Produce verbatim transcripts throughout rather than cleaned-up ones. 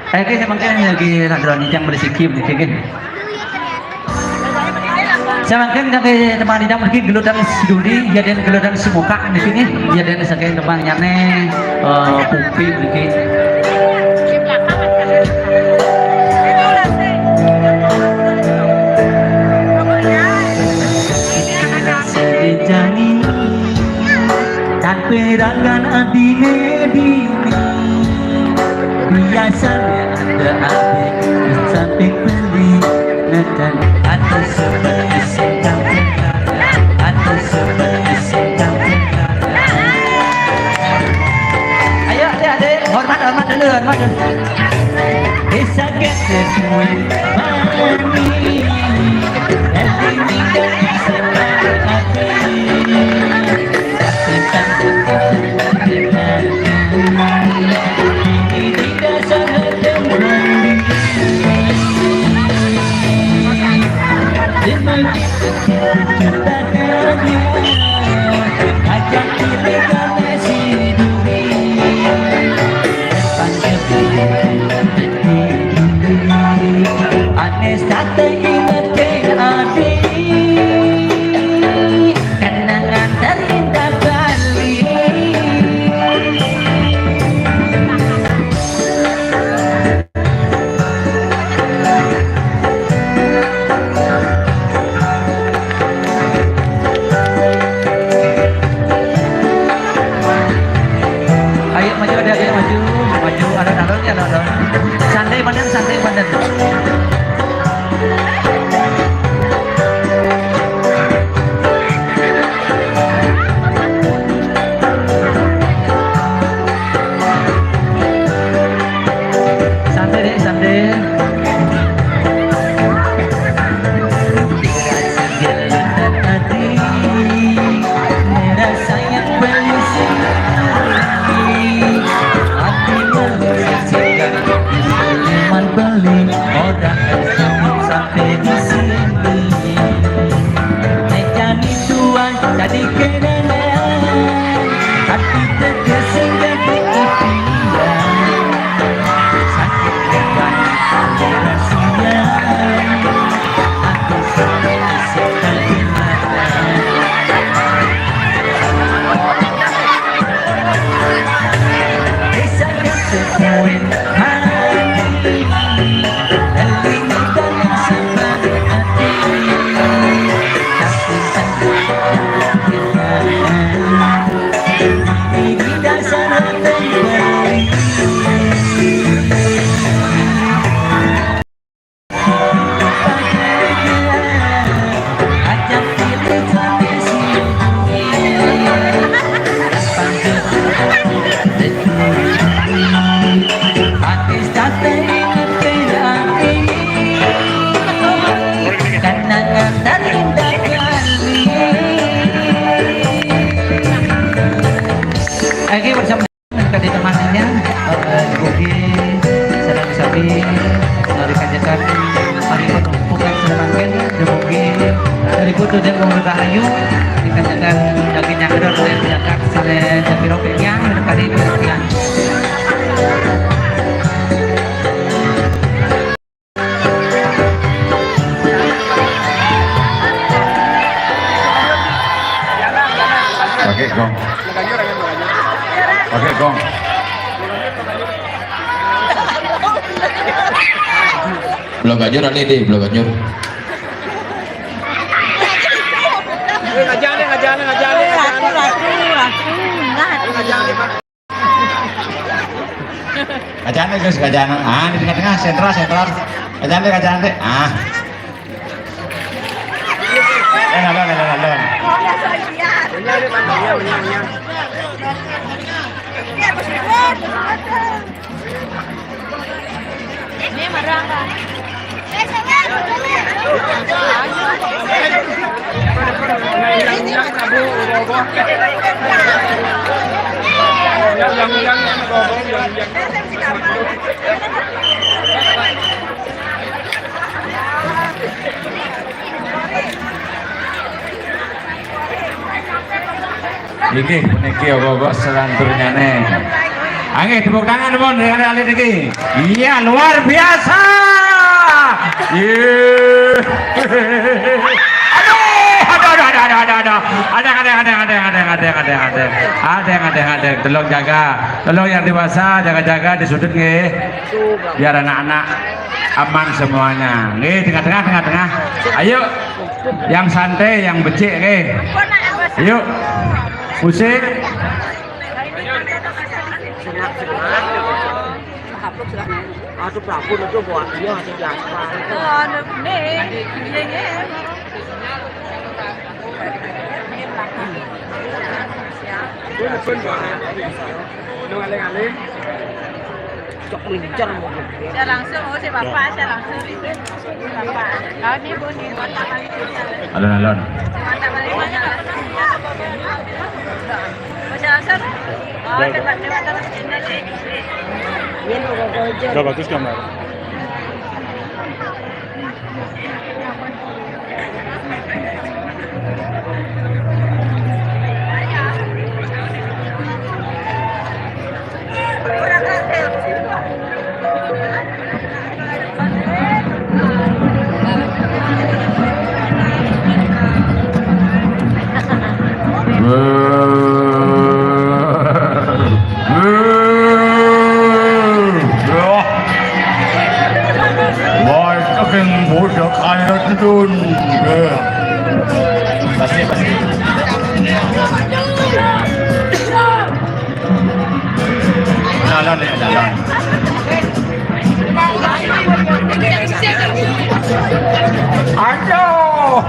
Eh, oke, samangkin lagi ladron yang berisiki begitu, oke. Samangkin kami teman yang pergi geludan siduri, ya dan geludan simuka di sini, ya dan saking teman nyane, eh, pupi begitu. Janji tanpa rangan adine dini. Biasanya ada adik di samping beli. Ngeten. Atau seperti singkang atau seperti singkang. Ayo, adik-adik, hormat, hormat dulu, hormat dulu. Desa Gede Suwi Mani. Anes tate inget ke ati. Kenangan terindah Bali. Ayo maju, adik, ayo maju, maju, alon-alon ya, alon-alon. Santai banget, santai banget. Santai, dek, santai. Beli orang sampai di sini. Meja ni tuan tadi kenangan, tapi terkesingkat di impian. Sakit depan rahasia. Aku sampai sekarang. Bisa ketemu. Oke, bersama dengan tadi temannya, eh, Ibu G, sareng sami, eh, dikanyakan, ari bukan sareng Ibu G, dari Ibu Tudeng Wong Rahayu, dikanyakan daging nyangkrut, dari Jakarta, sareng Japiro Penyang, dari tadi Penyang. Pakai gong. Pakai gong. Belum gajur ada deh, belum gajur. Ngajak deh, ngajak deh, ngajak deh, ngajak deh. Ngajak deh, Pak. Kacane, Gus, kacane. Ah, di tengah-tengah, sentral, sentral. Kacane, kacane. Ah. Eh, nalon, nalon, nalon. Ini marang, Kak. Inggih puniki ogoh-ogoh selanturnyane. Oke, tepuk tangan, Mon, dari alit lagi. Iya, luar biasa. Iya. Aduh, aduh, aduh, aduh, aduh, aduh, aduh. Ada, ada, ada, ada, ada, ada, ada, ada. Ada yang ada, ada. Tolong jaga. Tolong yang dewasa jaga-jaga di sudut, nggih. Biar anak-anak aman semuanya. Nggih, tengah-tengah, tengah-tengah. Ayo. Yang santai, yang becik, nggih. Ayo. Musik. Aduh, Prabu, itu buatnya ada di aspal. Oh, anu, nih, iya, iya. Ini pun buat. Ini aling-aling. Cok lincer mau. Saya langsung, oh, saya bapak, saya langsung. Bapak. Oh, ini, Bu, nih, mantap. Alon-alon. Mantap, mantap. Saya langsung. Oh, saya bapak, saya bapak. Udah bagus gambar. Wah, saking budak anak dun. Pasti, pasti. Jalan ya, jalan. Aduh.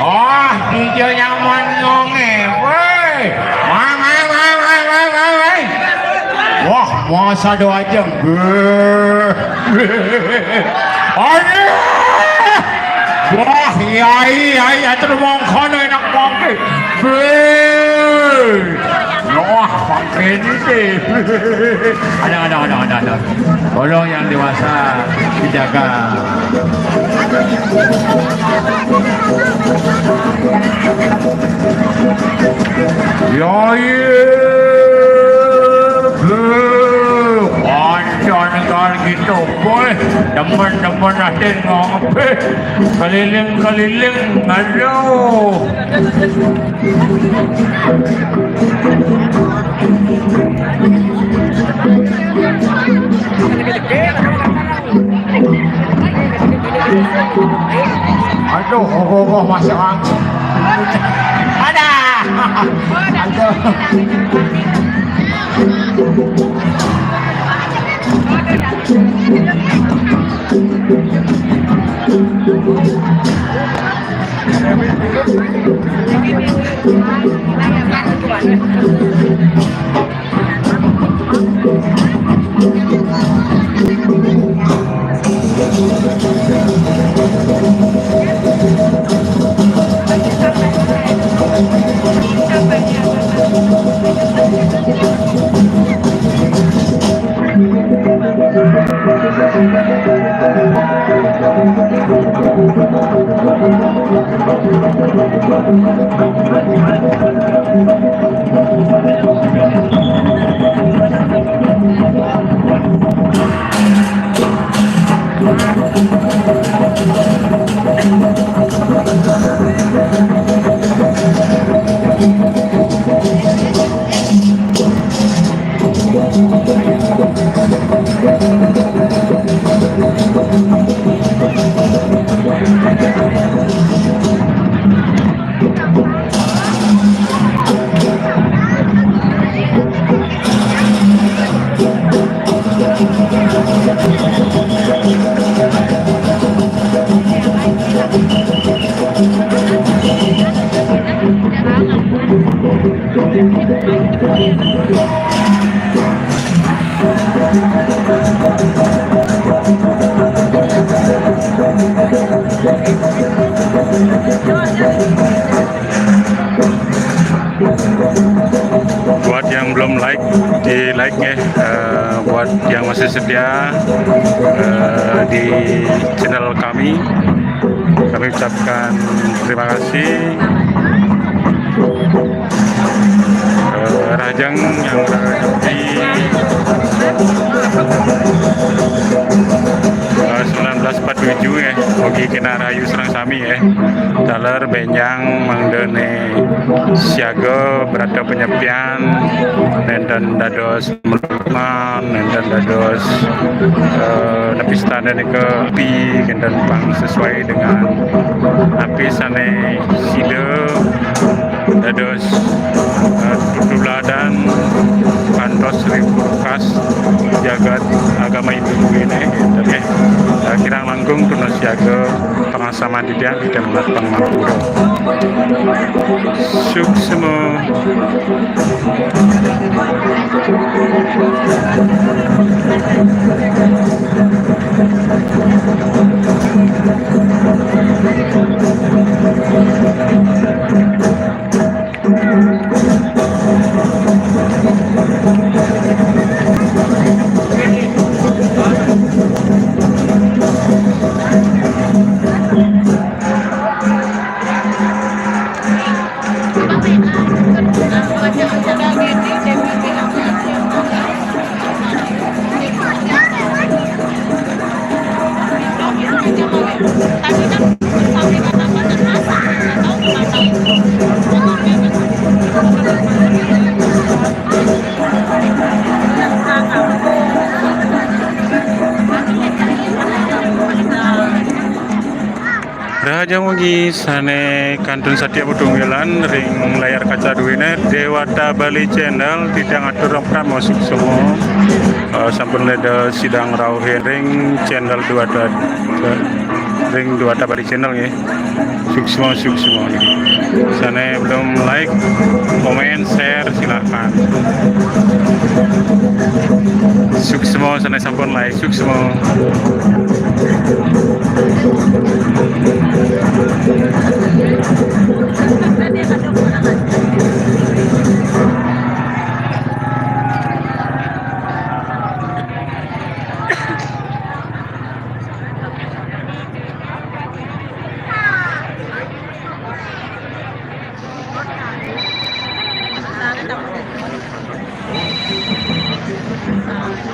Oh, dia nyaman ngonge. Woi. Wah, wah, wah, wah, wah, wah, wah. Wah, masa doa aja. Beuh. Aduh. Wah, yai, yai, atur mongkon enak mongke. Beuh. Wah, pakai ini sih. Ada, ada, ada, ada, ada. Tolong yang dewasa dijaga. Ya, iya. Beuh. Panjang negara gitu, boy. Demen-demen hati ngopi. Keliling-keliling, aduh. Aduh, oh, oh, oh, masih angin. Ada. Aduh. Buat yang belum like, di like ya. Eh, buat yang masih setia, eh, di channel kami, kami ucapkan terima kasih. Eh, Raja Yang, yang di, eh, sembilan belas empat tujuh ya, mugi kena rahayu sareng sami ya. Taler benjang mangdane siaga berata penyepian, nenten dados meluman, nenten dados, eh, napi sandene nika api, nenten pang sesuai dengan napi sane sida dados, eh, tetuladan kantos ring purkas jagat agama Hindu ini, gitu, nggih. Eh, kirang langkung tuna siaga pangasaman titiang, titiang menatang mangapura. Suksma. Rahajeng ugi sane kantun satia patunggilan ring layar kaca duene Dewata Bali Channel, titiang atur prama suksma. Eh, sampun leda sidang rauhin ring channel Dewata, ring Dewata Bali Channel nggih. Suksma, suksma. Sane belum like, komen, share, silakan. Suksma sane sampun like, suksma.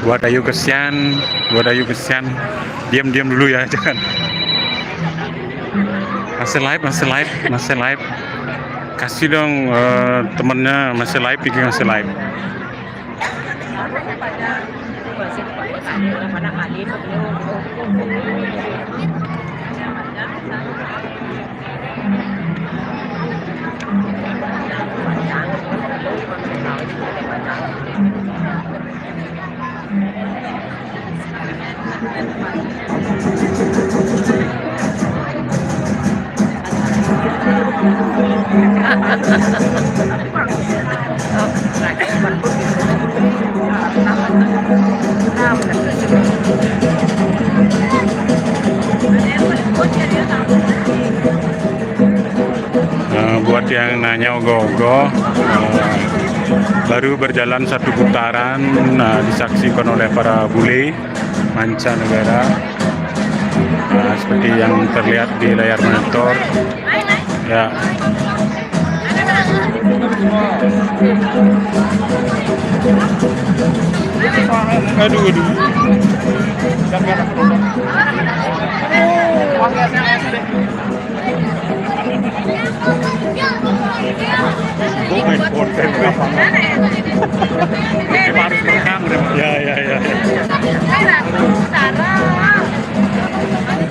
Buat Ayu kesian, buat Ayu kesian. Diam-diam dulu ya, jangan. Masih live, masih live, masih live. Kasih dong, eh, temennya, masih live, ini masih live. Nah, buat yang nanya ogoh-ogoh, eh, baru berjalan satu putaran, nah, disaksikan oleh para bule mancanegara. Nah, seperti yang terlihat di layar monitor. Ya. Aduh, aduh. Gua main konten di lapangan. Dia harus merekam, dia. Ya, ya, ya, ya.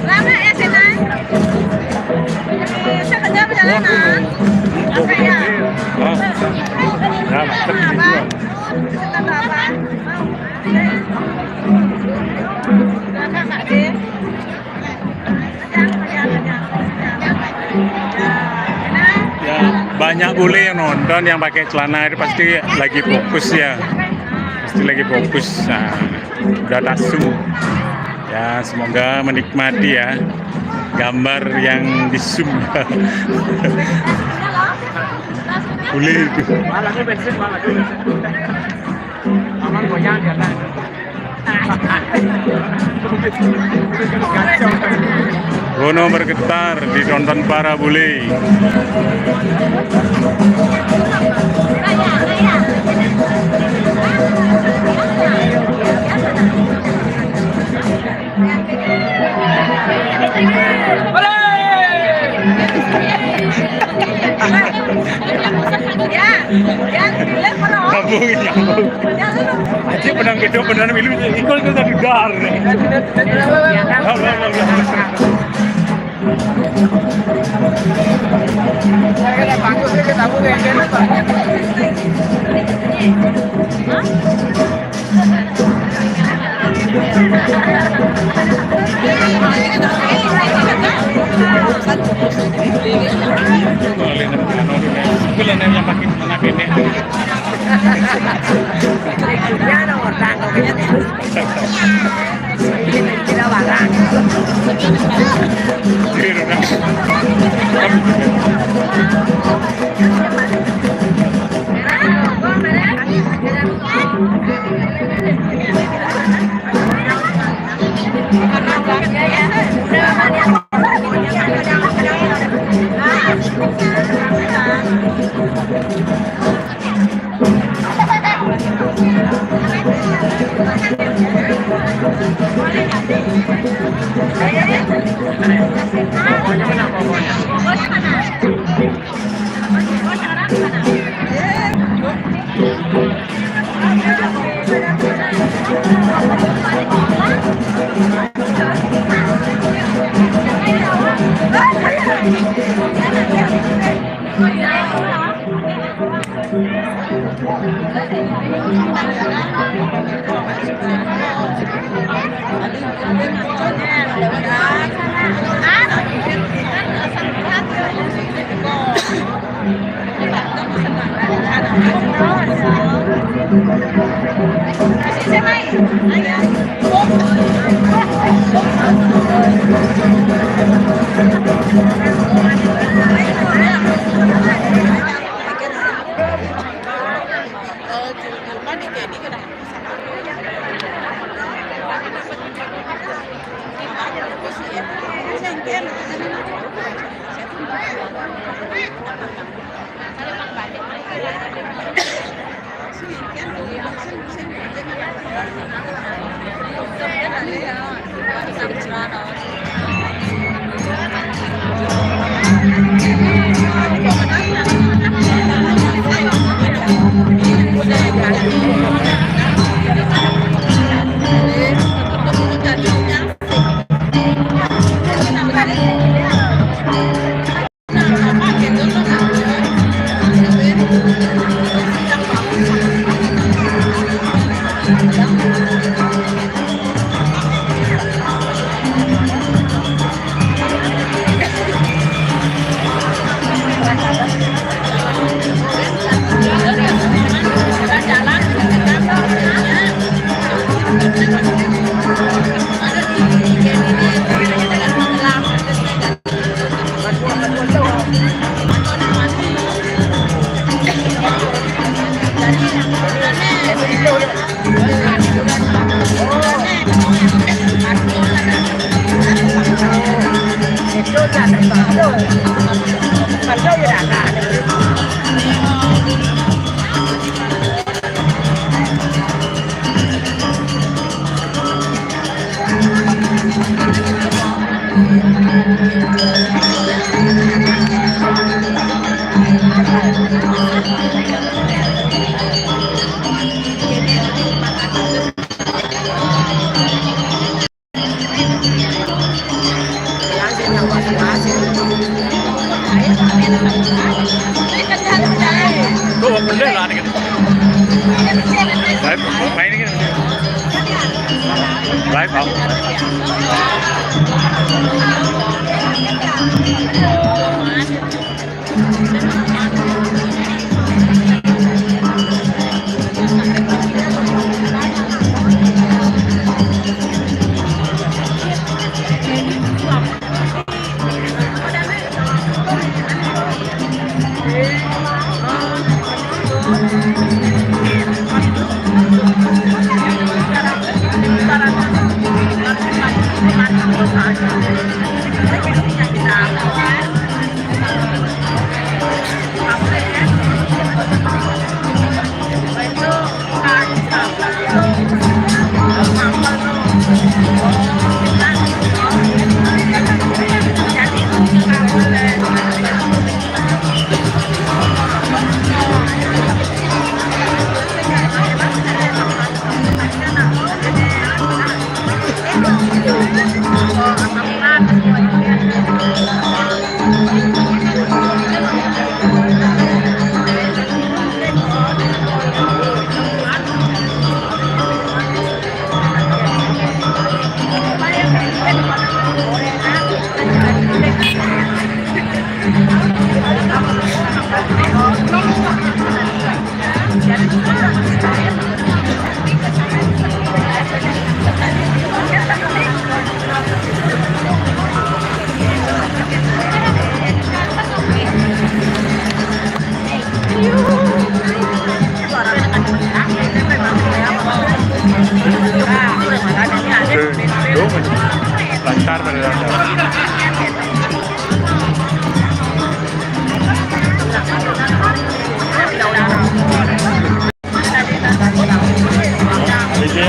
Lama ya, Sinan? Sekejap perjalanan. Oke, ya. Oh. Ya, mantep ini gua. Ya, banyak bule yang nonton yang pakai celana itu pasti lagi fokus ya. Pasti lagi fokus. Nah, udah tasu. Ya, semoga menikmati ya gambar yang di-zoom. Bule itu. Gunung bergetar ditonton para bule. Nyambung, nyambung. Aja menang gedung, beneran milu, ikut ke satu dar. Tuh, bener lah, gitu. Live, main ini. Live, Bang. Lancar pada lancar. Ini.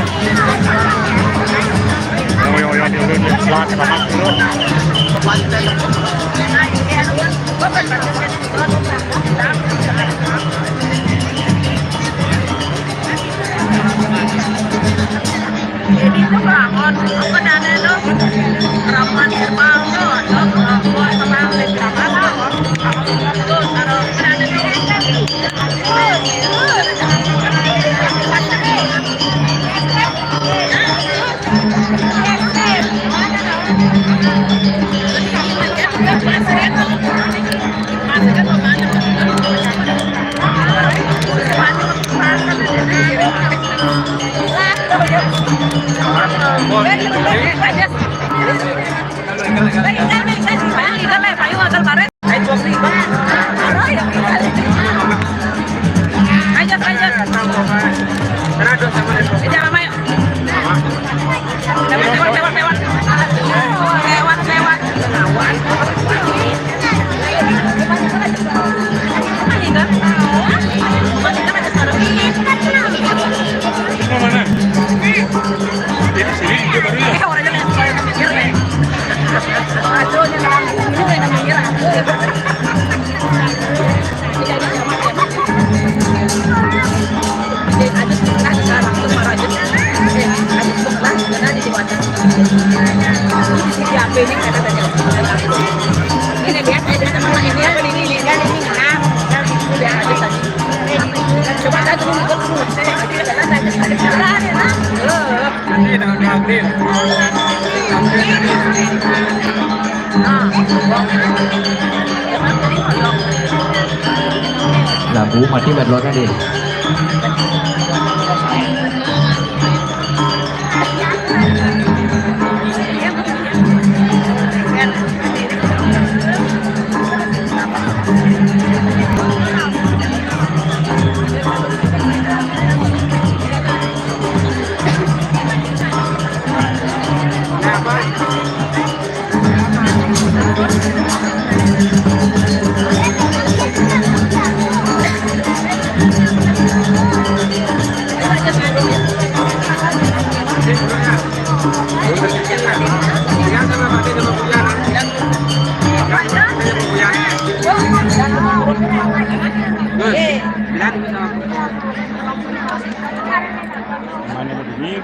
Yang, yang, yang, yang, yang, yang, yang, yang, yang, Lampu mati buat luar tadi. Mana begini?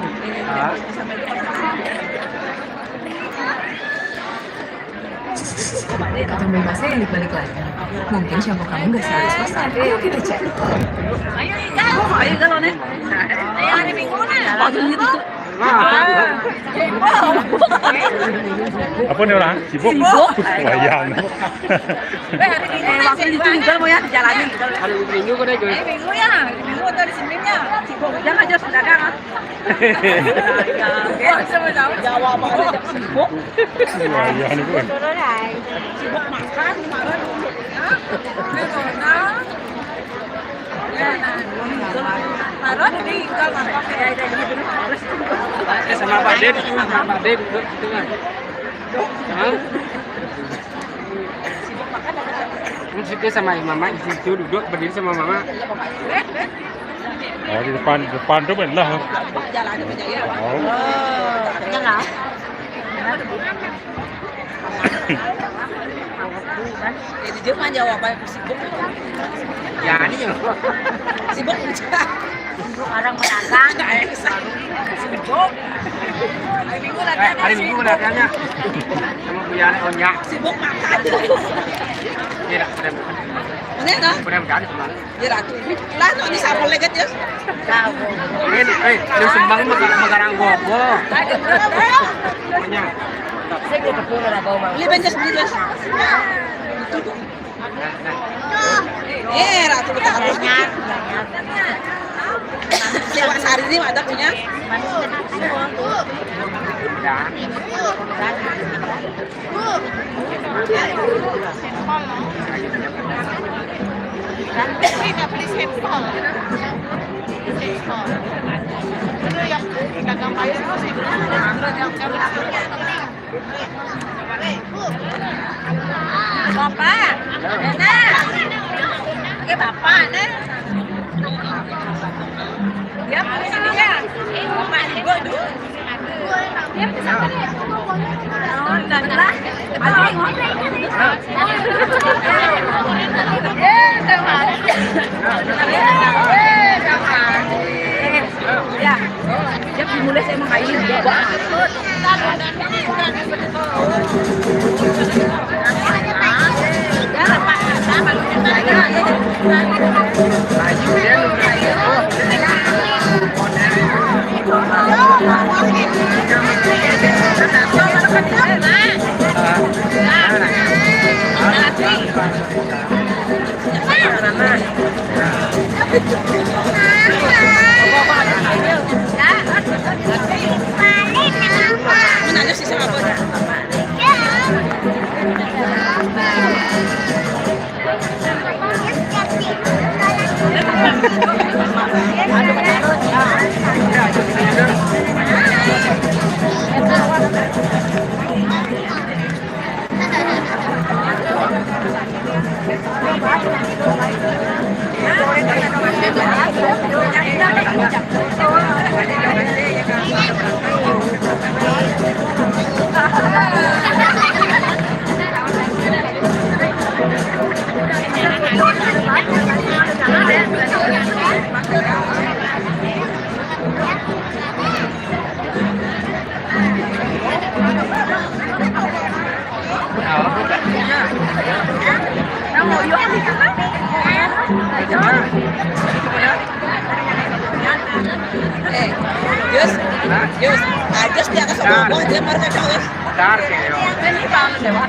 Kata Mbak Masnya yang dibalik lagi. Mungkin shampoo kamu nggak seratus persen. Ayo kita cek. Ayo, ayo, kalau nih. Ayo, hari Minggu nih. Apa nih orang? Sibuk? Sibuk. Wayang. Eh, hari Minggu nih, waktu itu juga mau ya dijalanin. Hari Minggu kok deh, Joy. Hari Minggu ya, hari Minggu atau hari Senin ya. Sibuk. Jangan aja sudah kan. Wah, sama-sama. Jawa banget, sibuk. Wayang nih, gue. Sibuk makan, makan. Hah? Corona. Sama Pak De, sama Pak De duduk, sama Pak De duduk gitu kan. Hah? Maksudnya sama mama itu duduk berdiri sama mama. Oh, di depan, depan tuh belah. Oh. Jalan. Jadi dia mah jawab apa yang sibuk. Ya, ini ya. Sibuk aja. Sibuk orang menantang. Sibuk. Hari Minggu latihan. Eh, hari Minggu latihannya. Sama Bu Yani Onya. Sibuk makan. Iya, udah. Mana, no? Udah, udah, kemarin. Ya, Ratu. Lah, no, ini sapu leget ya. Ini, eh, ini sembang mah, mah garang gogo. Pokoknya. Beli banyak, beli banyak. Eh, Ratu, kita harus. Lewat sehari ini ada punya. Bapak. Nah. Oke, Bapak, nah. Dia mau sini ya. Bapak juga dulu. Dia bisa tadi. Oh, enggak, enggak. Aduh. Eh, sama. Eh, sama. Ya, dia dimulai saya mau kayu juga. Eh, Yus, Yus, Agus dia ke semua, dia marah, Yus. Bentar, sih, yo. Ini tahun lewat.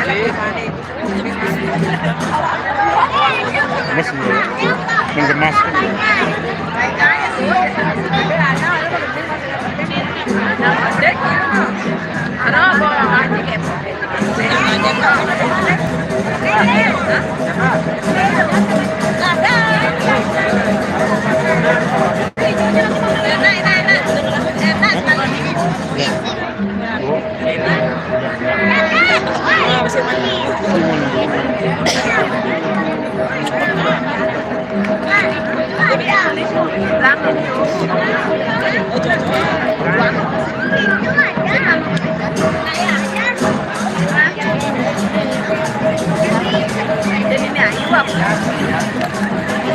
Jadi, Mas, iya. Menggemas.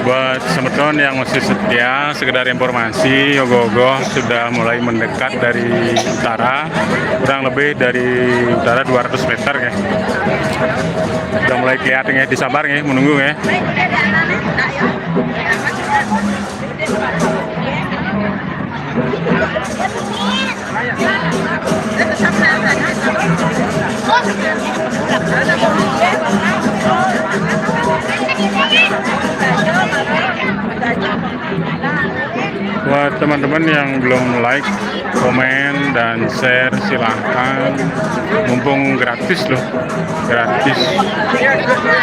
Buat semeton yang masih setia, sekedar informasi, ogoh-ogoh sudah mulai mendekat dari utara, kurang lebih dari utara dua ratus meter ya. Udah mulai kelihatan ya, disabar ya, menunggu ya. Buat teman-teman yang belum like, komen, dan share, silahkan. Mumpung gratis loh, gratis.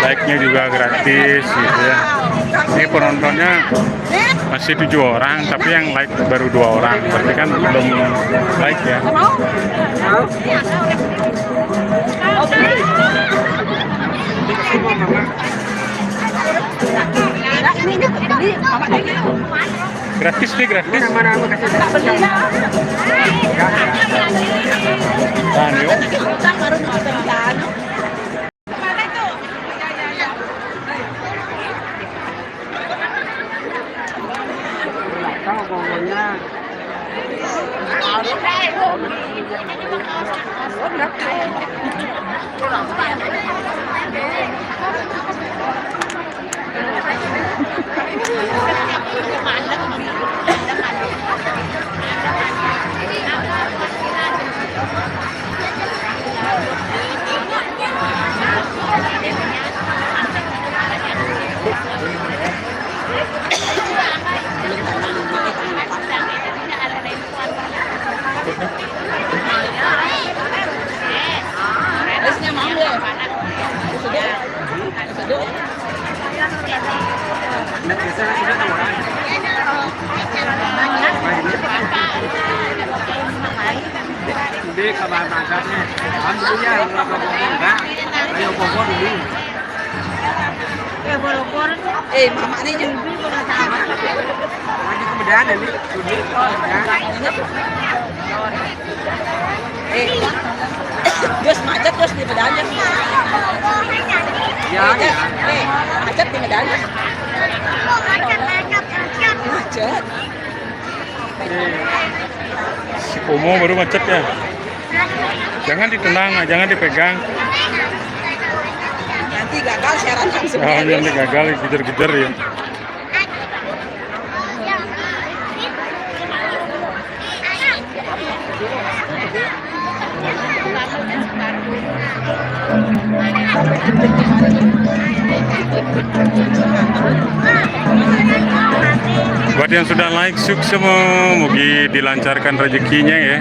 Like-nya juga gratis gitu ya. Ini penontonnya masih tujuh orang, tapi yang like baru dua orang. Berarti kan belum like ya. Gratis nih, gratis. Nah, yuk. Ini kabar mantap nih. Alhamdulillah, kalau boro-boro enggak. Ayo boro-boro dulu. Eh, boro-boro. Eh, mama ini juga. Lagi ke Medan ini. Ini, oh, ya. Eh, jos macet, jos di Medan, jos. Ya, eh, ya. Eh, macet di Medan, jos. Macet. Si Komo baru macet ya. Jangan ditendang, jangan dipegang. Nanti gagal siaran langsung. Ah, nanti gagal, kejar-kejar ya. Buat yang sudah like, sukses, mugi dilancarkan rezekinya ya.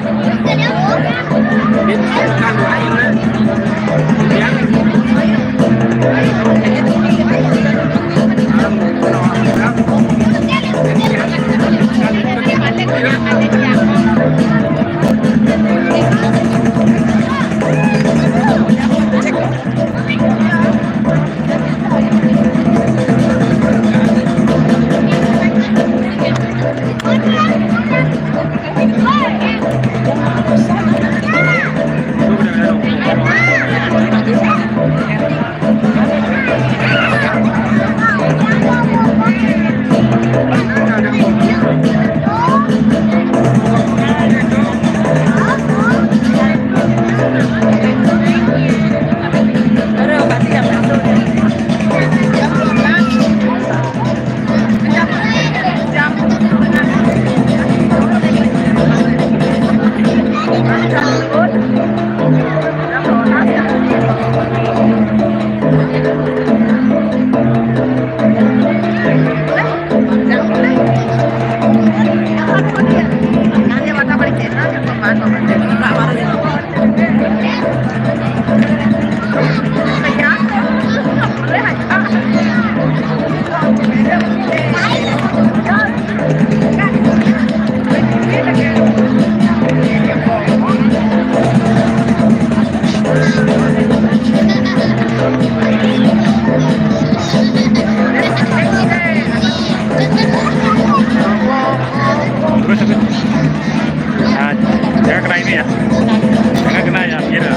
Terus, terus. Nah, jangan kena ini ya. Jangan kena ya, kira.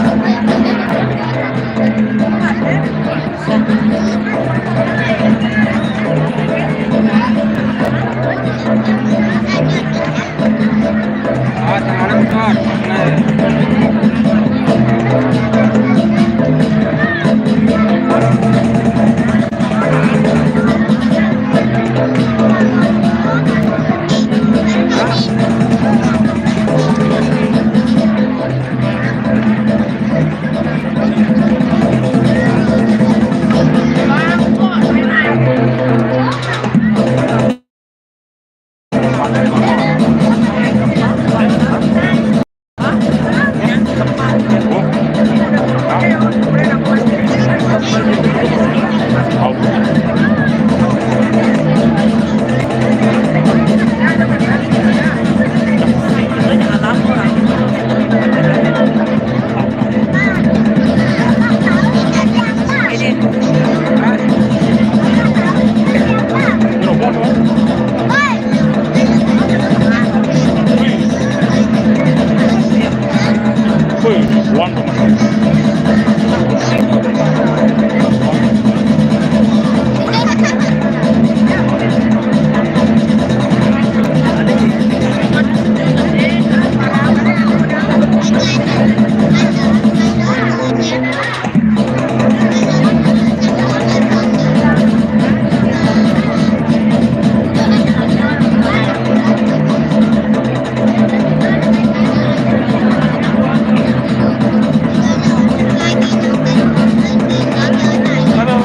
Halo.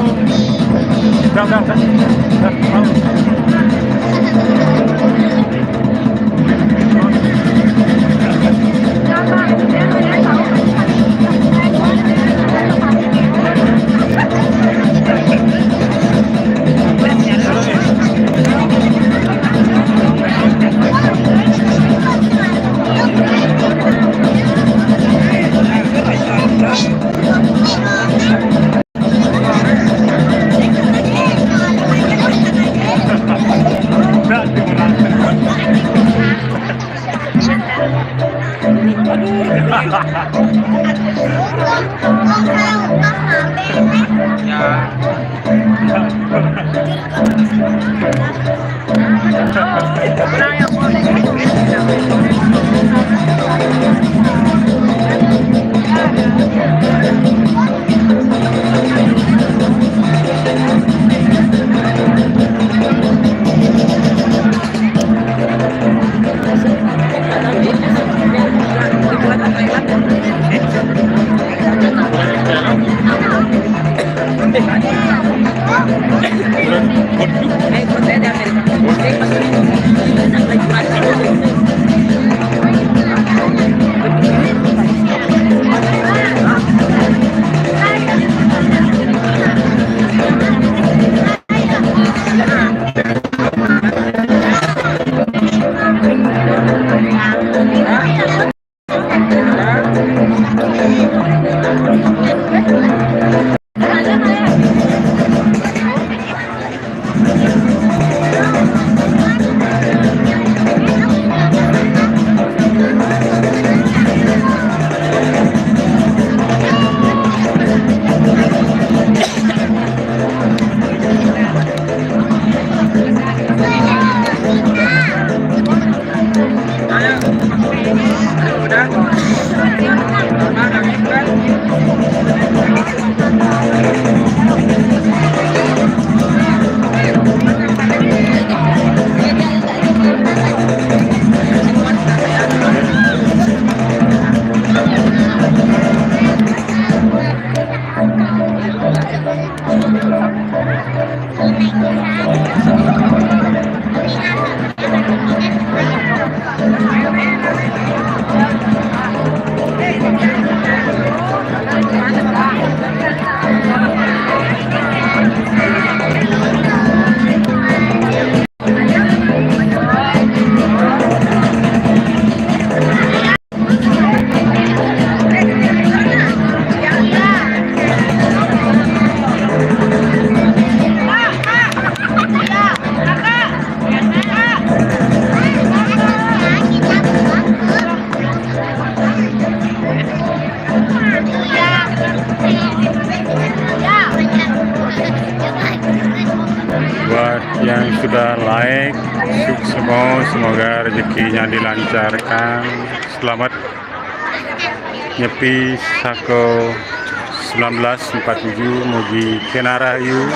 Udah, udah, udah. Udah, mau. Ya. Buat yang sudah like, sukses semua, semoga rezekinya dilancarkan. Selamat nyepi saka sembilan belas empat tujuh, mugi kena rahayu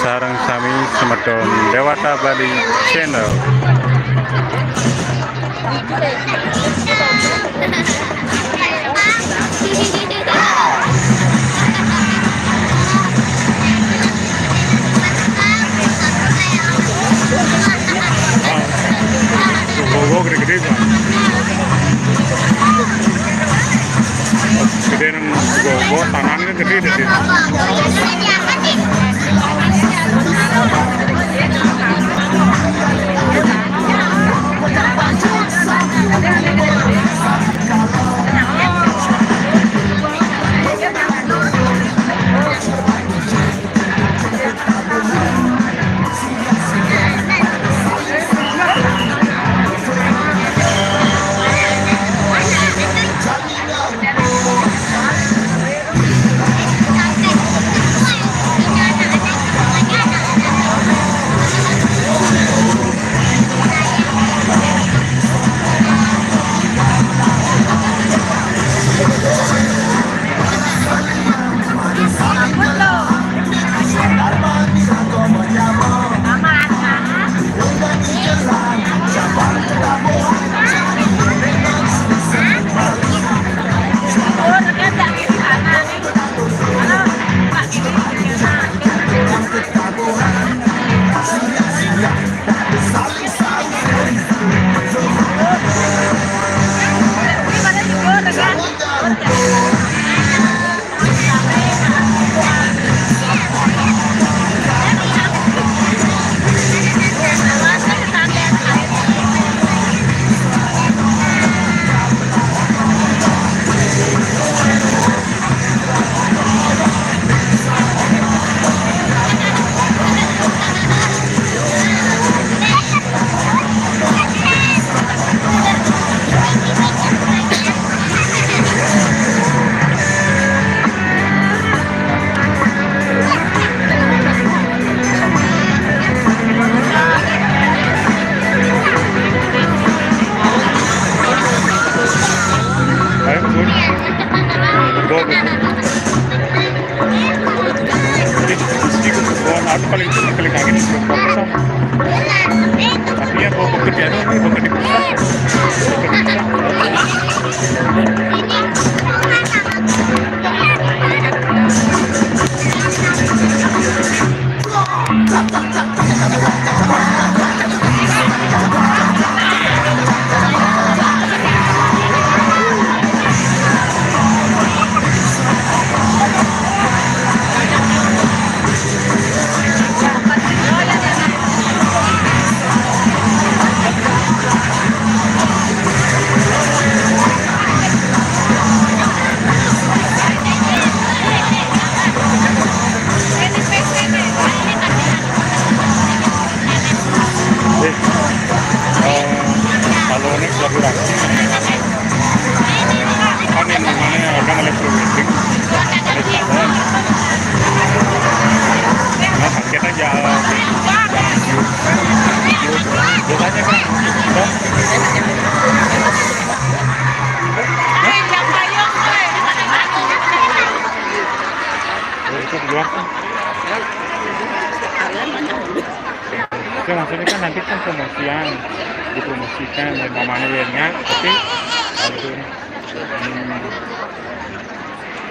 sareng sami semeton Dewata Bali Channel. Gogo gede-gede, Pak. Gede nang gogo, tanahnya gede deh. Go, go. Oke, sedikit, aku paling, paling kaget di Bogor. Tapi ya, Bogor di anu, ini Bogor di pusat. Bogor di pusat. Eh, eh, kalau ini lagi rame. Kan yang namanya orang oleh pre-wedding. Ada calon. Nah, paket aja. Biasanya kan, udah. Oh, itu di luar tuh. Ya, maksudnya kan nanti kan promosian, dipromosikan dan mamanya ya, tapi kalau itu, hmm,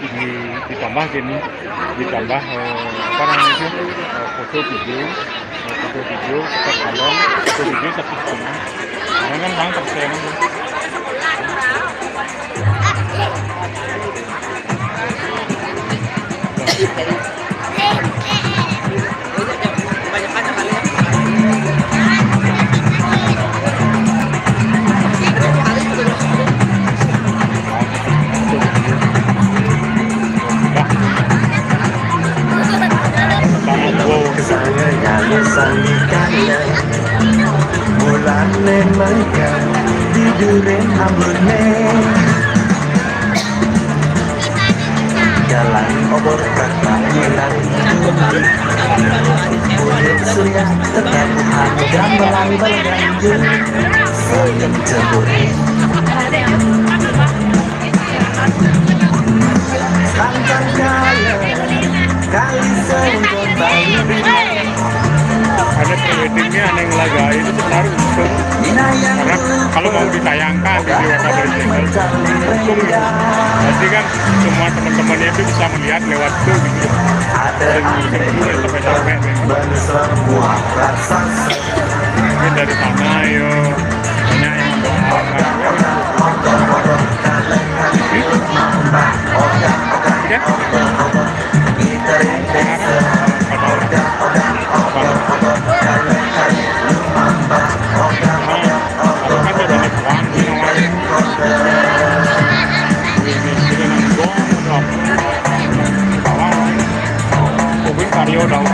di, ditambah gini, ditambah, eh, apa namanya itu, eh, foto video, eh, foto video, kita kalon, foto video satu setengah. Karena kan bang persen. Saya yang salikan, bulan mereka tidurin ambune. Jalan obor kata hilang kulit surya tetap ada melambai ganjil. Sayang cemburu. Tangkap kaya kali sehingga bayi. Ada pre-weddingnya, ada yang lagi itu sebenarnya untung. Karena kalau mau ditayangkan di Dewata Bali Channel, untung gitu. Berarti kan semua teman-temannya itu bisa melihat lewat itu gitu. Sampai capek nih. Ini dari sana, yo. Banyak yang mendoakan. Oke. Karyo dong.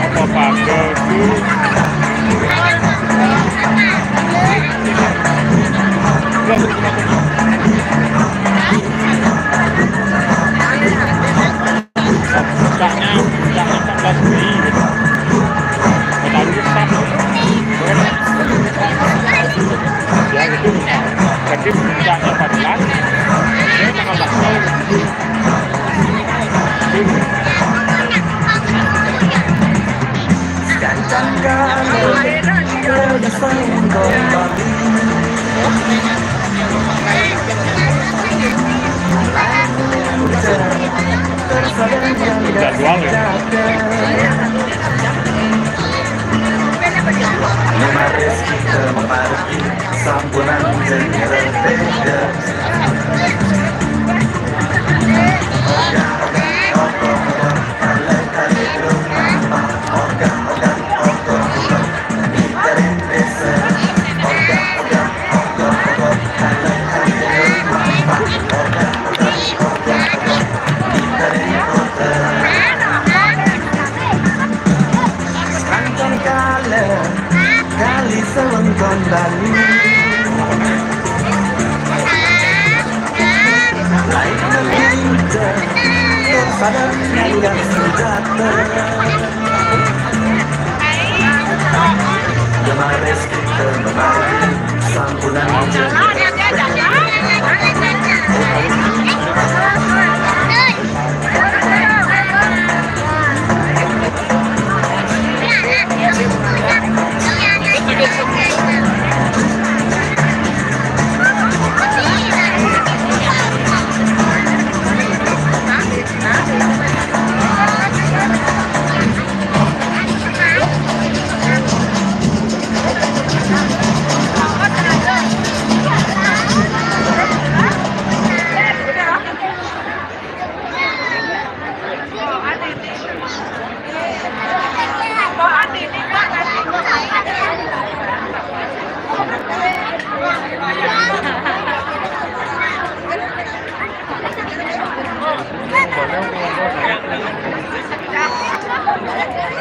Apa pagar tuh? Puncaknya, puncaknya empat belas Mei gitu. Betawi Cup. Ya gitu. Jadi puncaknya empat belas, ini tanggal empat belas. Jadwal ya. Mari kita mari sampunan jenderal beda. Lain cerita, yang pada yang sudah datang. Kemarin kita memadu sampunan.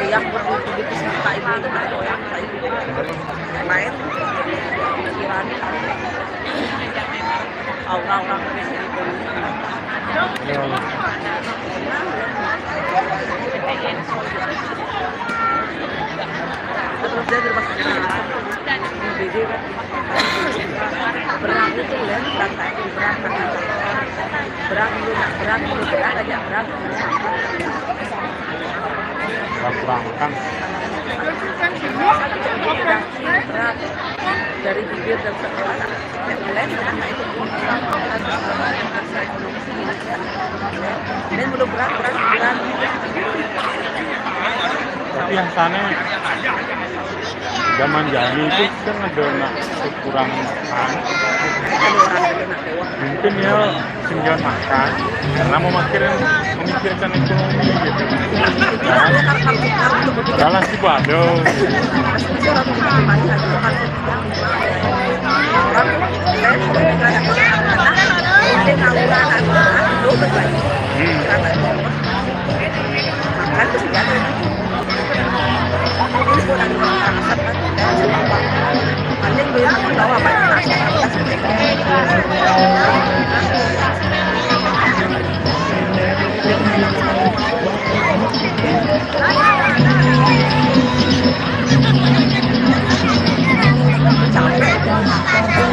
Yang berhubung itu, yang lain, pikiran, aura-aura. Terus dia di rumah sakit, di B D kan. Berang itu ya, berang, berang, berang dulu, nak, berang dulu, berang aja, berang. Berang kan. Berat. Dari bibir dan segala. Dan belum berat, berat, berat. Tapi yang sana zaman jani itu kan ada nak kurang makan. Mungkin ya tinggal makan karena mau makan, memikirkan ekonomi gitu. Jalan sih ada. Hmm.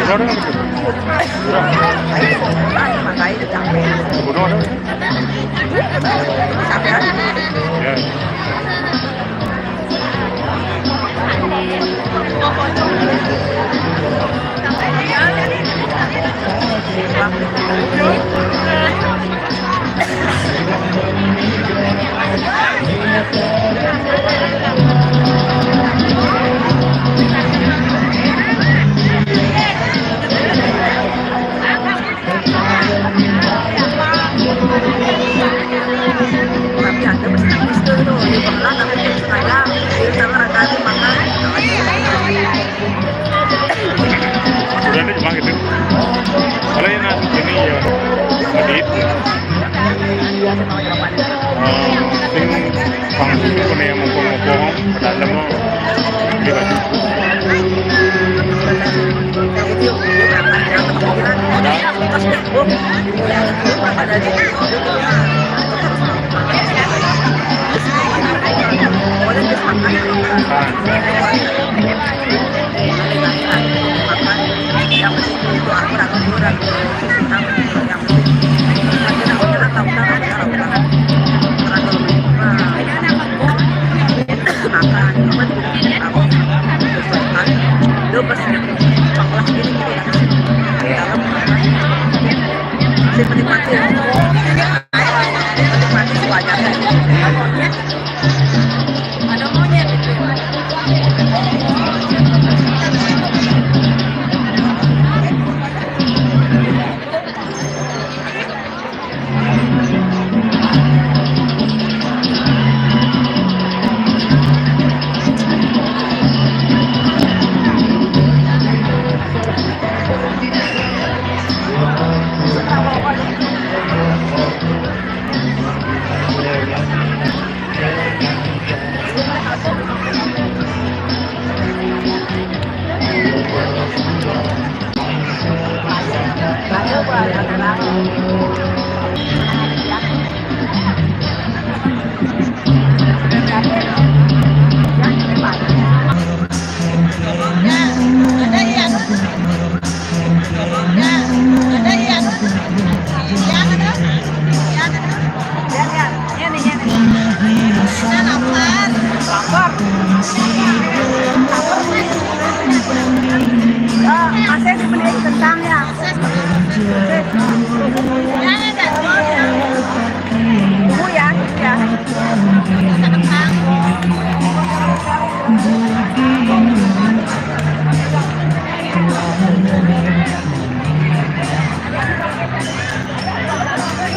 Udah, udah, udah. Udah. Udah, udah. Ya. Tapi ada mesti itu tuh, di pernah tapi dia sengaja, dia tahu rata-rata makan. Udah, ini cuma gitu. Kalau yang nasi ini ya, medit. Eh, sing pangsi punya mumpung-mumpung, pada lemo, di baju. Ada. Ada monyet itu.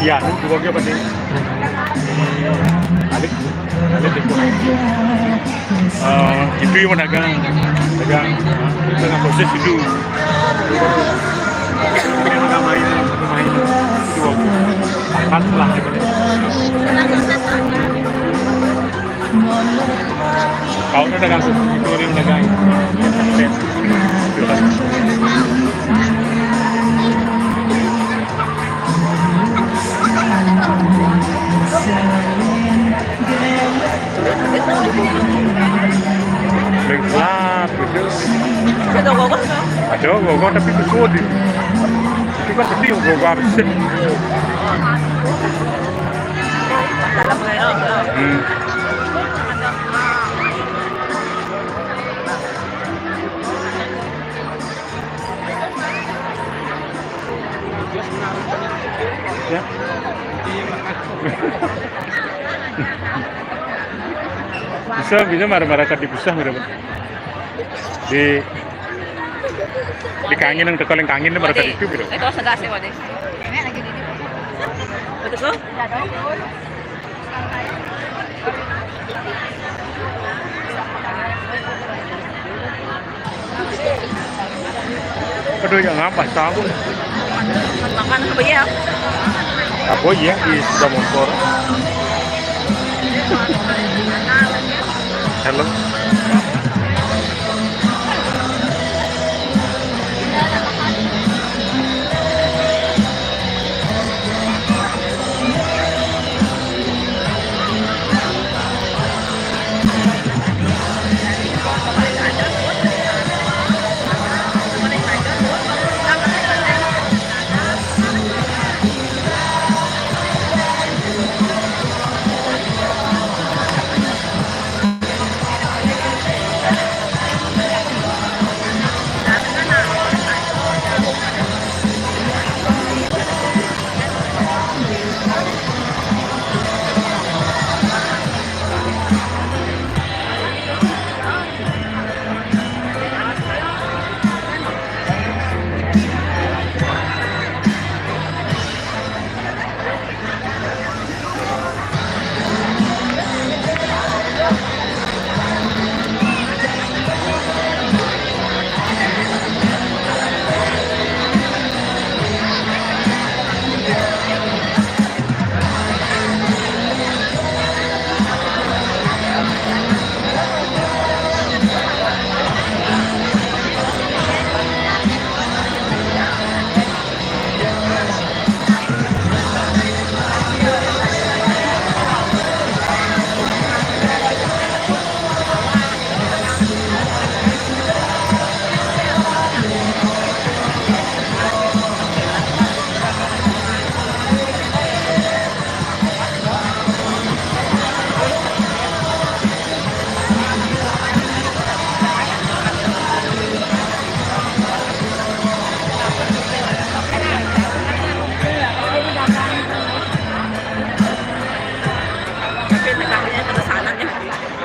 Ya, ini juga dia pasti. Alik, alik itu. Eh, itu yang dagang, dagang, dagang proses itu. Dagang main, main itu. Empat lah. Kau udah dagang itu, dia dagang. Paling gelap gitu. Ada gogos nggak? Ada gogos tapi besar di. Itu kan gede gogos apa sih? Dalam kayak gitu. Hmm. Ya. Bisa, bisa marah-marah di bisa, marah. Di, di kangen yang teko ning kangen marah itu, bro. Itu segas ya, Pak. Betul, Bro? Aduh, ya ngapa tahu? Makan apa ya? Apa ya di sudah motor? Halo.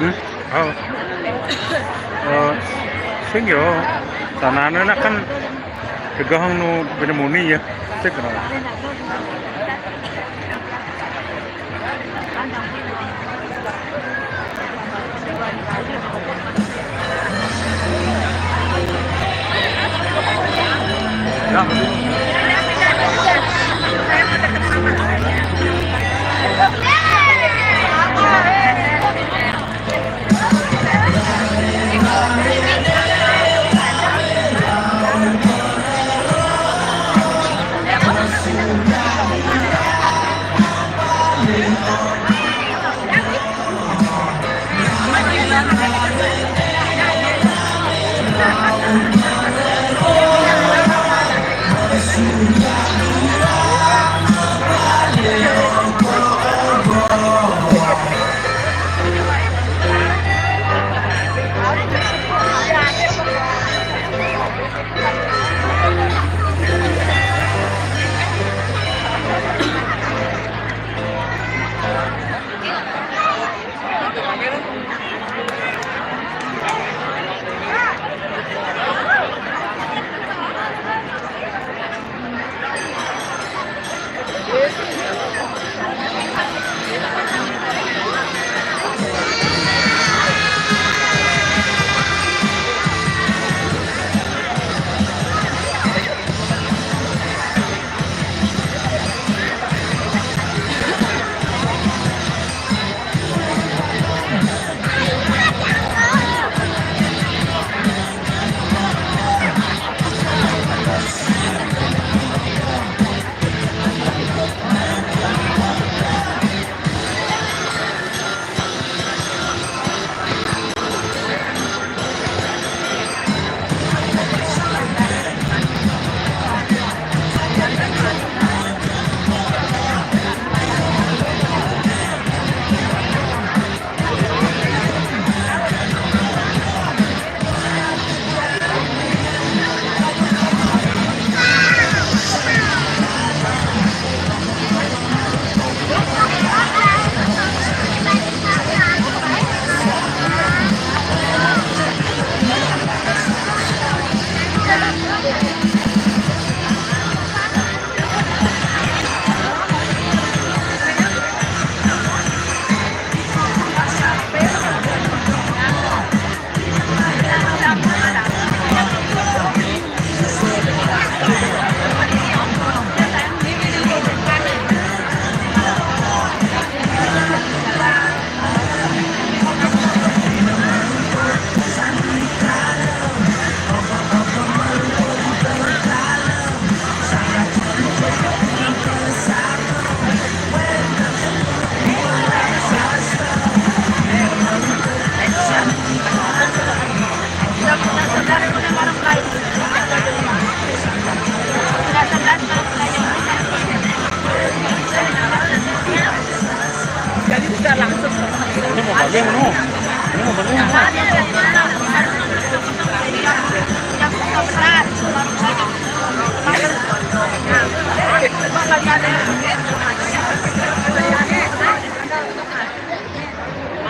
Hmm? Oh. Eh, sing yo, tanahnya nak kan pegang nu pneumonia ya. Cek no.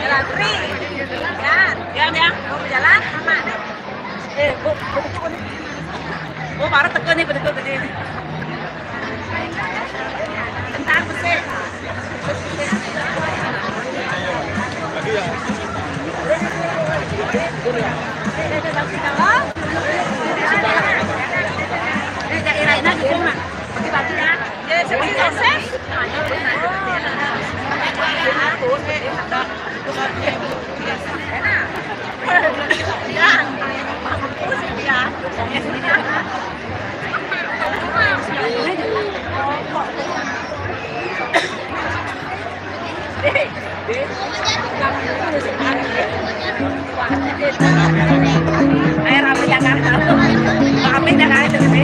Jalan, Tri. Jalan, jalan, jalan. Mau jalan, aman. Eh, bu, bu, bu, bu, baru teko nih, betul gede nih. Bentar, besar. Ini daerahnya gitu, Mak. Bagi-bagi ya. Ya, sukses. Ayo, rame Jakarta. Rame Jakarta, gede.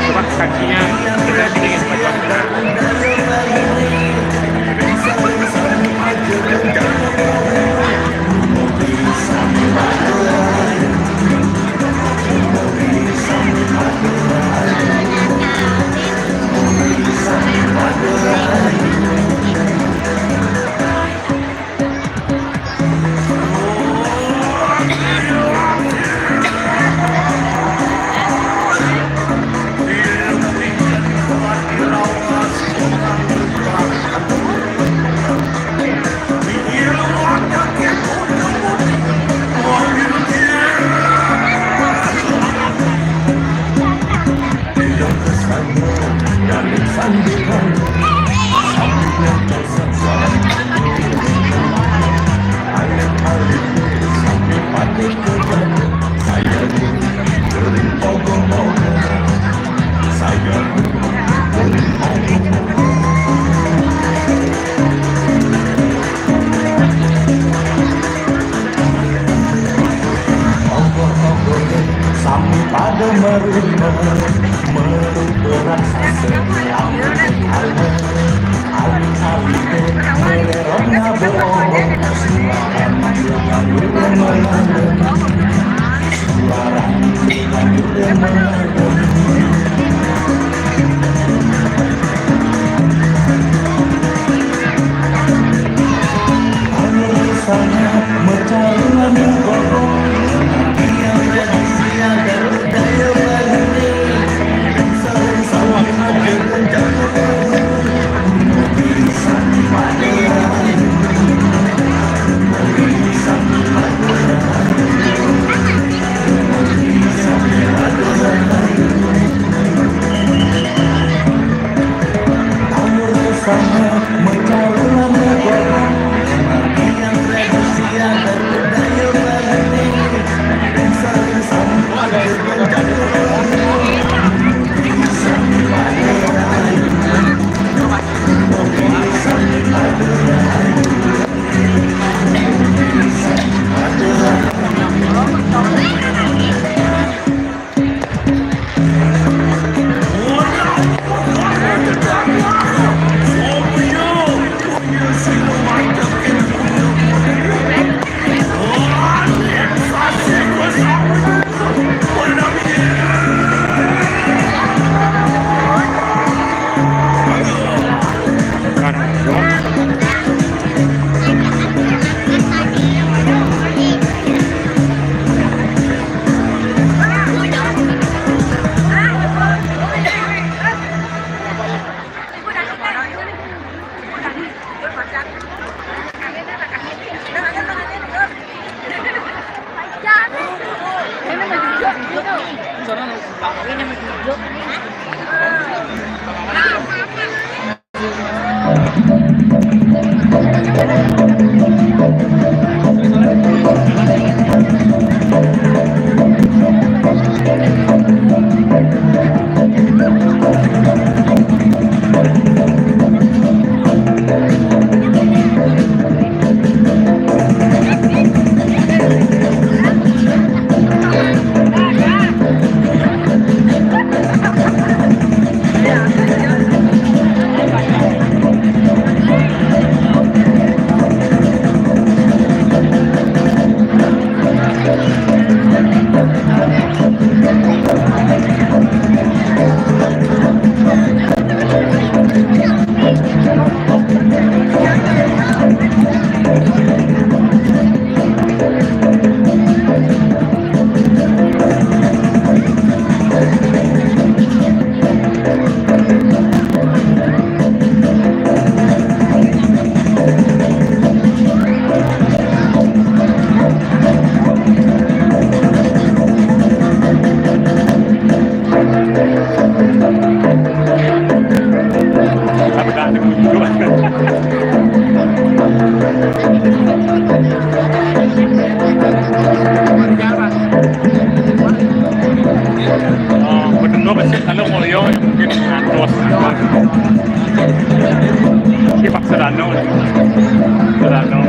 Coba kakinya kita dikit. Sami pada merubah, merubah raksasa, alih-alih, alih-alih, mererongnya berobong, suara Oh, bener kecil kalau mau yo mungkin ngatos. Ini paksa danau. Danau.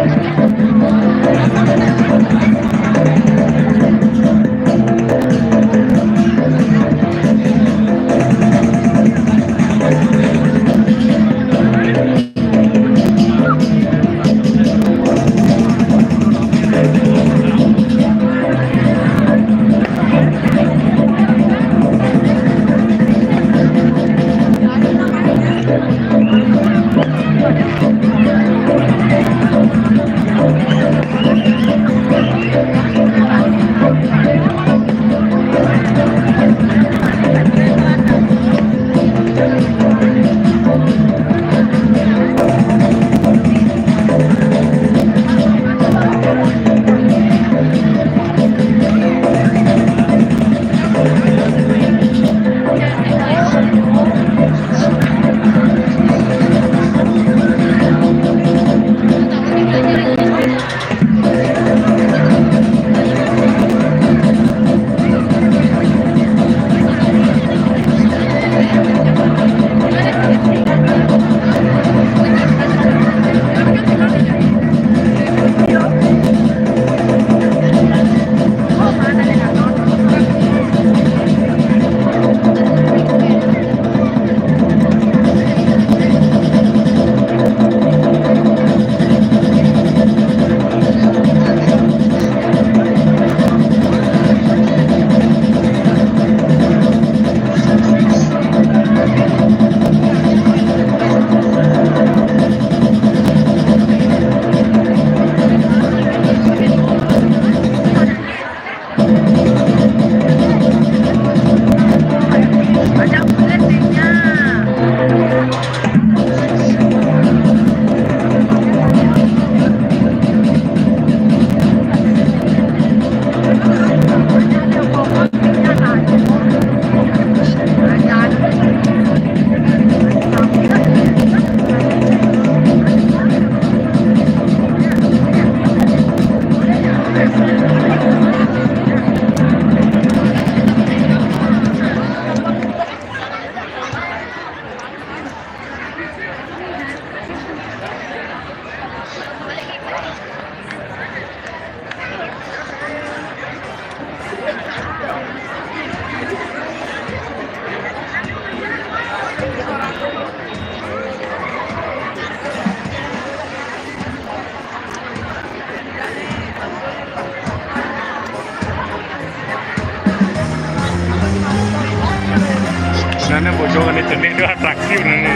Nana bojog ada cenik tu atraksi nana.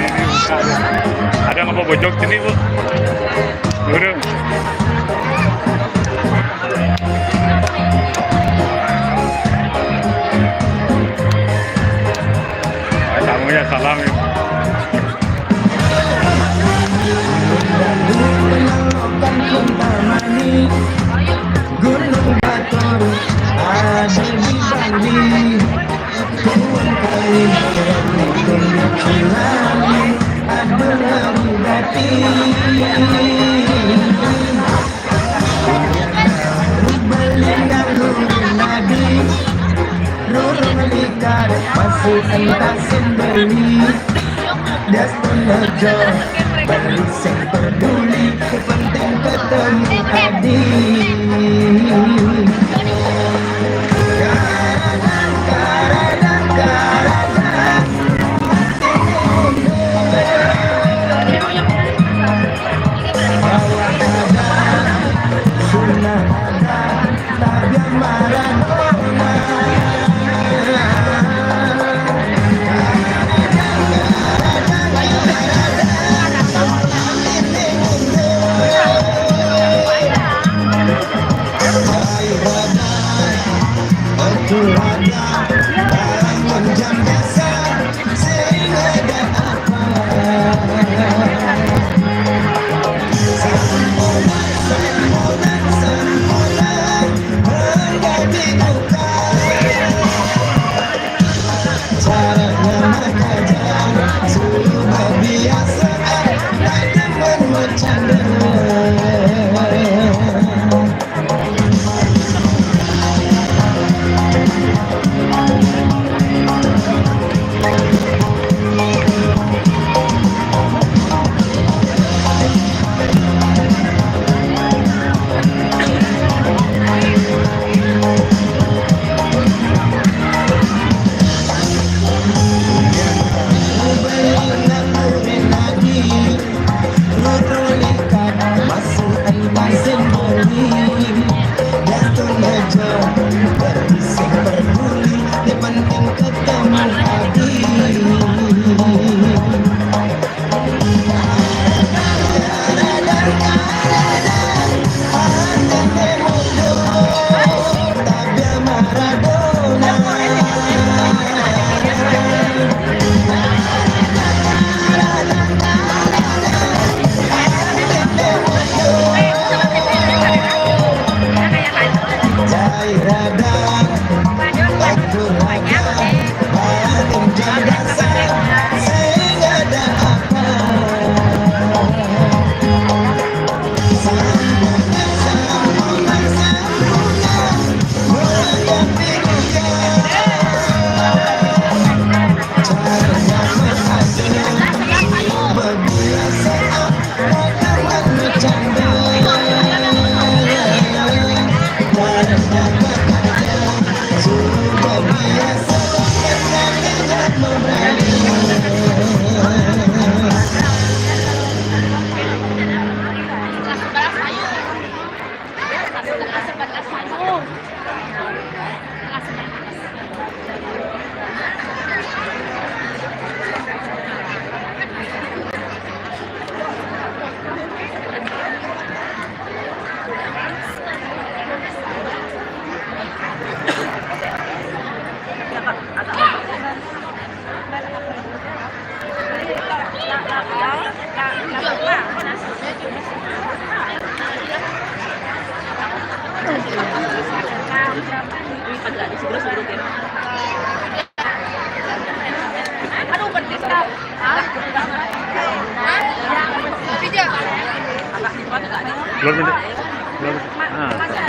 Ada apa bojog cenik, Bu? Guru. Tamunya salam ya. Gunung Batur ada di Bali. Beli sing peduli, penting ketemu tadi. Belum ini. Belum. Ah.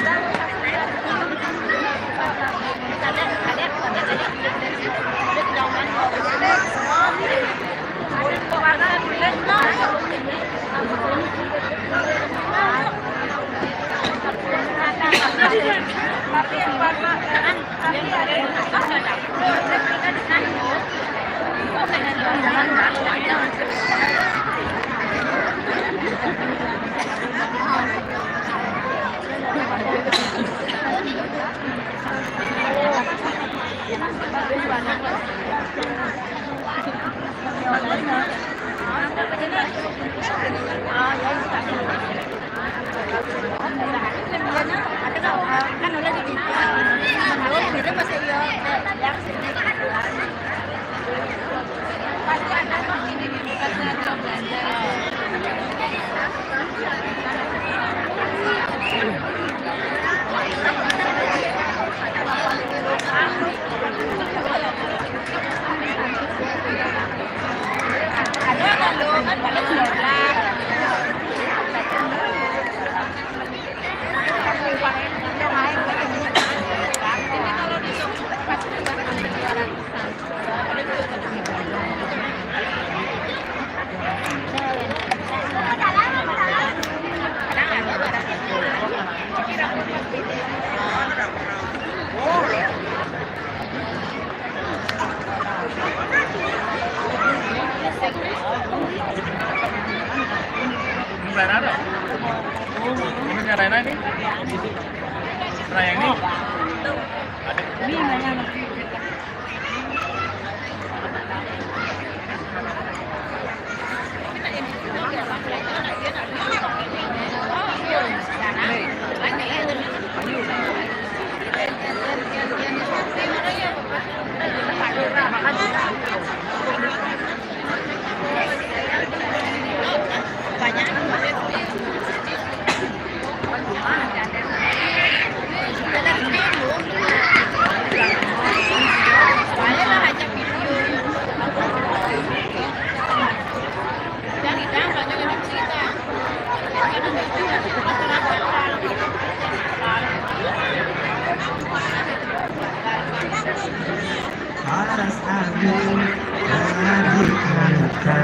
Paras angin, adik mata,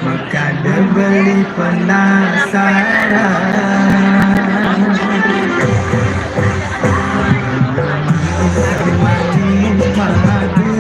maka dibeli penasaran. Semakin padu,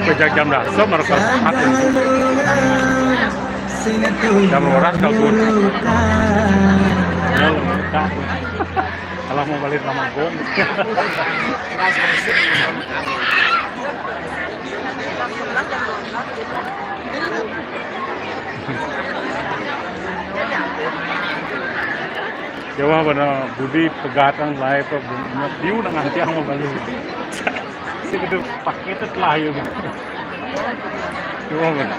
Pejak jam dah, so mereka sehat. Jam rolas ka gun. Ya, lengkap. Kalau mau balik sama gong. Jawa bana budi pegatan lai pa bu-, diu nang antiang mau balik. Sekedar paket lah yuk. Jawa bana.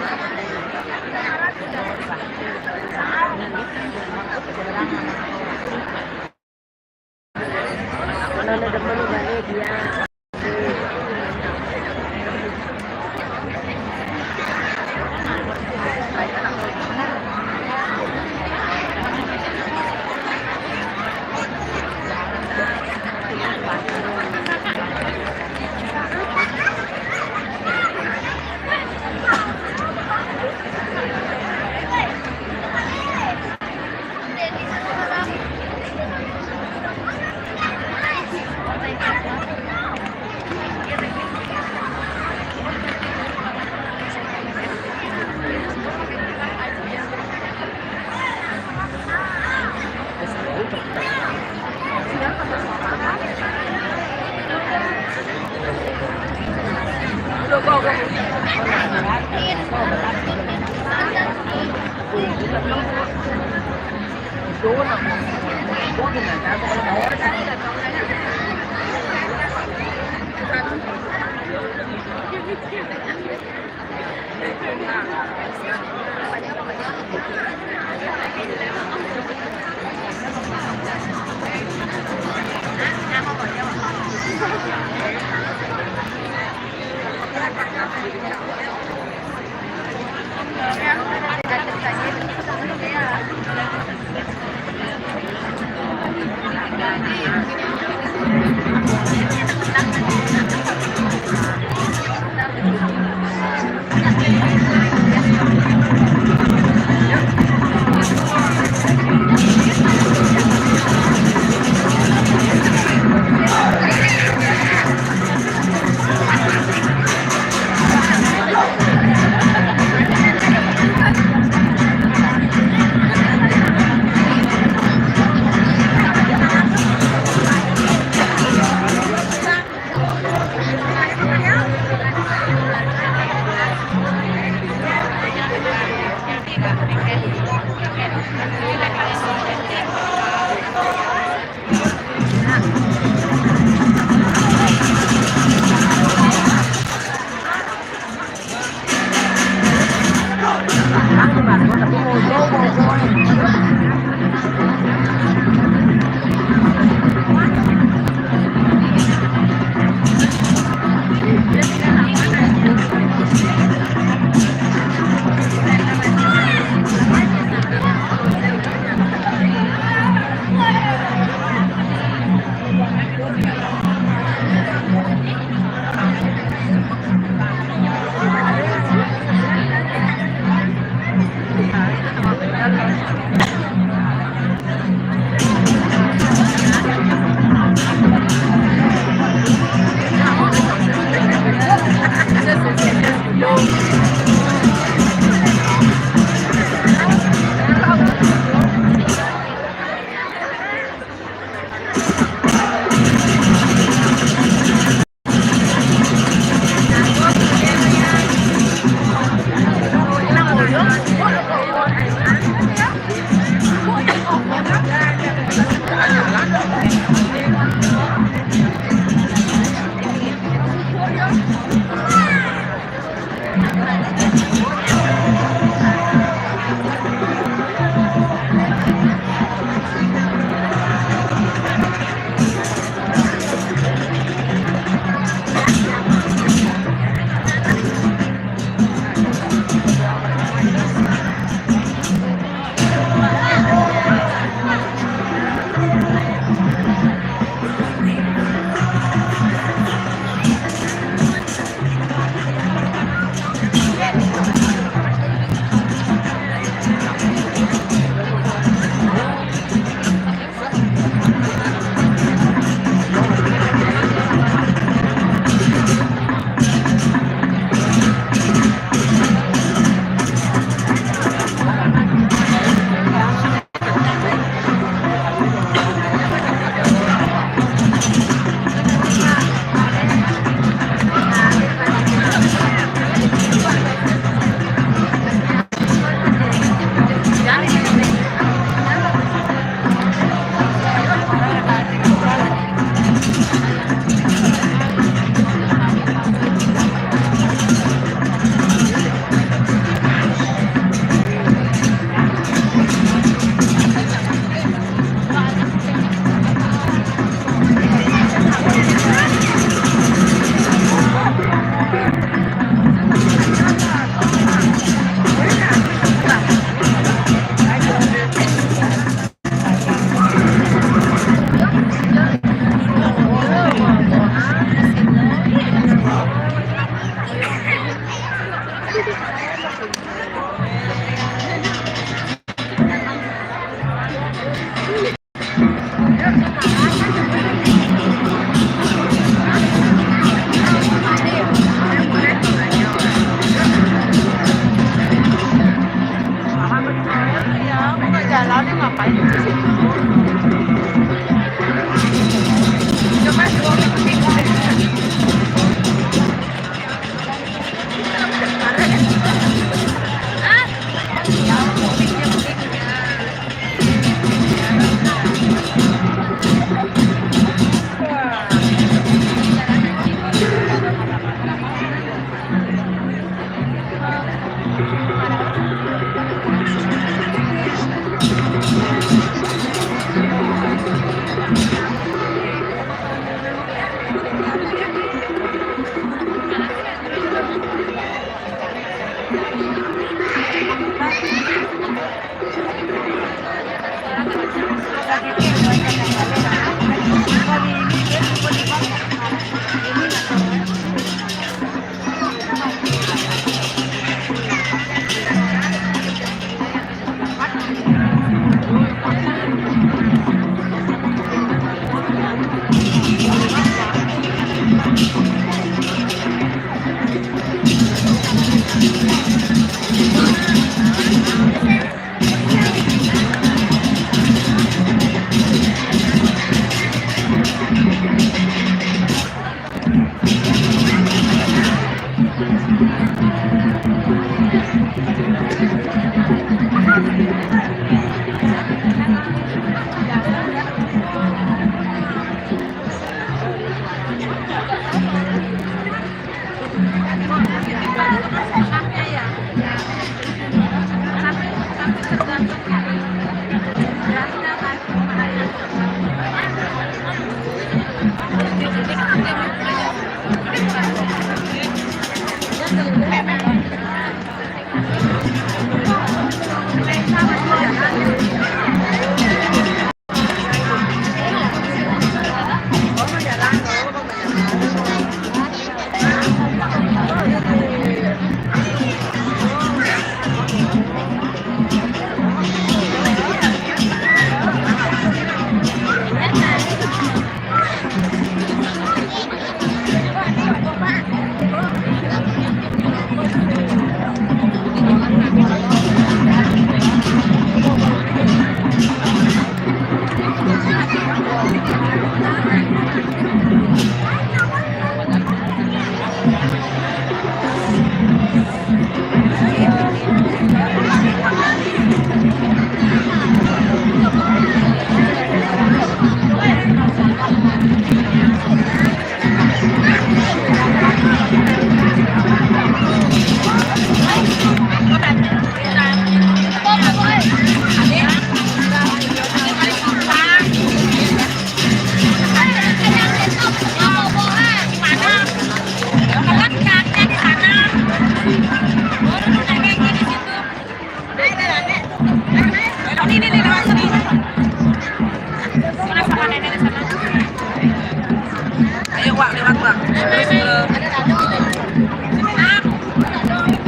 Ayo, Wak, lewat, Wak. Terus ke...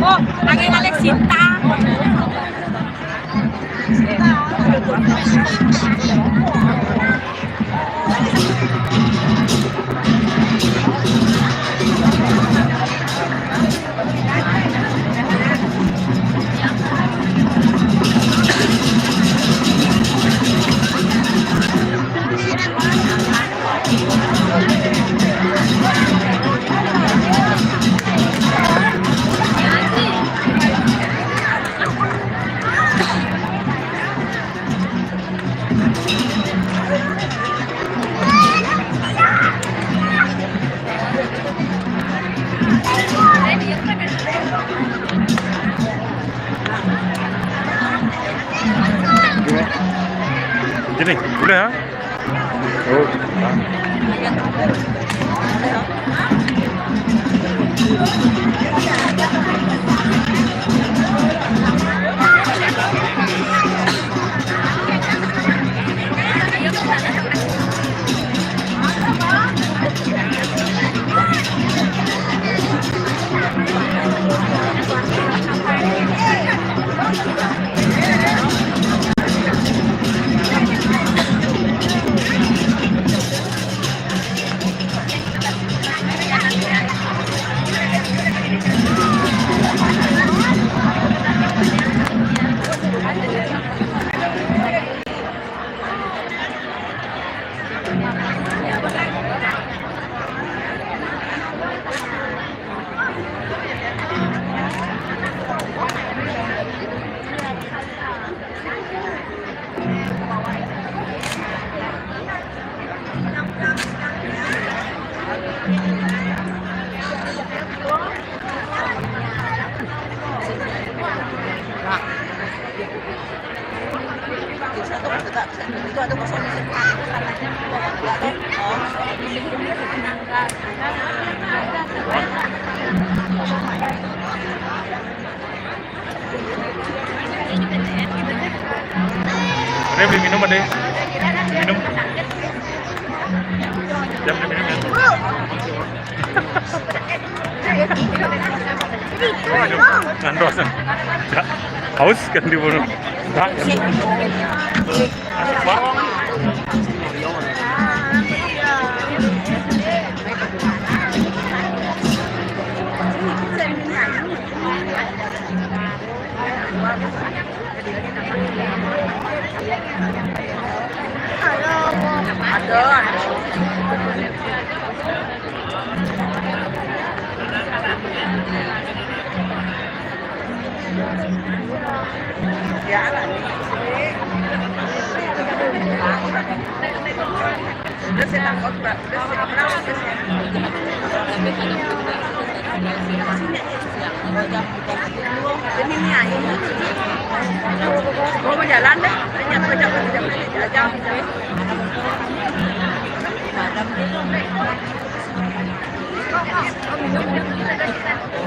Oh, lagi ngalek Sinta. Jadi, boleh, ha? Oh. Ada beli minum, ada. Minum. Jam beli minum ya. Minum. Ngantos. Ya. Haus kan di mulut. Nah, ya. Wah. Ini nih, ayo. Mau jalan deh. Banyak, banyak, banyak, banyak. Jajan.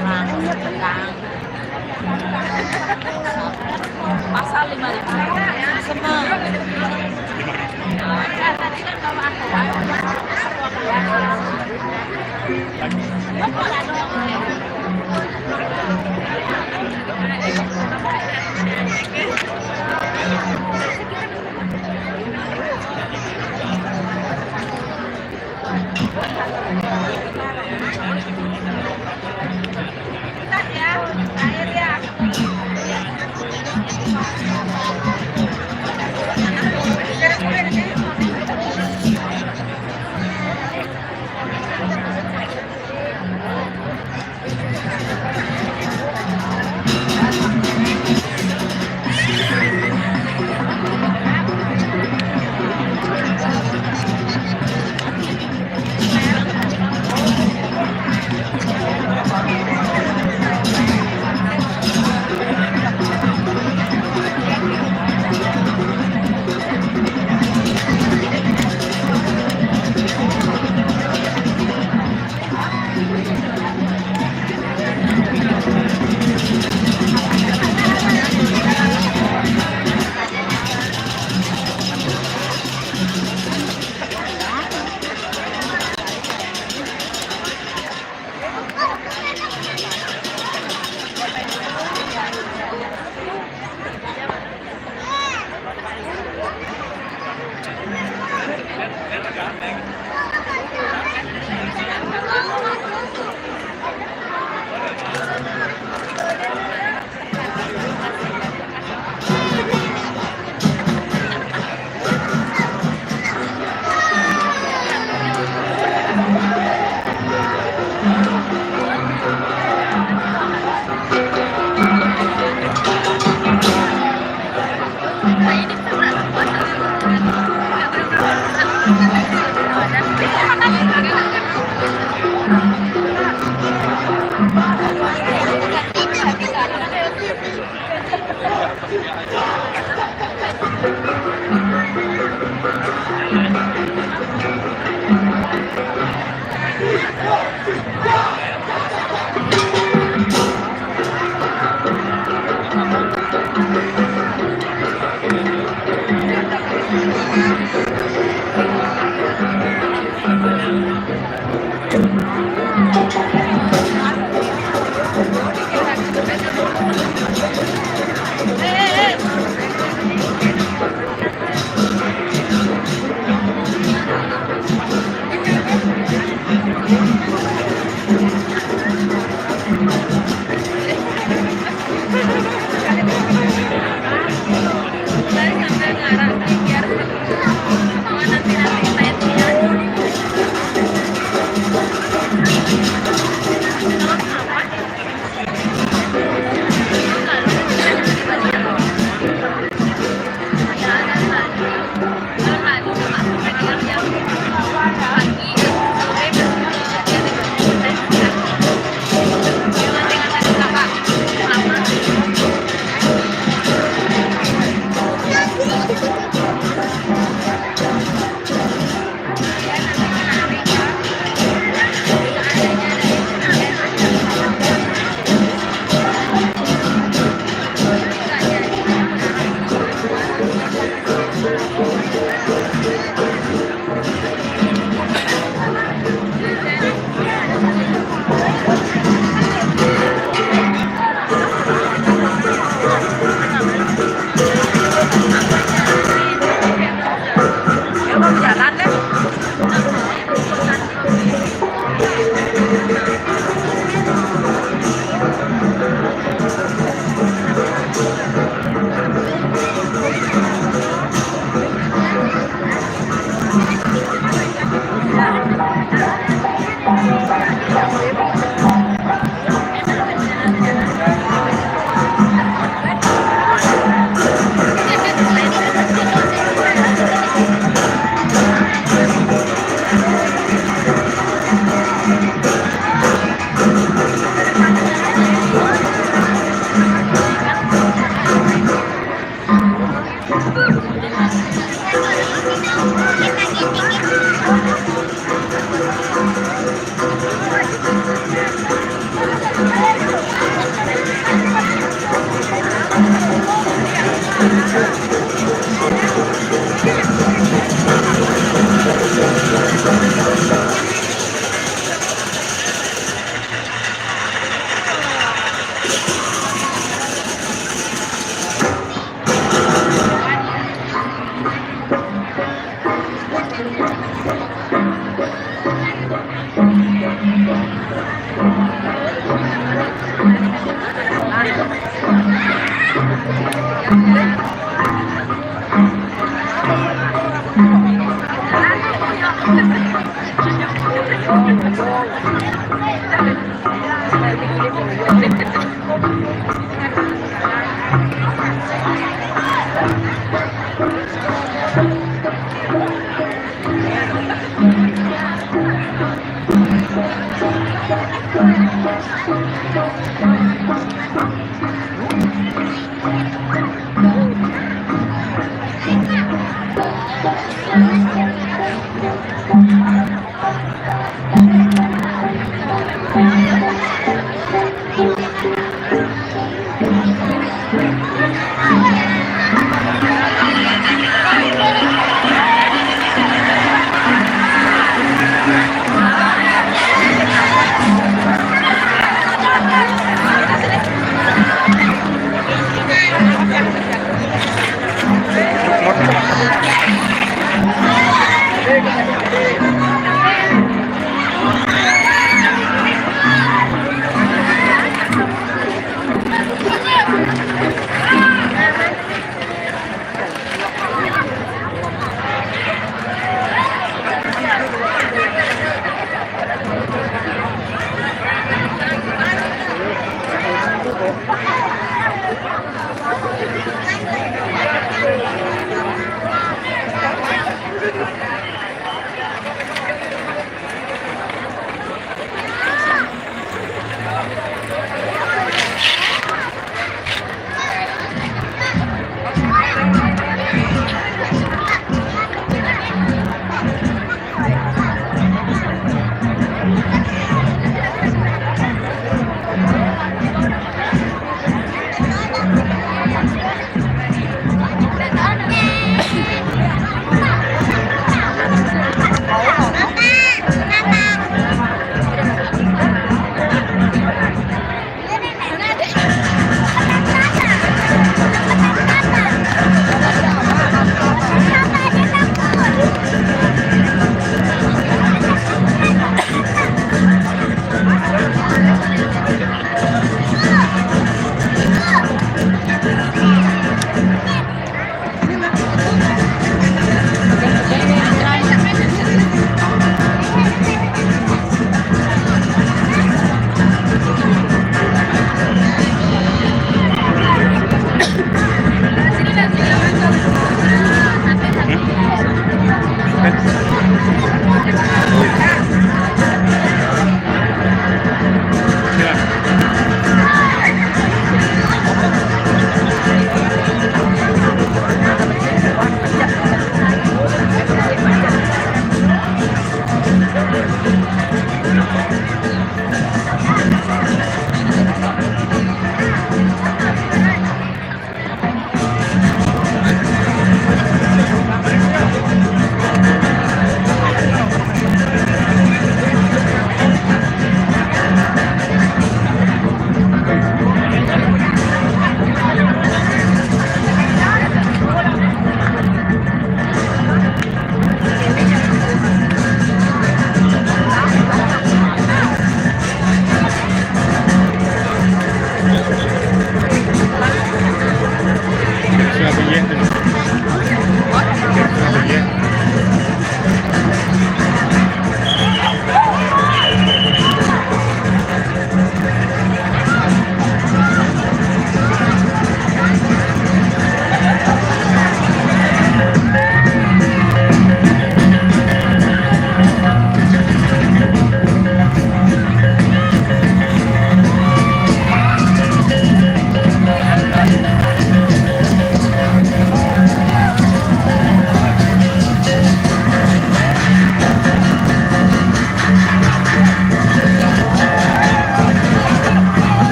Orang, orang. Pasal lima ribu. Semua.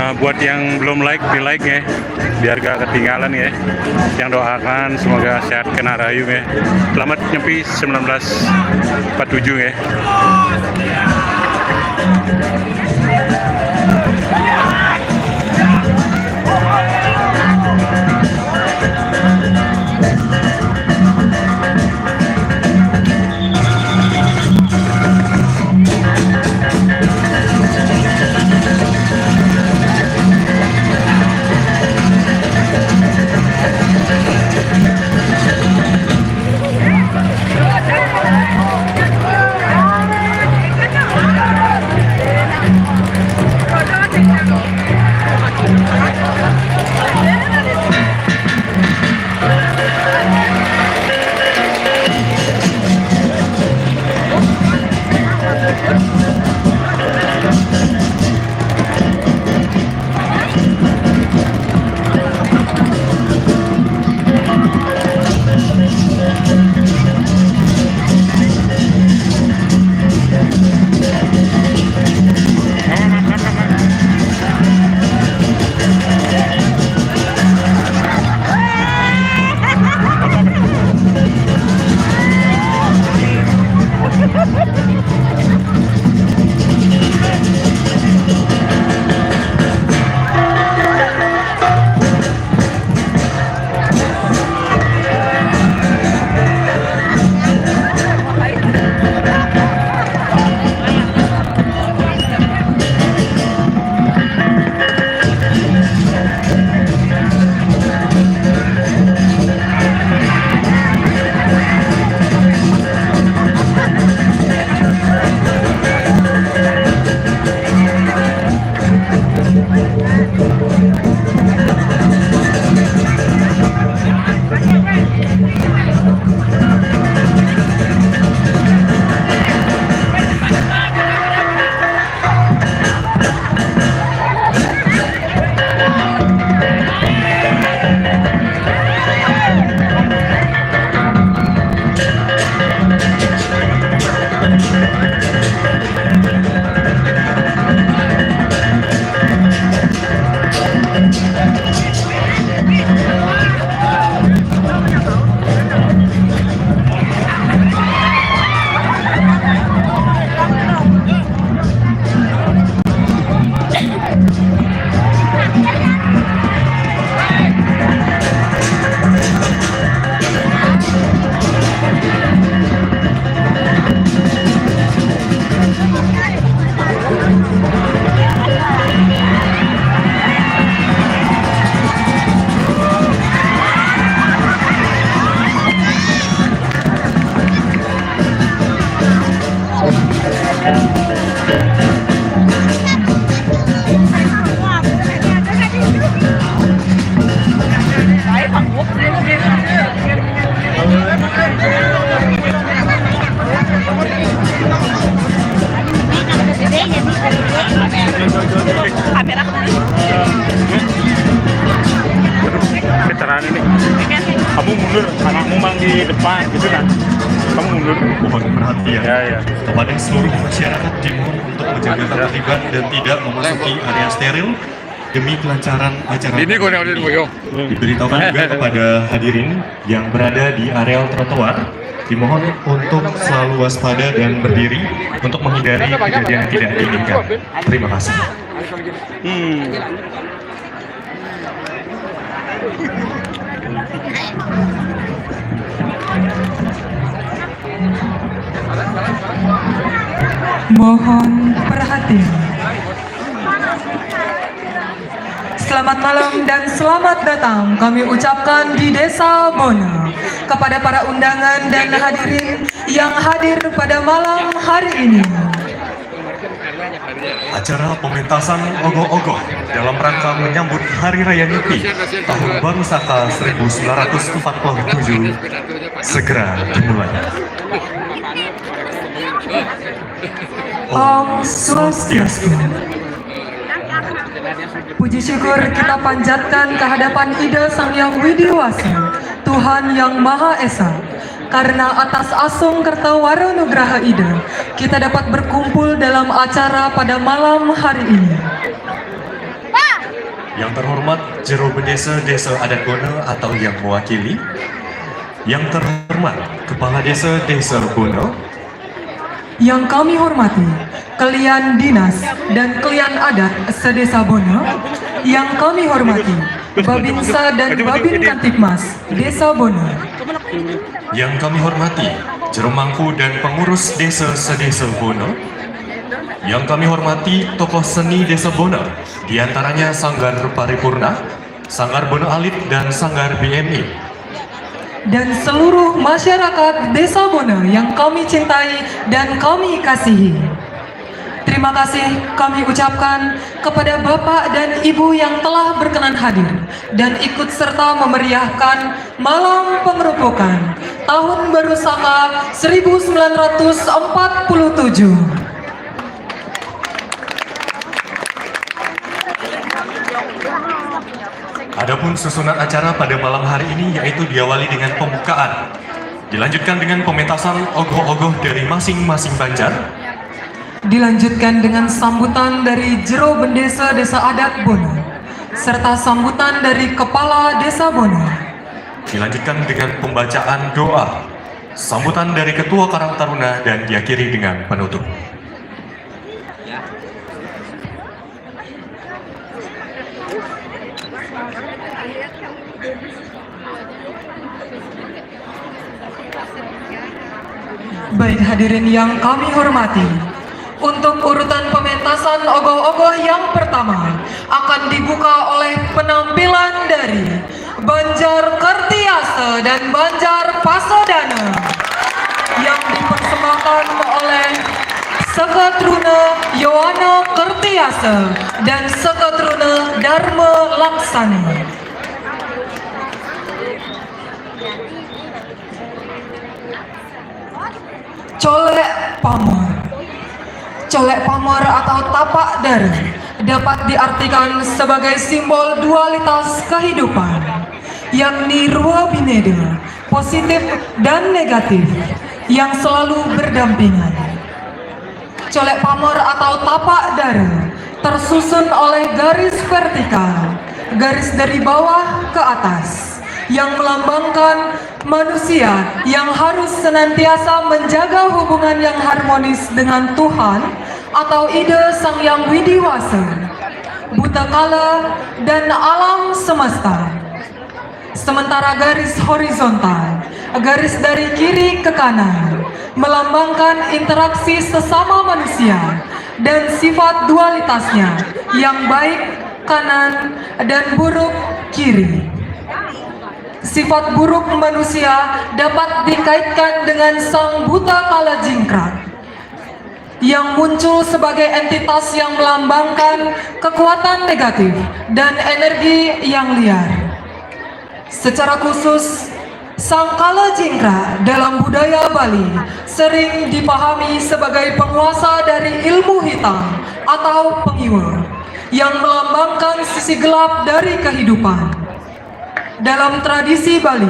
Buat yang belum like, di like ya, biar gak ketinggalan ya. Yang doakan semoga sehat kena rayu ya. Selamat nyampe sembilan belas empat tujuh ya. Veteran ini. Kamu mundur, anakmu mang di depan gitu kan. Kamu mundur. Mohon perhatian. Ya, ya. Kepada seluruh masyarakat, dimohon untuk menjaga ketertiban dan tidak memasuki area steril demi kelancaran acara. Ini kau yang udah. Diberitahukan juga kepada hadirin yang berada di areal trotoar, dimohon untuk selalu waspada dan berdiri untuk menghindari kejadian yang tidak diinginkan. Terima kasih. Hmm. Mohon perhatian. Selamat malam dan selamat datang kami ucapkan di Desa Bona kepada para undangan dan hadirin yang hadir pada malam hari ini. Acara pementasan ogoh-ogoh dalam rangka menyambut Hari Raya Nyepi Tahun Baru Saka seribu sembilan ratus empat puluh tujuh segera dimulai. Om Swastiastu. Puji syukur kita panjatkan ke hadapan Ida Sang Hyang Widi Wasa, Tuhan Yang Maha Esa. Karena atas asung kerta wara nugraha Ida, kita dapat berkumpul dalam acara pada malam hari ini. Yang terhormat Jero Bendesa Desa Adat Bona atau yang mewakili. Yang terhormat Kepala Desa Desa Bona. Yang kami hormati kalian dinas dan kalian adat sedesa Bona. Yang kami hormati Babinsa dan Babin Kantipmas Desa Bona. Yang kami hormati Jero Mangku dan pengurus desa sedesa Bona. Yang kami hormati tokoh seni Desa Bona, di antaranya Sanggar Paripurna, Sanggar Bona Alit, dan Sanggar B M I. Dan seluruh masyarakat Desa Bona yang kami cintai dan kami kasihi. Terima kasih kami ucapkan kepada Bapak dan Ibu yang telah berkenan hadir dan ikut serta memeriahkan malam pengerupukan tahun baru Saka seribu sembilan ratus empat puluh tujuh. Adapun susunan acara pada malam hari ini yaitu diawali dengan pembukaan, dilanjutkan dengan pementasan ogoh-ogoh dari masing-masing banjar, dilanjutkan dengan sambutan dari Jero Bendesa Desa Adat Bona, serta sambutan dari Kepala Desa Bona, dilanjutkan dengan pembacaan doa, sambutan dari Ketua Karang Taruna, dan diakhiri dengan penutup. Baik, hadirin yang kami hormati, untuk urutan pementasan ogoh-ogoh yang pertama akan dibuka oleh penampilan dari Banjar Kertiase dan Banjar Pasodana yang dipersembahkan oleh Seketruna Yowana Kertiase dan Seketruna Dharma Laksana. Colek pamor. Colek pamor atau tapak dara dapat diartikan sebagai simbol dualitas kehidupan, yakni rua bineda, positif dan negatif, yang selalu berdampingan. Colek pamor atau tapak dara tersusun oleh garis vertikal, garis dari bawah ke atas, yang melambangkan manusia yang harus senantiasa menjaga hubungan yang harmonis dengan Tuhan atau ide Sang Yang Widi Wasa, Buta Kala, dan alam semesta. Sementara garis horizontal, garis dari kiri ke kanan, melambangkan interaksi sesama manusia dan sifat dualitasnya yang baik kanan dan buruk kiri. Sifat buruk manusia dapat dikaitkan dengan sang buta kala jingkrak yang muncul sebagai entitas yang melambangkan kekuatan negatif dan energi yang liar. Secara khusus, sang kala jingkrak dalam budaya Bali sering dipahami sebagai penguasa dari ilmu hitam atau pengiwa yang melambangkan sisi gelap dari kehidupan. Dalam tradisi Bali,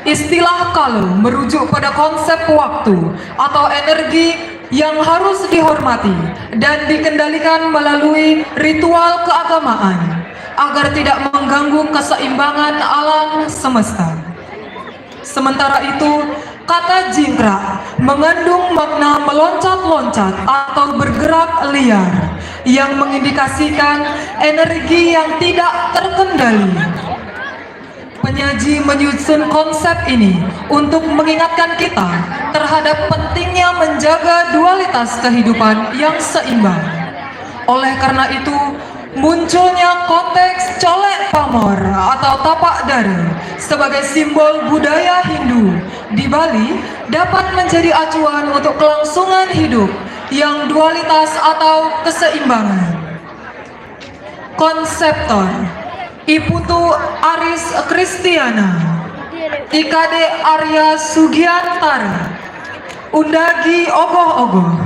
istilah kala merujuk pada konsep waktu atau energi yang harus dihormati dan dikendalikan melalui ritual keagamaan agar tidak mengganggu keseimbangan alam semesta. Sementara itu, kata jingkrak mengandung makna meloncat-loncat atau bergerak liar yang mengindikasikan energi yang tidak terkendali. Penyaji menyusun konsep ini untuk mengingatkan kita terhadap pentingnya menjaga dualitas kehidupan yang seimbang. Oleh karena itu, munculnya konteks colek pamor atau tapak dara sebagai simbol budaya Hindu di Bali dapat menjadi acuan untuk kelangsungan hidup yang dualitas atau keseimbangan. Konseptor, I Putu Aris Kristiana, I Kade Arya Sugiantara, Undagi Ogoh-ogoh,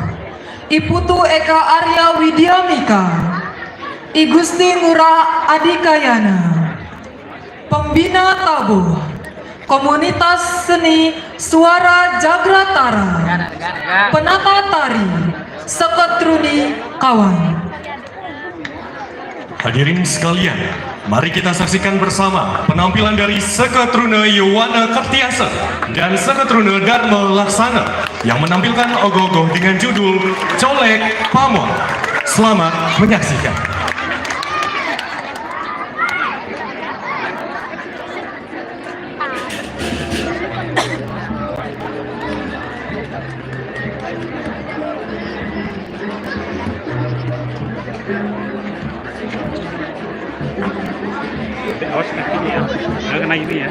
I Putu Eka Arya Widyamika, I Gusti Ngurah Adikayana, pembina tabuh, komunitas seni Suara Jagratara, penata tari, Seketruni Kawan. Hadirin sekalian, Mari kita saksikan bersama penampilan dari Seketruna Yowana Kartiasa dan Seketruna Dharma Laksana yang menampilkan ogoh-ogoh dengan judul Colek Pamor. Selamat menyaksikan. Awas kakinya ya. Nggak kena ini ya.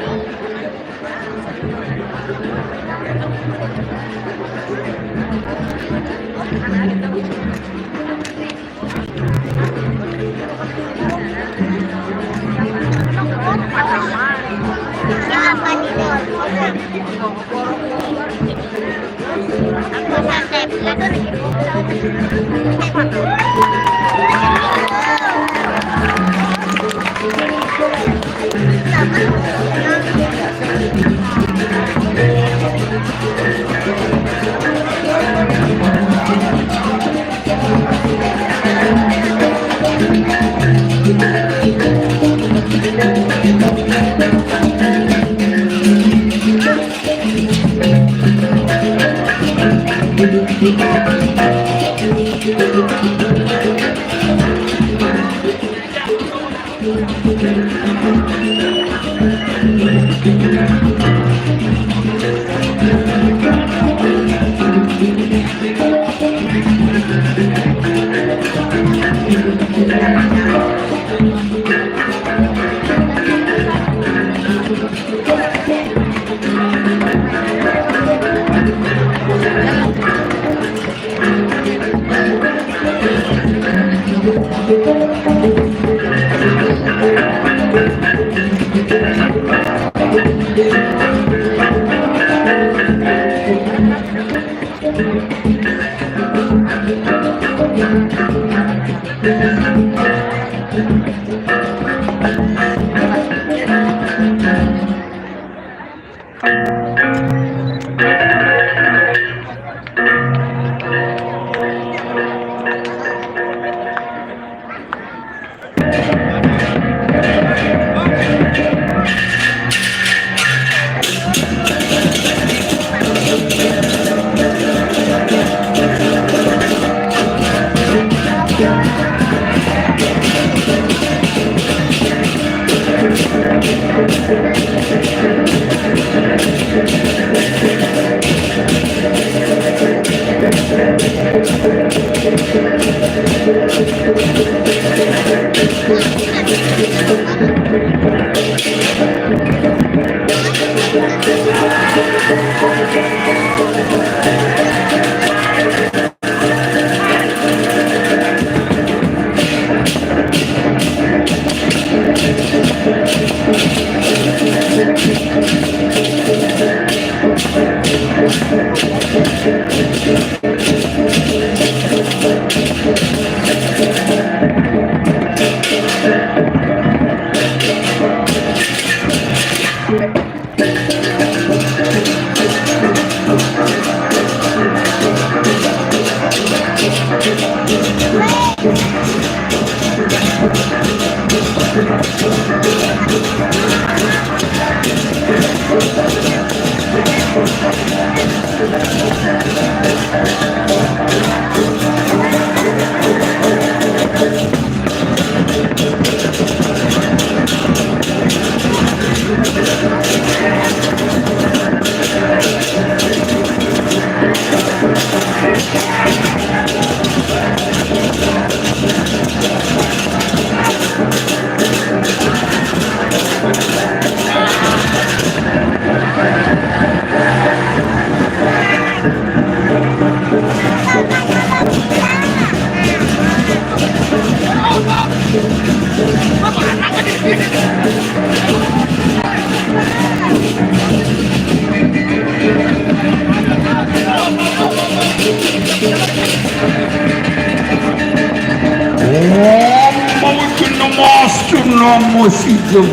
Om kena mas kena musidum.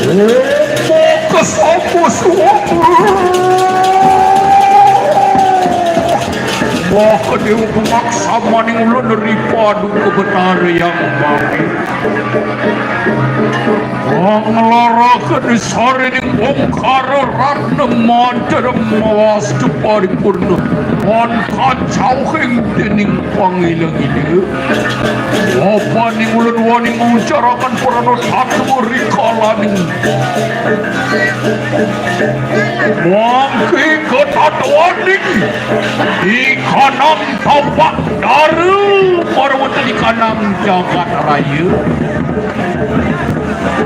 Om kes apa suap. Wah, kedéwa pungaksaning ulun ri paduka Betara Hyang Mangké. Wah, nglaraken sarining ongkara ratna mantra mawasta paripurna. Wan kacauhing déning pangila-ngila. Apaning ulun wani ngucaraken prana tatwa rikalaning mangké katatwaning ikanang tapak dara, para wonten ikanang jagat raya.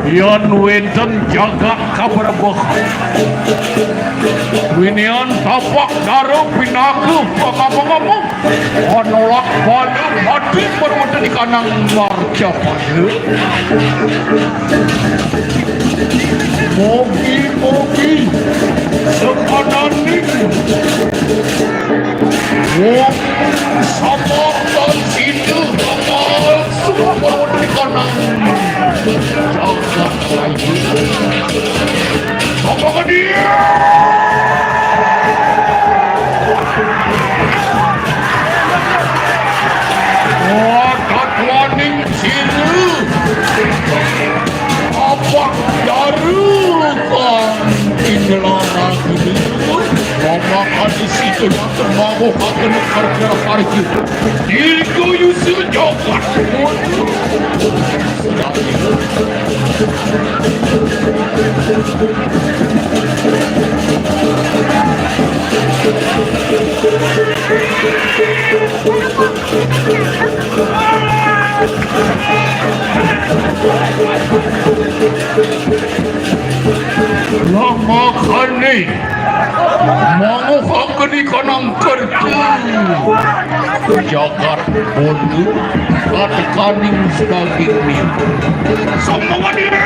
Yén wénten jagat kabrebeh, winian tapak dara pinaka pangapung-apung. Panolak bala mati perweteni kanang marcapada. Mugi-mugi sakananing wong samartan sida bakal suka perweteni kanang jagat raya. Apa ka dia? Watatwaning sira. Apa daru kang inglaragini? Mama kadi situ nak termabuh akan kerja parkir. Diriku Yusuf Jokat. Lamakane manguhakeni kanang kertu jagat bondo katekaning daging mimpi. Sambungan diri.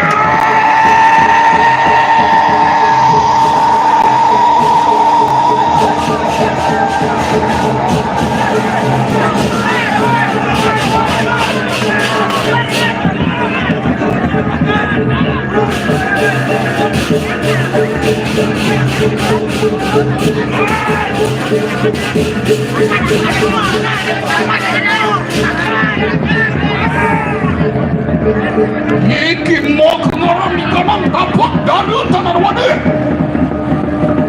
Niki mok ngarani kanang tapak dara tanan wadah.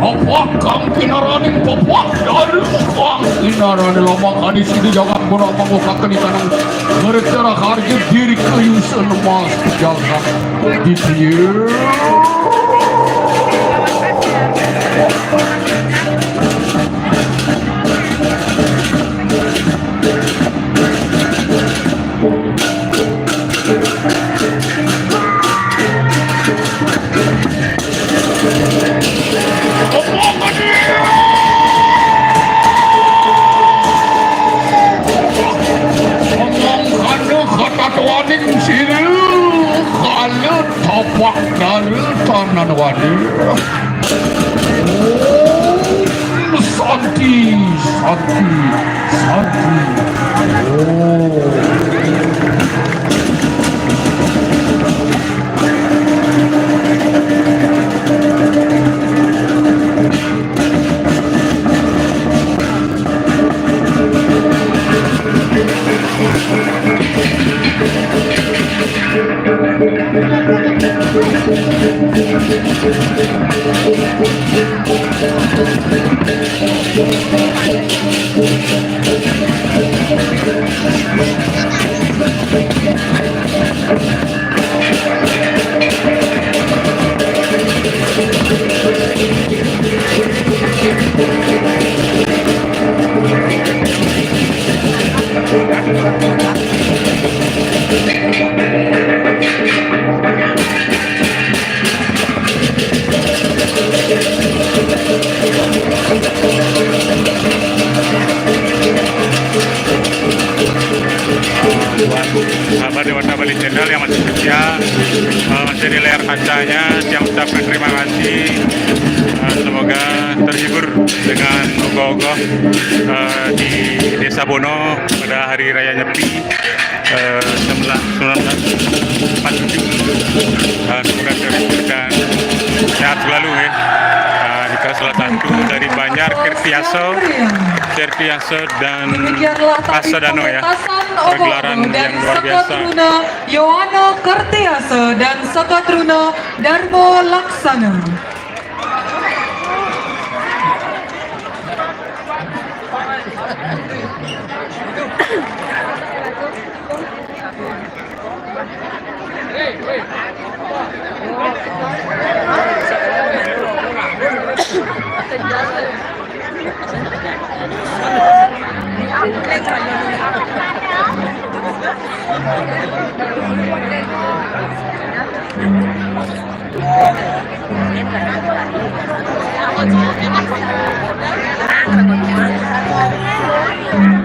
Apa kang kinaraning tapak dara kang kinarani lamakane sida jagat guna pangukaken ikanang ngercara harga diri kayusen mas jagat. Dipiye? Omong kanu katatwaning siru kalut tapak daru tanan wadir. Om Santi, Santi, Santi. Om. Buat sahabat Dewata Bali Channel yang masih setia, eh, masih di layar kacanya, saya ucapkan terima kasih. Eh, semoga terhibur dengan ogoh-ogoh, eh, di Desa Bono pada hari raya Nyepi, eh, sembilan belas empat tujuh. Eh, semoga terhibur dan sehat selalu, ya. Eh, jika salah satu dari Banjar Piaso, Sir Piaso dan Demikianlah tadi Asadano ya. Pementasan ogoh-ogoh dari yang luar biasa. Sekotruna Yohana Kertiasa dan Sekotruna Darmo Laksana.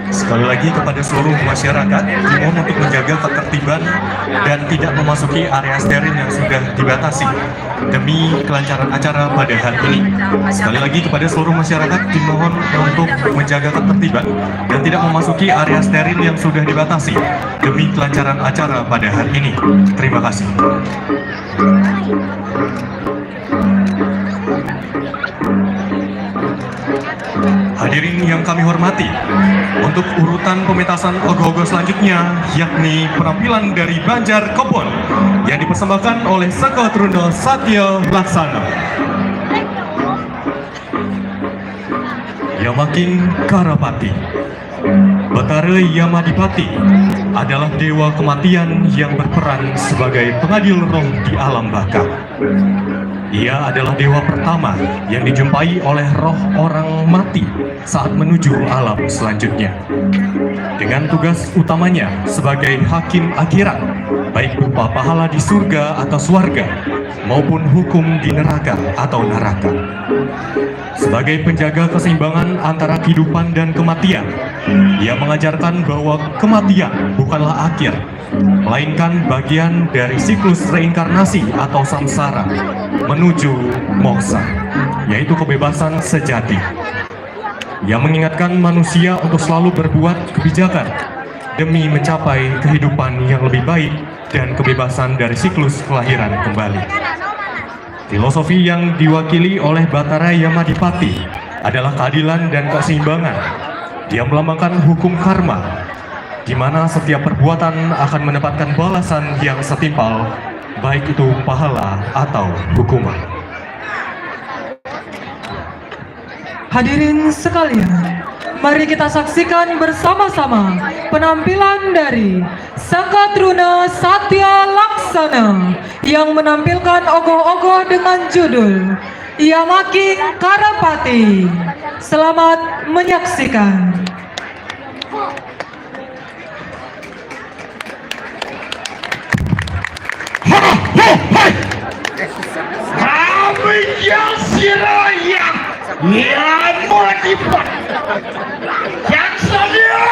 Sekali lagi kepada seluruh masyarakat, dimohon untuk menjaga ketertiban dan tidak memasuki area steril yang sudah dibatasi demi kelancaran acara pada hari ini. Sekali lagi kepada seluruh masyarakat, dimohon untuk menjaga ketertiban dan tidak memasuki area steril yang sudah dibatasi demi kelancaran acara pada hari ini. Terima kasih. Hadirin yang kami hormati, untuk urutan pementasan ogoh-ogoh selanjutnya, yakni penampilan dari Banjar Kebon yang dipersembahkan oleh Sekotruna Satya Laksana. Yamaking Karapati. Batara Yamadipati adalah dewa kematian yang berperan sebagai pengadil roh di alam baka. Ia adalah dewa pertama yang dijumpai oleh roh orang mati saat menuju alam selanjutnya. Dengan tugas utamanya sebagai hakim akhirat, baik berupa pahala di surga atau swarga, maupun hukum di neraka atau naraka. Sebagai penjaga keseimbangan antara kehidupan dan kematian, ia mengajarkan bahwa kematian bukanlah akhir, melainkan bagian dari siklus reinkarnasi atau samsara menuju moksha, yaitu kebebasan sejati. Ia mengingatkan manusia untuk selalu berbuat kebijakan demi mencapai kehidupan yang lebih baik dan kebebasan dari siklus kelahiran kembali. Filosofi yang diwakili oleh Batara Yamadipati adalah keadilan dan keseimbangan. Dia melambangkan hukum karma, di mana setiap perbuatan akan mendapatkan balasan yang setimpal, baik itu pahala atau hukuman. Hadirin sekalian, mari kita saksikan bersama-sama penampilan dari Sekotruna Satya Laksana yang menampilkan ogoh-ogoh dengan judul Yamaking Karapati. Selamat menyaksikan. Ho, ho, hai! Kami yang siraya, yang modipat, yang sedia.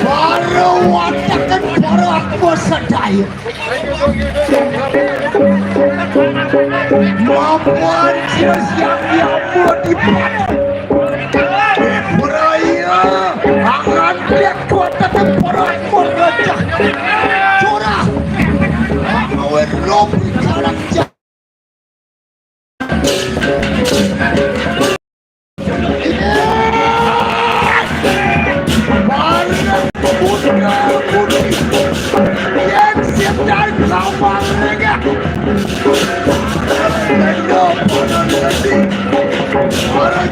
Para wataken, para akma sadaya. Mapan sira Hyang Yama Dipati. Braya angan piak kuatata para akma gajah. Curah. Awen ropi kalak.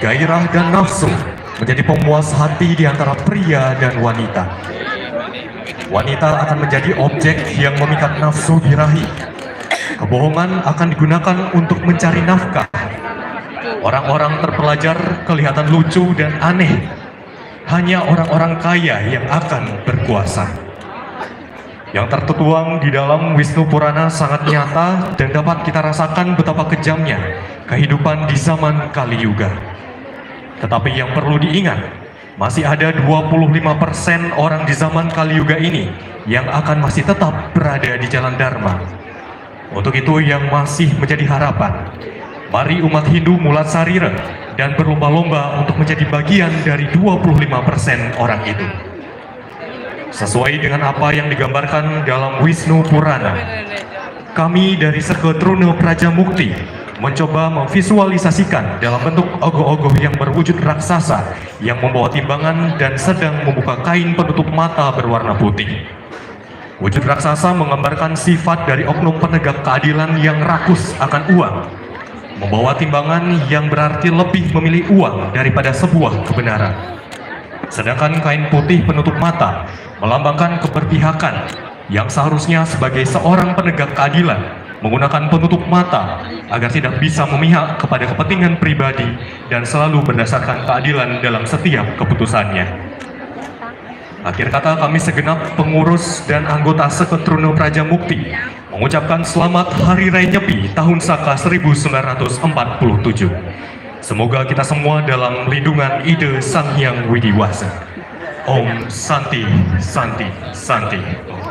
Gairah dan nafsu menjadi pemuas hati di antara pria dan wanita. Wanita akan menjadi objek yang memikat nafsu birahi. Kebohongan akan digunakan untuk mencari nafkah. Orang-orang terpelajar kelihatan lucu dan aneh. Hanya orang-orang kaya yang akan berkuasa. Yang tertuang di dalam Wisnu Purana sangat nyata dan dapat kita rasakan betapa kejamnya kehidupan di zaman Kali Yuga. Tetapi yang perlu diingat, masih ada dua puluh lima persen orang di zaman Kali Yuga ini yang akan masih tetap berada di jalan Dharma. Untuk itu yang masih menjadi harapan, mari umat Hindu mulat sarira dan berlomba-lomba untuk menjadi bagian dari dua puluh lima persen orang itu. Sesuai dengan apa yang digambarkan dalam Wisnu Purana, kami dari Seke Truna Praja Mukti mencoba memvisualisasikan dalam bentuk ogoh-ogoh yang berwujud raksasa yang membawa timbangan dan sedang membuka kain penutup mata berwarna putih. Wujud raksasa menggambarkan sifat dari oknum penegak keadilan yang rakus akan uang, membawa timbangan yang berarti lebih memilih uang daripada sebuah kebenaran. Sedangkan kain putih penutup mata melambangkan keberpihakan yang seharusnya sebagai seorang penegak keadilan menggunakan penutup mata agar tidak bisa memihak kepada kepentingan pribadi dan selalu berdasarkan keadilan dalam setiap keputusannya. Akhir kata, kami segenap pengurus dan anggota Seke Truna Praja Mukti mengucapkan selamat Hari Raya Nyepi tahun Saka seribu sembilan ratus empat puluh tujuh. Semoga kita semua dalam lindungan Ida Sang Hyang Widi Wasa. Om Santi, Santi, Santi. Om.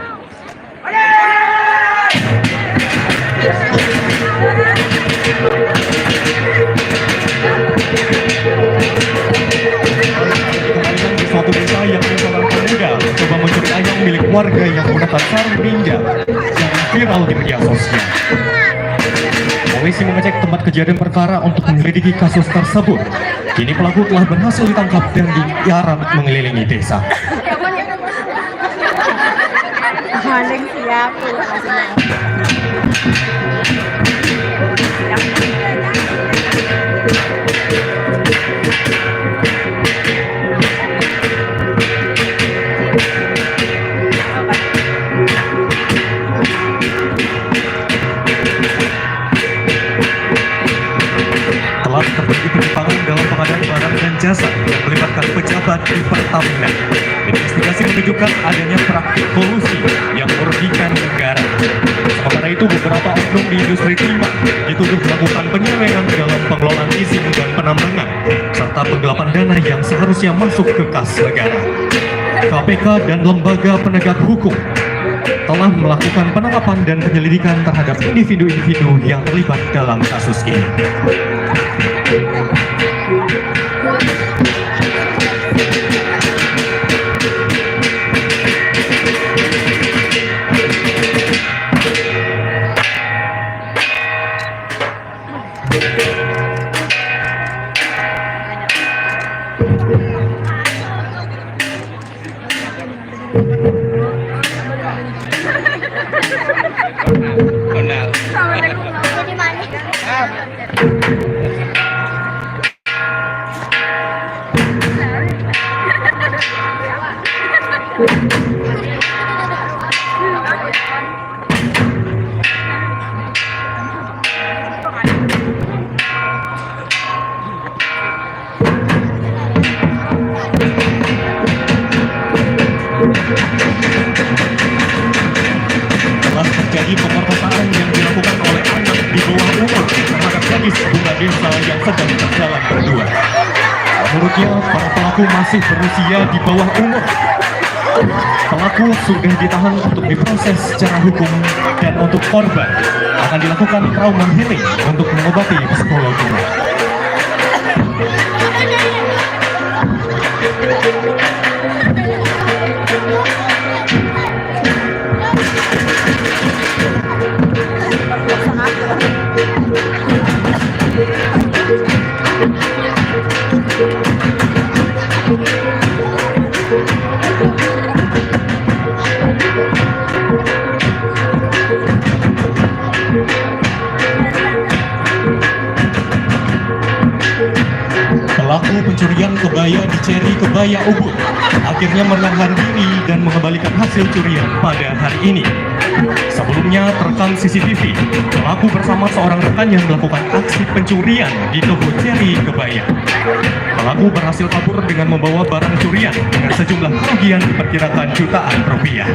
Di suatu desa yang seorang pemuda coba mencuri ayam milik warga yang menggunakan sarung ninja yang viral di media sosial. Polisi mengecek tempat kejadian perkara untuk menyelidiki kasus tersebut. Kini pelaku telah berhasil ditangkap dan diarak mengelilingi desa. Paling siap. Telah terjadi penyimpangan dalam pengadaan barang dan jasa yang melibatkan pejabat di Pertamina. Investigasi menunjukkan adanya praktik kolusi yang merugikan negara. Sementara itu, beberapa oknum di industri timah dituduh melakukan penyelewengan dalam pengelolaan izin dan penambangan, serta penggelapan dana yang seharusnya masuk ke kas negara. K P K dan lembaga penegak hukum telah melakukan penangkapan dan penyelidikan terhadap individu-individu yang terlibat dalam kasus ini. Telah terjadi pemerkosaan yang dilakukan oleh anak di bawah umur terhadap gadis bunga desa yang sedang berjalan berdua. Menurutnya, para pelaku masih berusia di bawah umur. Pelaku sudah ditahan untuk diproses secara hukum dan untuk korban akan dilakukan trauma healing untuk mengobati psikologinya. Curian kebaya di Ceri Kebaya Ubud akhirnya menahan diri dan mengembalikan hasil curian pada hari ini. Sebelumnya terekam C C T V, pelaku bersama seorang rekannya melakukan aksi pencurian di toko Ceri Kebaya. Pelaku berhasil kabur dengan membawa barang curian dengan sejumlah kerugian diperkirakan jutaan rupiah.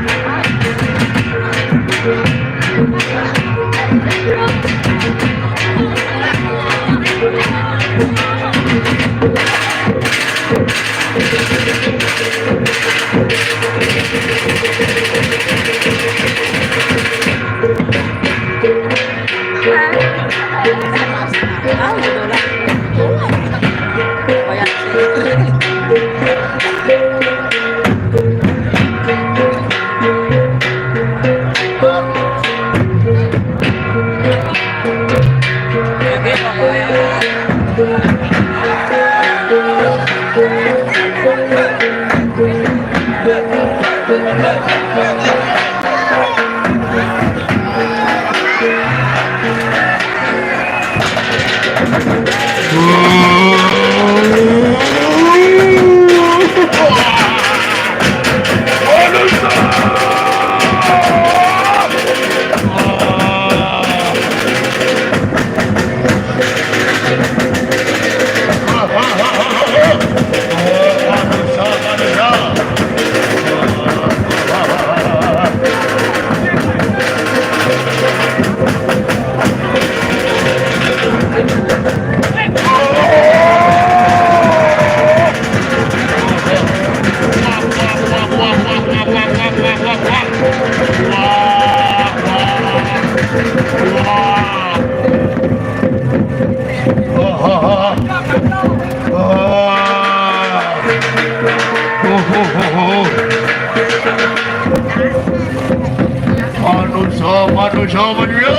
Manusia, manusia, manusia.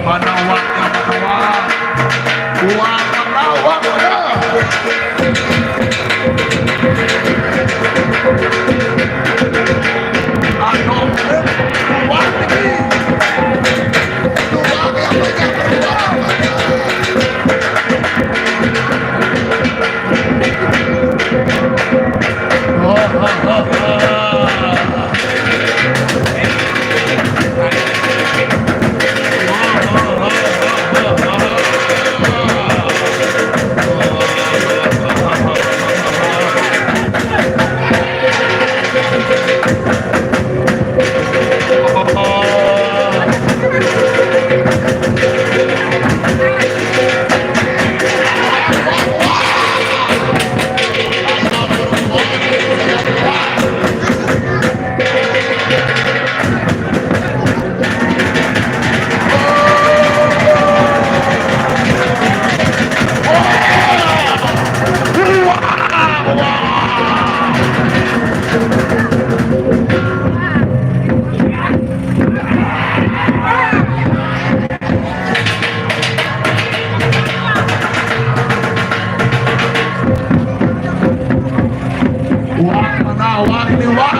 Mana uangnya, mana uang? Uang mana, uang mana? Aduh, uang ini. Uang yang banyak, uang. Wah, mana wah ini, wah?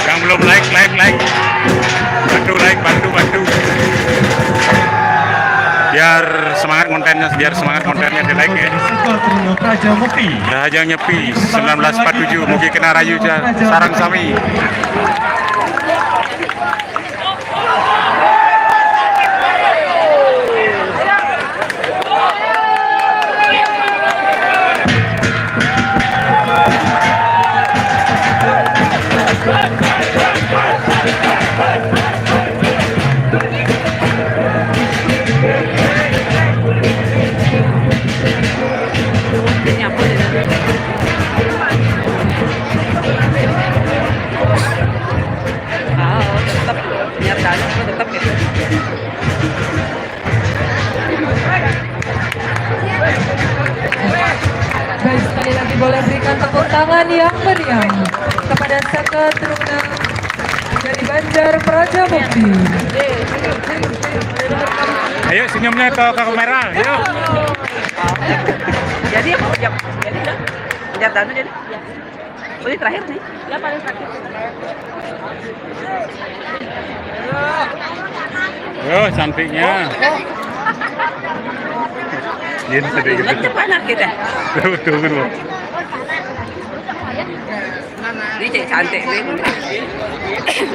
Yang belum like, like, like. Bantu like, bantu, bantu. Biar semangat kontennya, biar semangat kontennya di like ya. Raja Nyepi. Raja Nyepi sembilan belas empat tujuh, mugi kena rayu ja, sareng sami. Guys, sekali lagi Boleh berikan tepuk tangan yang meriah kepada Saka Truna dari Banjar Praja Mukti. Ayo senyumnya ke, ke kamera, yuk. Jadi apa? Jadi dah. Jadi dah. Boleh terakhir nih. Ya, paling terakhir. Yo, cantiknya. Dia sedikit. Nanti panas kita. Tuh, tuh, tuh. Ini cek cantik nih.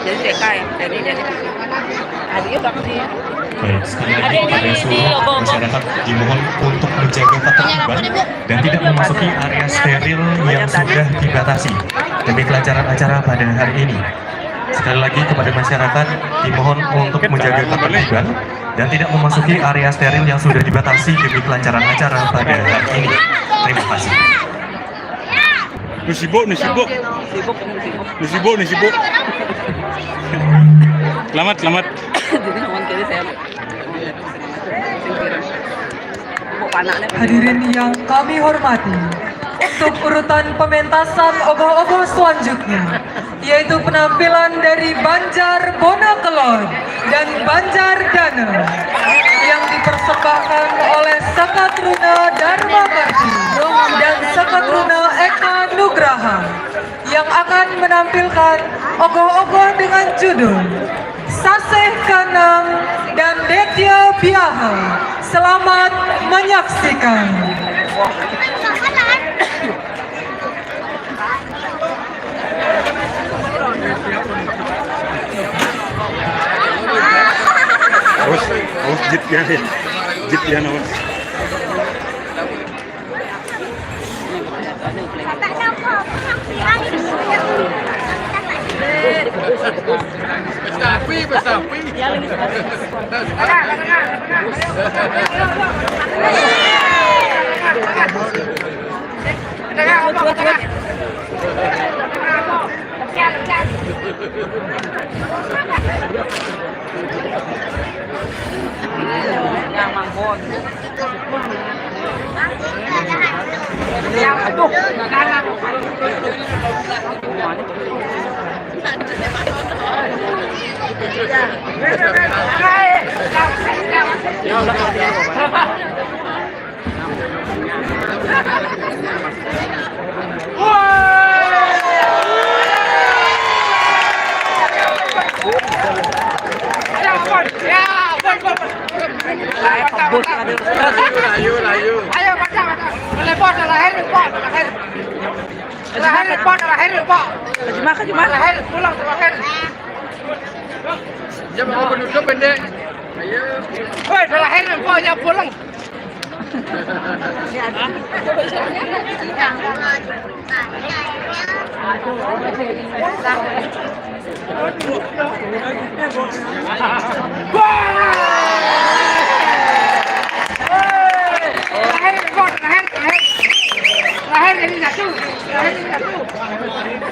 Jadi cek kai. Jadi, jadi. Adik bakti. Baik, sekali lagi kepada seluruh masyarakat dimohon untuk menjaga ketertiban dan tidak memasuki area steril yang sudah dibatasi demi kelancaran acara pada hari ini. Sekali lagi kepada masyarakat dimohon untuk menjaga ketertiban dan tidak memasuki area steril yang sudah dibatasi demi kelancaran acara pada hari ini. Terima kasih. Ni sibuk, ni sibuk. Sibuk, sibuk. Ni sibuk, ni sibuk. Selamat, selamat. Jadi, lawan kiri saya. Hadirin yang kami hormati, untuk urutan pementasan ogoh-ogoh selanjutnya, yaitu penampilan dari Banjar Bonakelon dan Banjar Dana yang dipersembahkan oleh Saka Truna Dharma Karti dan Saka Truna Eka Nugraha yang akan menampilkan ogoh-ogoh dengan judul Saseh Kanang dan Detya Biaha. Selamat menyaksikan. Awas, awas jit ya, jit ya, awas. Ayo, ayo, ayo. Ayo, Pak, Pak. Boleh, Pak, terakhir, Pak, terakhir. Terakhir, Pak, terakhir, Pak. Kejuma, kejuma. Terakhir, pulang, terakhir. Jam aku menutup, pendek. Ayo. Woi, terakhir, Pak, ya pulang.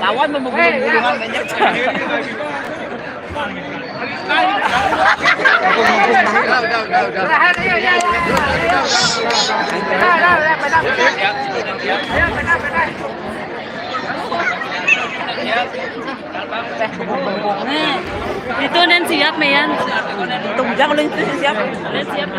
Lawan memukul-mukulan banyak. Nah, itu dan siap, Meyan. Tunggu, jangan lu itu siap. Dan siap.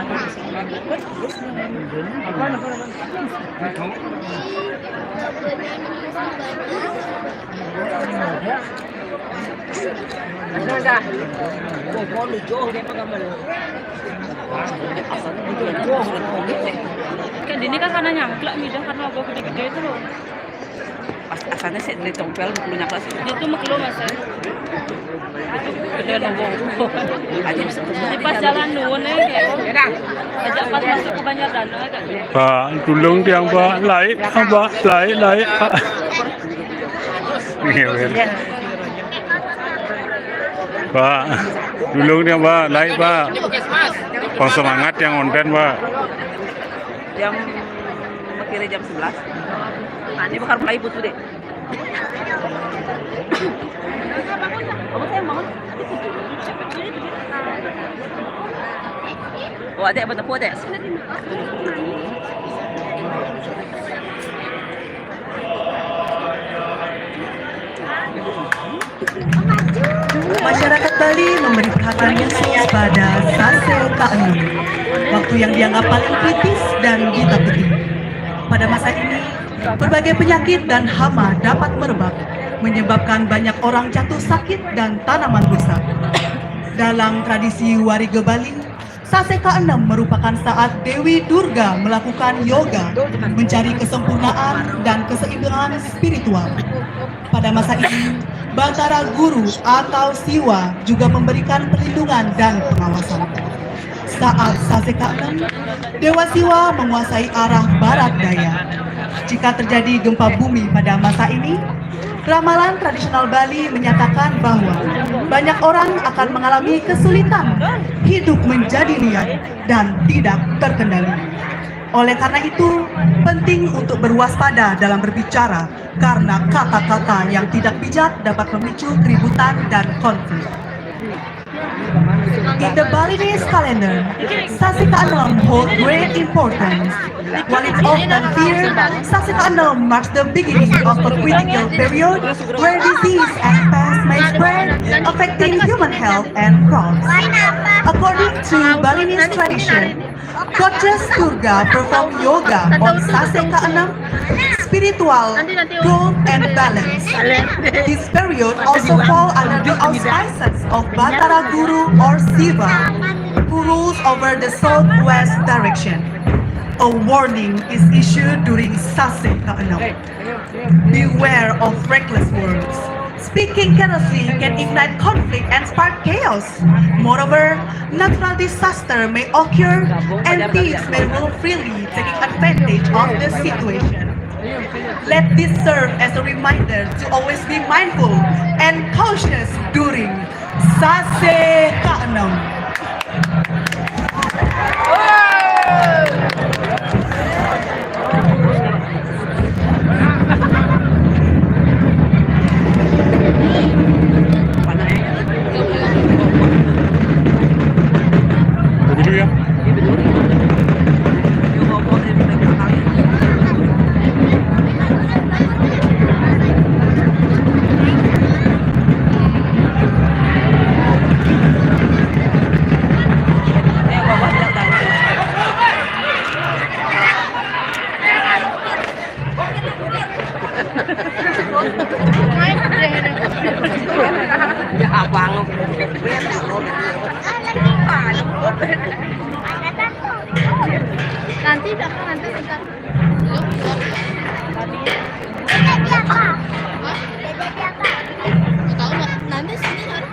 Kan ini kan karena nyangklak nih, karena ogoh gede-gede itu loh. Pas asalnya sih dari tompel, belum nyangklak sih. Dia tuh mekelo, Mas, ya. Gede loh. Aja bisa. Di pas jalan nuwun ya, kayak. Ajak pas masuk ke Banjar Dana, kayak. Pak, tulung tiang, Pak. Laik, Pak. Laik, laik, Pak. Iya, bener. Pak, tulung tiang, Pak. Laik, Pak. Pang semangat yang konten, Pak. Jam, kira jam sebelas. Nah, ini bakal mulai butuh deh. Bangun, sayang, bangun. Oh, adek, apa tepuk, adek? Masyarakat Bali memberi perhatian khusus pada Sase Ka enam, waktu yang dianggap paling kritis dan ditakuti. Pada masa ini, berbagai penyakit dan hama dapat merebak, menyebabkan banyak orang jatuh sakit dan tanaman rusak. Dalam tradisi warga Bali, Sase Ka enam merupakan saat Dewi Durga melakukan yoga, mencari kesempurnaan dan keseimbangan spiritual. Pada masa ini, Batara Guru atau Siwa juga memberikan perlindungan dan pengawasan. Saat Sase Ka enam, Dewa Siwa menguasai arah barat daya. Jika terjadi gempa bumi pada masa ini, ramalan tradisional Bali menyatakan bahwa banyak orang akan mengalami kesulitan, hidup menjadi liar, dan tidak terkendali. Oleh karena itu, penting untuk berwaspada dalam berbicara, karena kata-kata yang tidak bijak dapat memicu keributan dan konflik. In the Balinese calendar, Sase Ka enam holds great importance. While it's often feared, Sase Ka enam marks the beginning of a critical period where disease and pests may spread, affecting human health and crops. According to Balinese tradition, Goddess Durga performed yoga on Sase Ka enam, spiritual growth and balance. This period also fall under the auspices of Batara Guru or Siva, who rules over the southwest direction. A warning is issued during Sase Ka enam. Beware of reckless words. Speaking carelessly can ignite conflict and spark chaos. Moreover, natural disaster may occur and thieves may roam freely, taking advantage of the situation. Let this serve as a reminder to always be mindful and cautious during Sase Ka enam. Tunggu dulu ya. Nanti belakang nanti sebentar. Belum, belum. Hah? Nggak tahu, Mak. Nanti sini ada.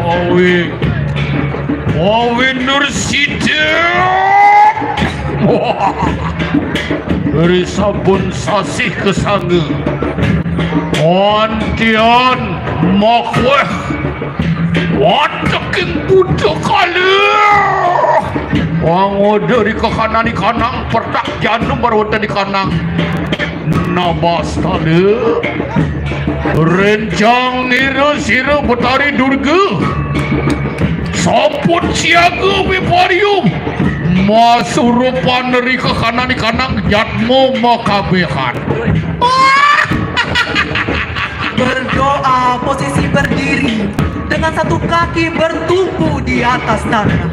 Awi, awi Nur Sida. Wah. Beri sabun sasih kesanga. Antian makweh. Wateking buta kala. Wang oda ri kakanan ikanang pertak janum baru wonten ikanang. Nabastala. Rencang ngira sira Betari Durga. Sampun siaga beparium. Masurupan ri kakanan ikanang jatma makabehan. Berdoa posisi berdiri dengan satu kaki bertumpu di atas tanah.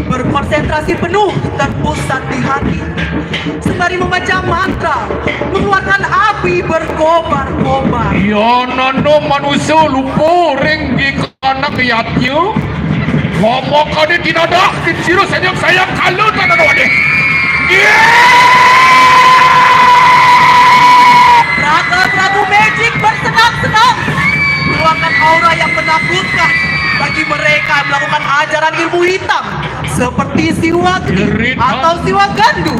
Berkonsentrasi penuh terpusat di hati sembari membaca mantra, mengeluarkan api berkobar-kobar. Yan ana manusa lupa ring di kanak yatnya. Ngomong kadi tinadah, dicirus sayang-sayang, kalu tak ada wadih. Raga Prabu Magic bersenang-senang, mengeluarkan aura yang menakutkan bagi mereka yang melakukan ajaran ilmu hitam seperti Siwa Geni atau Siwa Gandu.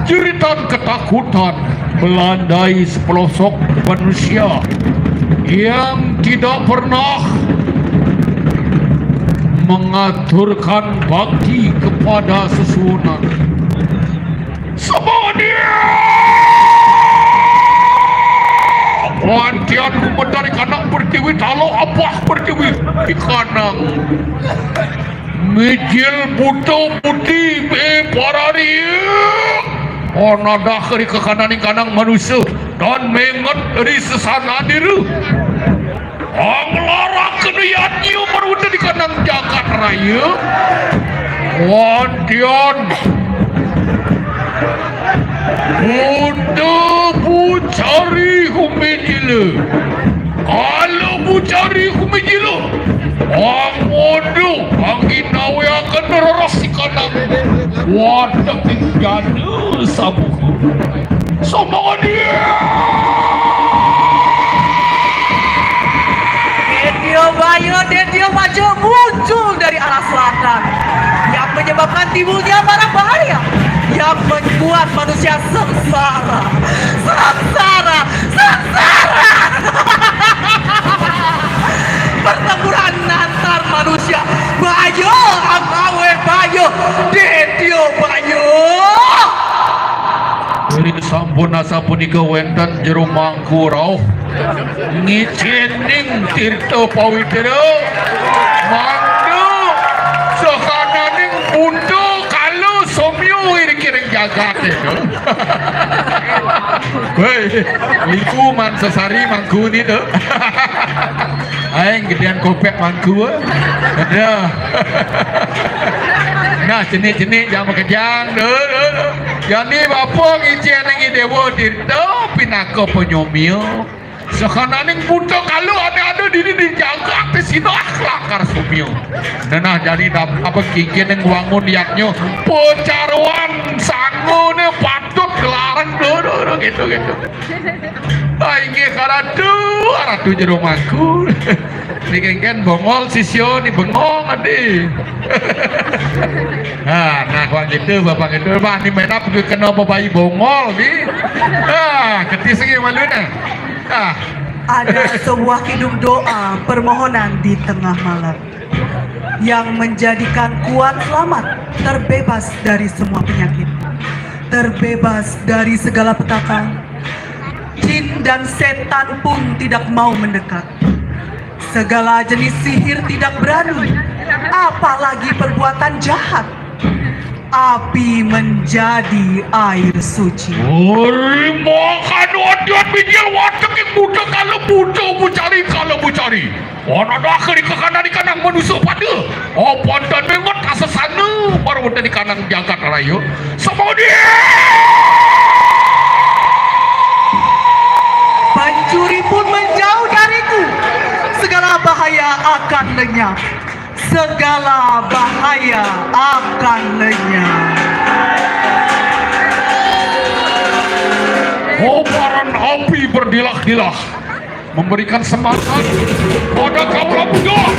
Jeritan ketakutan melandai sepelosok manusia yang tidak pernah mengaturkan bakti kepada sesuunan. Semuanya wantian kumedar ikanang pertiwi, talo apah pertiwi ikanang. Mijil buta putih be parari. Onadah ri kakanan ikanang manusa dan menget ri sesana dira. Anglarakena yatnya marwuda di kanang jagat raya. Wantian. Buta bucari humijila. Kala bucari humijila. Ang modo, ang ginawiaken reres ikanang. Waduh, jana sabuku. Sombongan dia. Detio Bayu, Detio Bayu muncul dari arah selatan yang menyebabkan timbulnya mara bahaya yang membuat manusia sengsara, sengsara, sengsara. Pertempuran antar manusia, Bayu, Amawe Bayu, Detio Bayu. Ri sampun asapunika wenten jero mangku rauh ngicening tirta pawitra. Mangda sakananing buta kala somya iri kiring jagate. Woi, liku man sesari mangku ni tu. Aing gedean kopek mangku. Dah. Nah, cenik-cenik jam makejang. Duh, duh, duh. Jani bapa ngicen nang Dewa Tirta pinaka panyomia. Sakananing buta kala ane ada dini di jagat sinah lakar somia. Nah, nah, jani dap-, apa kingkin yang wangun yatnya. Pecaruan sanggune patut gelarang. Duh, duh, duh, gitu, gitu. Ah, inggih karatu, karatu jero mangku. Niki kan bongol sisya ni bengong adi. Ha, nah, kuan gitu, bapak gitu, bah, ni menap kena bebai bongol ni. Ha, ketis lagi malu nah. Ha. Ada sebuah kidung doa permohonan di tengah malam yang menjadikan kuat selamat, terbebas dari semua penyakit, terbebas dari segala petaka. Jin dan setan pun tidak mau mendekat. Segala jenis sihir tidak berani, apalagi perbuatan jahat. Api menjadi air suci. Oi, makan odion bijil watek yang buta kalau buta bucari kalau bucari. Ana dah ke di kanan di kanan manusia pada. Oh, pandan memang tak sesana baru di kanan jagat raya. Semua dia. Pencuri pun menjauh dariku. Segala bahaya akan lenyap. Segala bahaya akan lenyap. Kobaran api berdilah-dilah memberikan semangat pada kaula budak.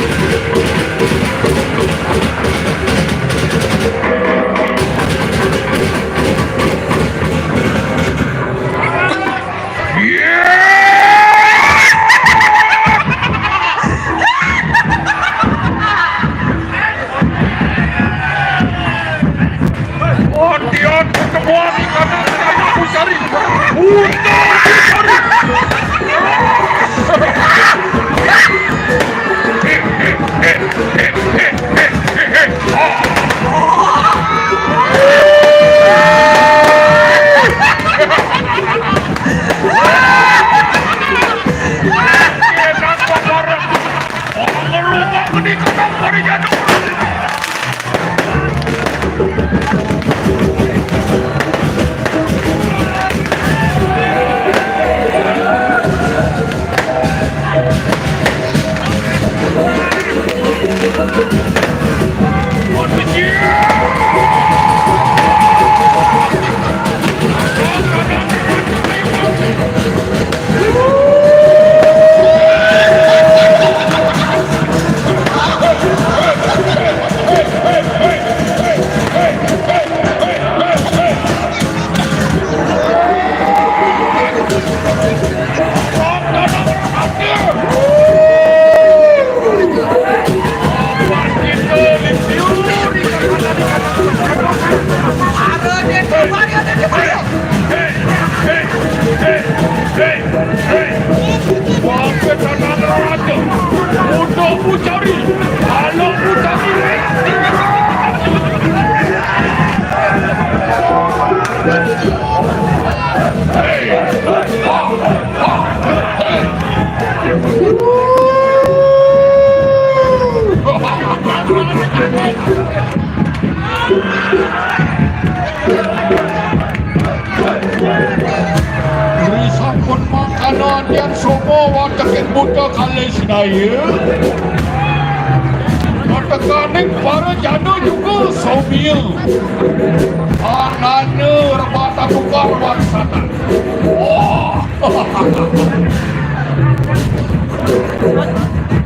Pertemuan kami, Pucari. Untuk Pucari. Beri sampun makanan yang sopo watekin buta kalih sedaya. Watekaning para janda juga somia. Anane rebata tukang warsata. Wah.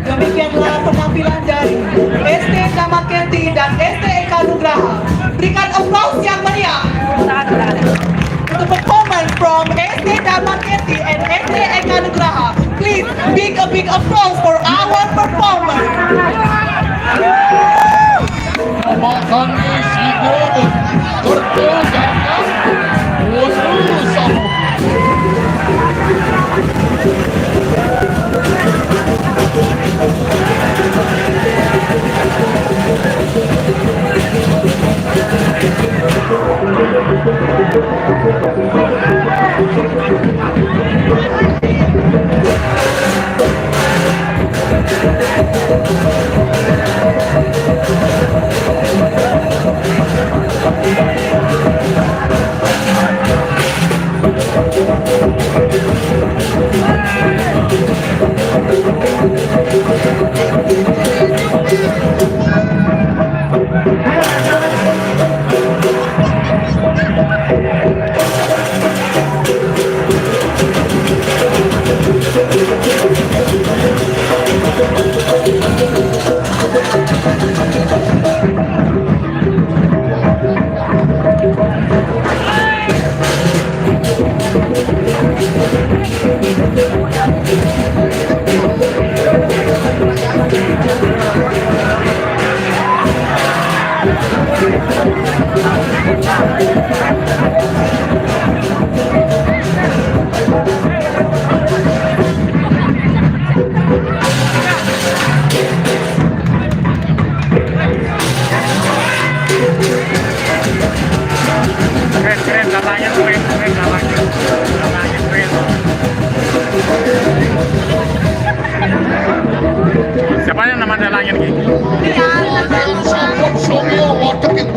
Demikianlah penampilan dari S D Dharmakirti dan S D Eka Nugraha. Berikan aplaus yang meriah. The performance from S D Dharmakirti and S D Eka Nugraha. Please, big, a big applause for our performance. Makane sida kerja jangan putus sambung.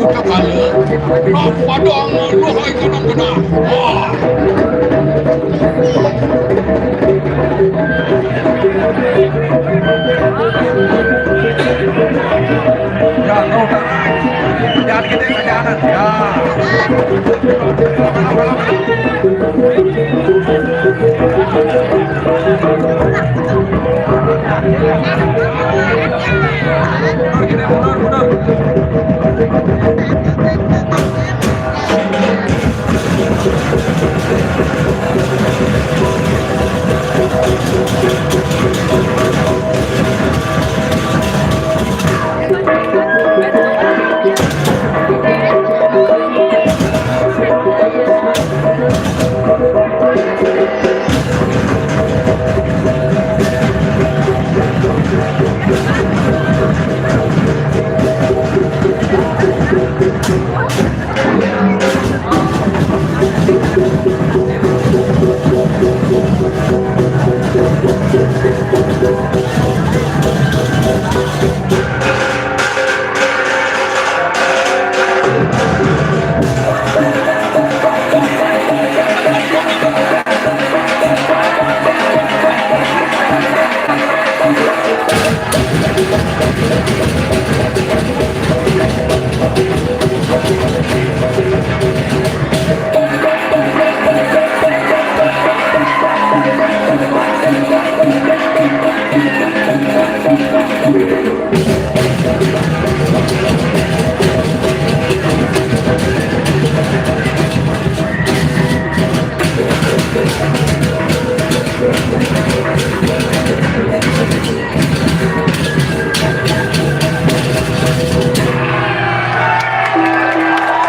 Kepala, padang luhai kanang kena. Wah. Ya, kau tak. Jangan kita ke kanan. Ya.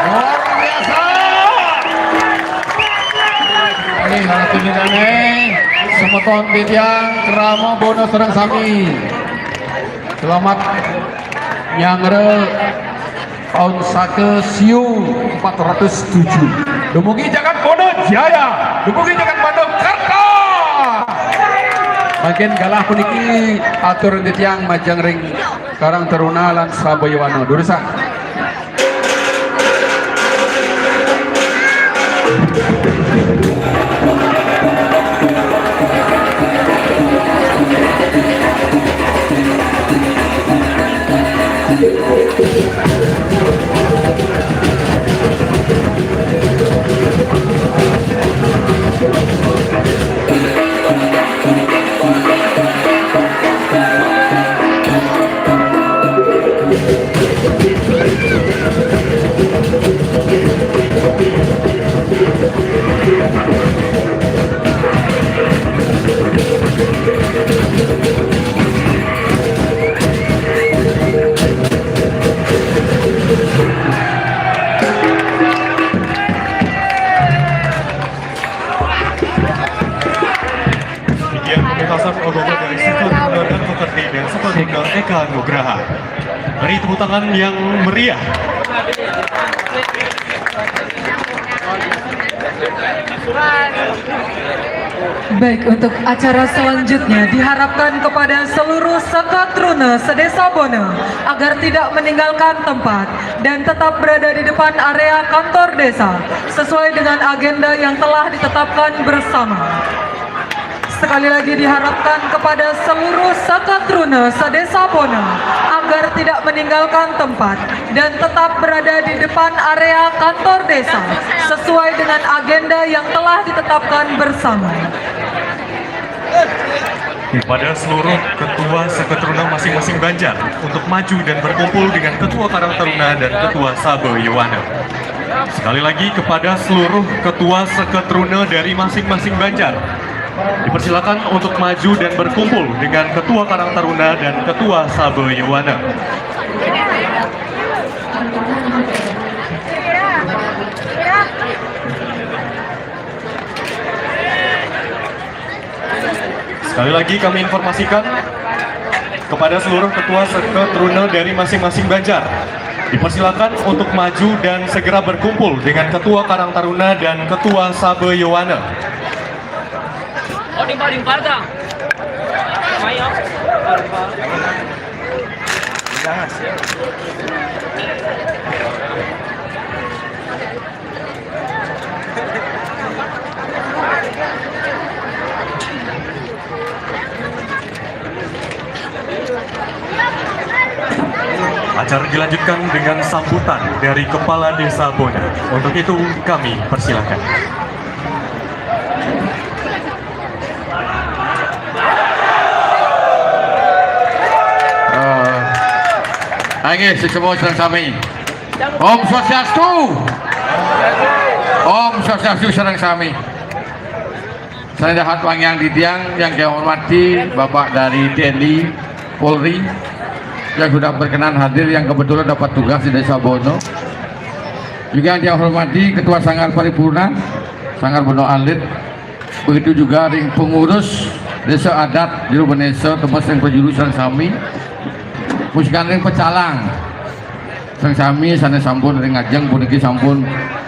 Luar biasa. Ini hati ini, semeton titiang krama bona sareng sami. Selamat nyanggra taun saka siu empat ratus tujuh. Dumugi jagat Bona Jaya, dumugi jagat Bona Kerta. Mangkin galah puniki atur titiang majeng ring Karang Taruna lan Sabayawana. Durusang. Demikian pementasan ogoh dari Sekolah Gubernur dan Pekerti dan Sekolah Gubernur Eka Nugraha. Beri tepuk tangan yang meriah. Baik, untuk acara selanjutnya diharapkan kepada seluruh Sekatruna sedesa Bona agar tidak meninggalkan tempat dan tetap berada di depan area kantor desa sesuai dengan agenda yang telah ditetapkan bersama. Sekali lagi diharapkan kepada seluruh Sekatruna sedesa Bona agar tidak meninggalkan tempat dan tetap berada di depan area kantor desa sesuai dengan agenda yang telah ditetapkan bersama. Kepada seluruh ketua Sekatruna masing-masing banjar untuk maju dan berkumpul dengan ketua Karang Taruna dan ketua Saba Yowana. Sekali lagi, kepada seluruh ketua Sekatruna dari masing-masing banjar, dipersilakan untuk maju dan berkumpul dengan ketua Karang Taruna dan ketua Saba Yowana. Sekali lagi kami informasikan kepada seluruh ketua Sekatruna dari masing-masing banjar. Dipersilakan untuk maju dan segera berkumpul dengan ketua Karang Taruna dan ketua Saba Yowana. Oh, di paling parga. Ayo. Jangan sih. Dilanjutkan dengan sambutan dari Kepala Desa Bona. Untuk itu, kami persilakan. Eh, inggih, sesemua sareng sami. Om Swastiastu. Om Swastiastu sareng sami. Sané dahat wangiang titiang yang saya hormati Bapak dari T N I, Polri, yang sudah berkenan hadir, yang kebetulan dapat tugas di Desa Bono. Juga yang saya hormati Ketua Sanggar Paripurna, Sanggar Bono Alit. Begitu juga ring pengurus Desa Adat, Juru Benesa, temes ring prajuru sareng sami. Musikan ring pecalang. Sareng sami sané sampun ring ajeng puniki sampun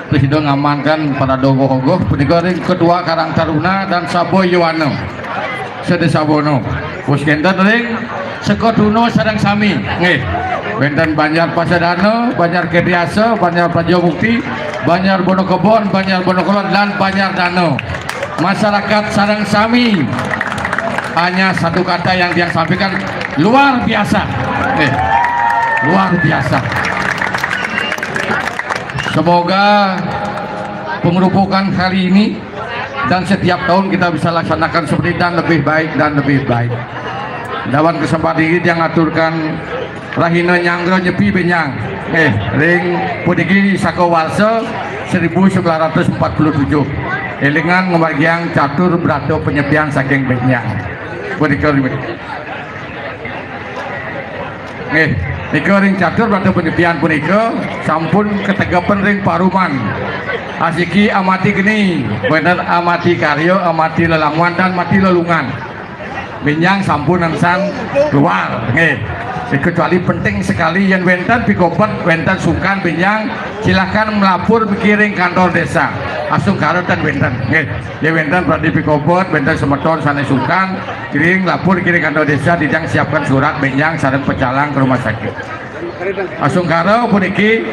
prasida ngamankan parade ogoh-ogoh punika ring Ketua Karang Taruna dan Saba Yowana. Sedesa Bono. Wus kénten ring Seka Tuna sareng sami. Nggih. Wénten Banjar Pasadana, Banjar Kediasa, Banjar Prajamukti, Banjar Bono Kebon, Banjar Bono Kulon, lan Banjar Dana. Masyarakat sareng sami. Hanya satu kata yang tiang sampaikan, luar biasa. Eh, luar biasa. Semoga pengerupukan kali ini dan setiap tahun kita bisa laksanakan seperti dan lebih baik dan lebih baik. Dawan kesempatan ini tiang aturkan rahina nyanggra nyepi bénjang. Eh, ring puniki saka warsa seribu sembilan ratus empat puluh tujuh. Élingan ngamargiang catur brata panyepian saking bénjang. Punika ring, nggih, nika ring catur brata panyepian punika sampun kategepan ring paruman. Asiki amati geni, wénten amati karya, amati lelamunan, dan mati lelungan. Bénjang sampun angsan keluar, nggih. Kecuali penting sekali yén wénten pikobet, wénten sungkan bénjang, silakan melapor mriki ring kantor desa. Asung karo ten wénten, nggih. Yén wénten pradi pikobet, wénten semeton sané sungkan, kiring lapor kiring kantor desa, titiang siapkan surat bénjang sareng pecalang ke rumah sakit. Asung karo puniki,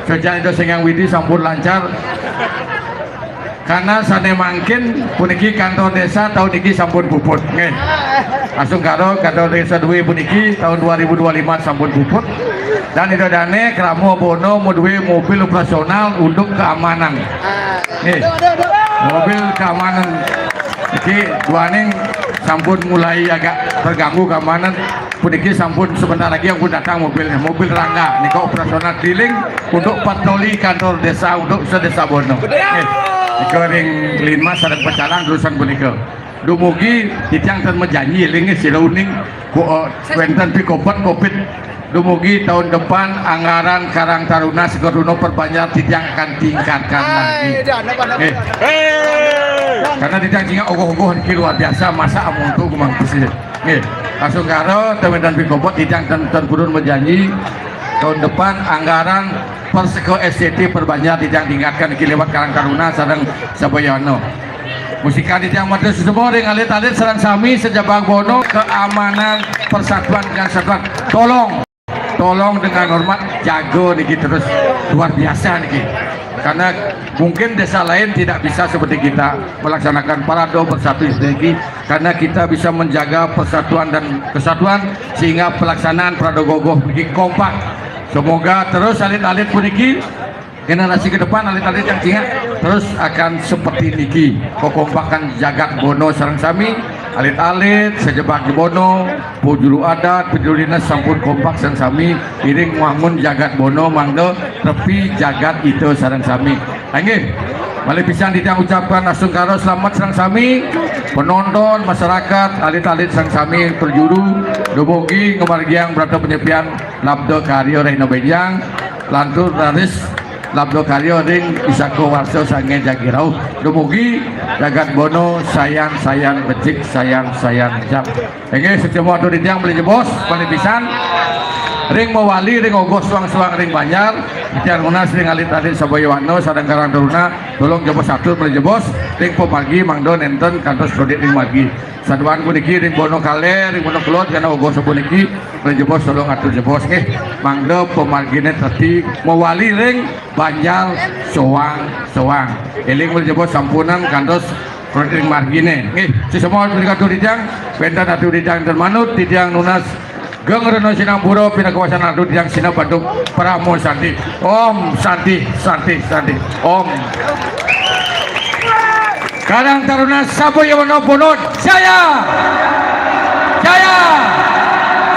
sajan Ida Sing Hyang Widhi sampun lancar. Karena sané mangkin puniki kantor desa tahun niki sampun puput, nggih. Asung karo kantor desa duwé puniki tahun dua ribu dua lima sampun puput. Dan Ida Dané krama Bono maduwé mobil operasional untuk keamanan. Nggih. Mobil keamanan. Niki duaning sampun mulai agak terganggu keamanan. Puniki sampun sebentar lagi ampun datang mobilnya, mobil Rangga. Nika operasional keliling untuk patroli kantor desa untuk sedesa Bono. Nggih. Nika ring Linmas sareng pecalang terusan punika. Dumugi titiang ten majanji éling sira uning ku, eh, wénten pikobet covid. Dumugi tahun depan anggaran Karang Taruna Seka Tuna Perbanjar titiang akan tingkatkan lagi. Nggih. Karena titiang ingat ogoh-ogoh niki luar biasa, masa amuntu kumang pesih. Nggih. Asung karo ten wénten pikobet, titiang ten, ten purun majanji tahun depan anggaran Perseka S C T Perbanjar titiang tingkatkan niki lewat Karang Taruna sareng Saba Yowana. Musikan titiang matur suksma ring alit-alit sareng sami sajebag Bono, keamanan, persatuan, kesatuan. Tolong, tolong dengan hormat jaga niki terus, luar biasa niki. Karena mungkin desa lain tidak bisa seperti kita melaksanakan parade bersatu niki, karena kita bisa menjaga persatuan dan kesatuan sehingga pelaksanaan parade ogoh-ogoh niki kompak. Semoga terus alit-alit puniki, generasi ke depan, alit-alit yang ingat, terus akan seperti niki. Kekompakan jagat Bono sareng sami, alit-alit sajebag Bono, pujulu adat, pujulu dinas sampun kompak sareng sami, iring wangun jagat Bono mangda repi jagat ita sareng sami. Inggih. Malih pisan titiang ucapkan asung karo selamat sareng sami, penonton, masyarakat, alit-alit sareng sami, prajuru, dumugi ngamargiang brata panyepian labda karya rahina bénjang, lantur raris labda karya ring pusaka warsa sangé jagi rauh. Dumugi jagat Bono sayan-sayan becik, sayan-sayan jam. Inggih, suksma atur titiang malih jebos, malih pisan. Ring mawali, ring ogoh suang-suang ring banjar, titiang nunas ring alit-alit Saba Yowana sareng Karang Taruna, tolong jebos atur malih jebos, ring pamargi mangda nénten kantos kredit ring margi. Saduan puniki ring Bono Kalé, ring Bono Kelod, karena ogoh sapuniki, malih jebos tolong atur jebos nggih. Mangda pamarginé teti mawali ring banjar soang-soang. Éling malih jebos sampunang kantos kredit ring marginé. Nggih, suksma punika atur titiang, wénten atur titiang ten manut, titiang nunas Geng Reno Sinampura pinakuasan adu tiang Sina Bandung Paramo Santi. Om Santi, Santi, Santi. Om. Karang Taruna Saboyono Bunut. Jaya! Jaya!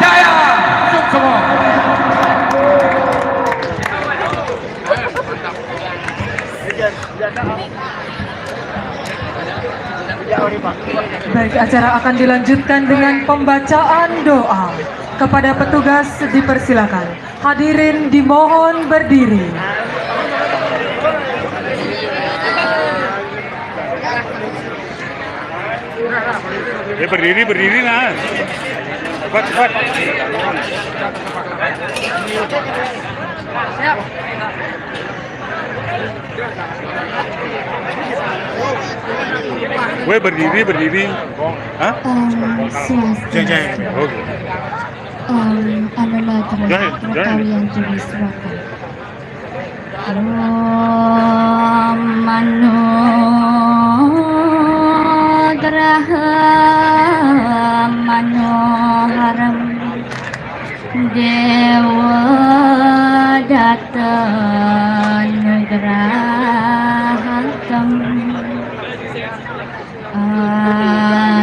Jaya! Suksma. Baik, acara akan dilanjutkan dengan pembacaan doa. Kepada petugas dipersilakan. Hadirin dimohon berdiri. Ya berdiri, berdiri nah. Cepat, cepat. Weh berdiri, berdiri. Hah? Om Swastiastu. Oke. Om Anumatra Jangan, jangan. Rakawiyanti Wiswaka. Om Manugraha Manoharam Dewa Datta Nugrahakam.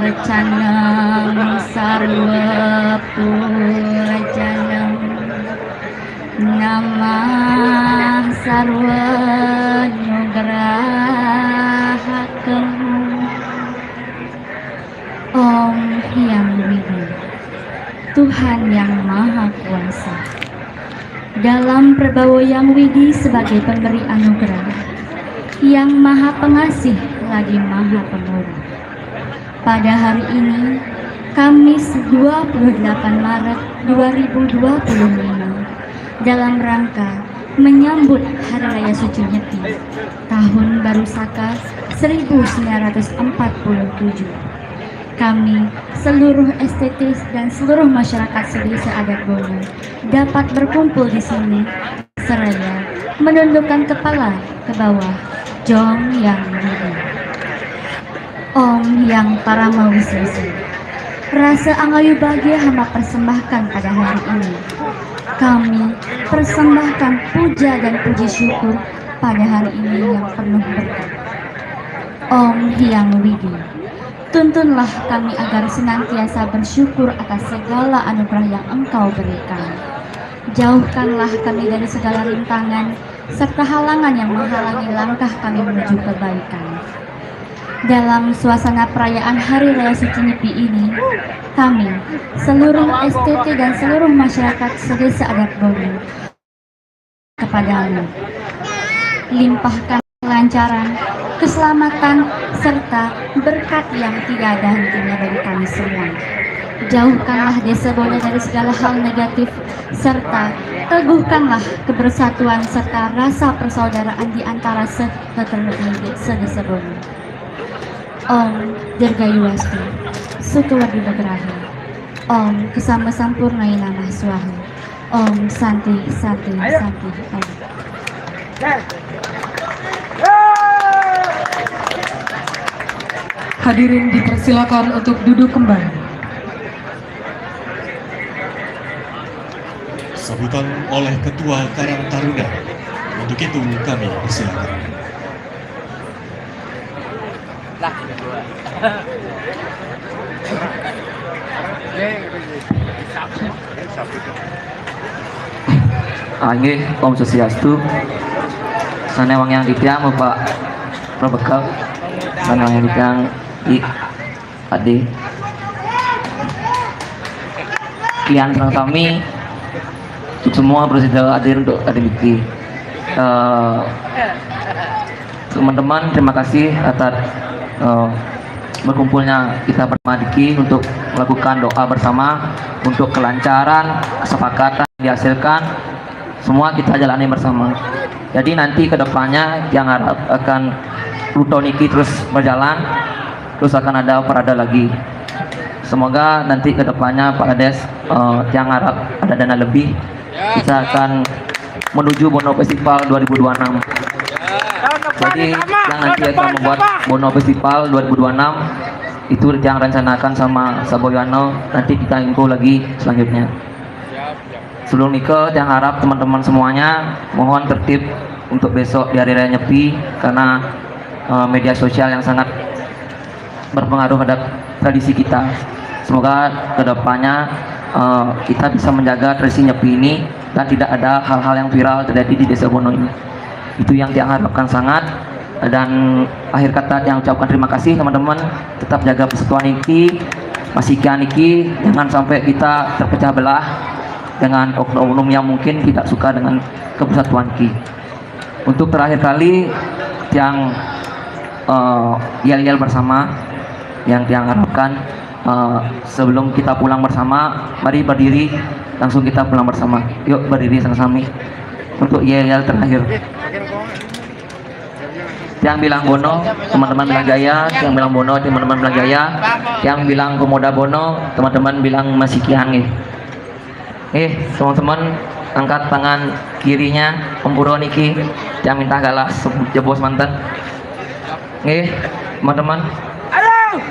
Arcanam sarva pujanam namah sarva nugrahakam. Om Hyang Widi, Tuhan yang Maha Kuasa. Dalam Prabawa Yang Widi sebagai pemberi anugerah, Yang Maha Pengasih lagi Maha Pemurah. Pada hari ini, Kamis dua puluh delapan Maret dua ribu dua puluh lima, dalam rangka menyambut Hari Raya Suci Nyepi tahun Baru Saka seribu sembilan ratus empat puluh tujuh, kami, seluruh S T T dan seluruh masyarakat sedesa adat Bono dapat berkumpul di sini seraya menundukkan kepala ke bawah. Jong Yang Widi, Om Yang Parama Wisesa, rasa angayu bahagia hamba persembahkan pada hari ini. Kami persembahkan puja dan puji syukur pada hari ini yang penuh berkah. Om Hyang Widi, tuntunlah kami agar senantiasa bersyukur atas segala anugerah yang Engkau berikan. Jauhkanlah kami dari segala rintangan serta halangan yang menghalangi langkah kami menuju kebaikan. Dalam suasana perayaan Hari Raya Suci Nyepi ini, kami, seluruh S T T dan seluruh masyarakat sedesa adat Bono, kepadamu. Limpahkan kelancaran, keselamatan, serta berkat yang tidak ada hentinya bagi kami semua. Jauhkanlah desa Bono dari segala hal negatif, serta teguhkanlah kebersatuan serta rasa persaudaraan di antara se-, sedesa Bono. Om Dirgayu Wastu, Sukawardi Nugraha, Om Kesama Sampurna Namah Swaha, Om Santi, Santi, Santi, Om. Hadirin dipersilakan untuk duduk kembali. Sambutan oleh Ketua Karang Taruna. Untuk itu kami persilakan. Ah, inggih, Om Swastiastu. Sané wangiang titiang Bapak Prabekel. Sané wangiang titiang I Adi. Klian sareng sami semua bersedia hadir untuk hadir niki. Eh, teman-teman, terima kasih atas eh, berkumpulnya kita bersama niki untuk melakukan doa bersama untuk kelancaran, kesepakatan yang dihasilkan, semua kita jalani bersama. Jadi nanti ke depannya yang harap akan rute niki terus berjalan, terus akan ada parade lagi. Semoga nanti ke depannya Pak Kades, eh, yang harap ada dana lebih, kita akan menuju Bono Festival dua ribu dua enam. Jadi yang nanti akan membuat Bono Festival dua ribu dua enam itu yang rencanakan sama Saboyono, nanti kita info lagi selanjutnya. Sebelum nika, tiang harap teman-teman semuanya mohon tertib untuk besok di hari raya Nyepi, karena eh, media sosial yang sangat berpengaruh terhadap tradisi kita. Semoga kedepannya eh, kita bisa menjaga tradisi Nyepi ini dan tidak ada hal-hal yang viral terjadi di Desa Bono ini. Itu yang tiang harapkan sangat. Dan akhir kata, tiang ucapkan terima kasih, teman-teman. Tetap jaga persatuan niki, masikian niki, jangan sampai kita terpecah belah dengan oknum-oknum yang mungkin tidak suka dengan kebersatuan niki. Untuk terakhir kali, tiang eh, yel-yel bersama yang tiang harapkan. Eh, sebelum kita pulang bersama, mari berdiri, langsung kita pulang bersama. Yuk, berdiri sama-sama untuk yel-yel terakhir. Tiang bilang Bono, teman-teman bilang Jaya. Tiang bilang Bono, teman-teman bilang Jaya. Tiang bilang Pemuda Bono, teman-teman bilang masikian nggih. Nggih, teman-teman, angkat tangan kirinya, tempura niki, tiang minta galah jebos manten. Nggih, teman-teman. Ayo!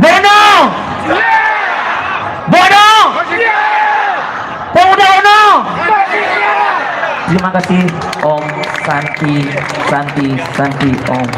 Bono! Bono! Pemuda Bono! Terima kasih. Om Santi, Santi, Santi, Om.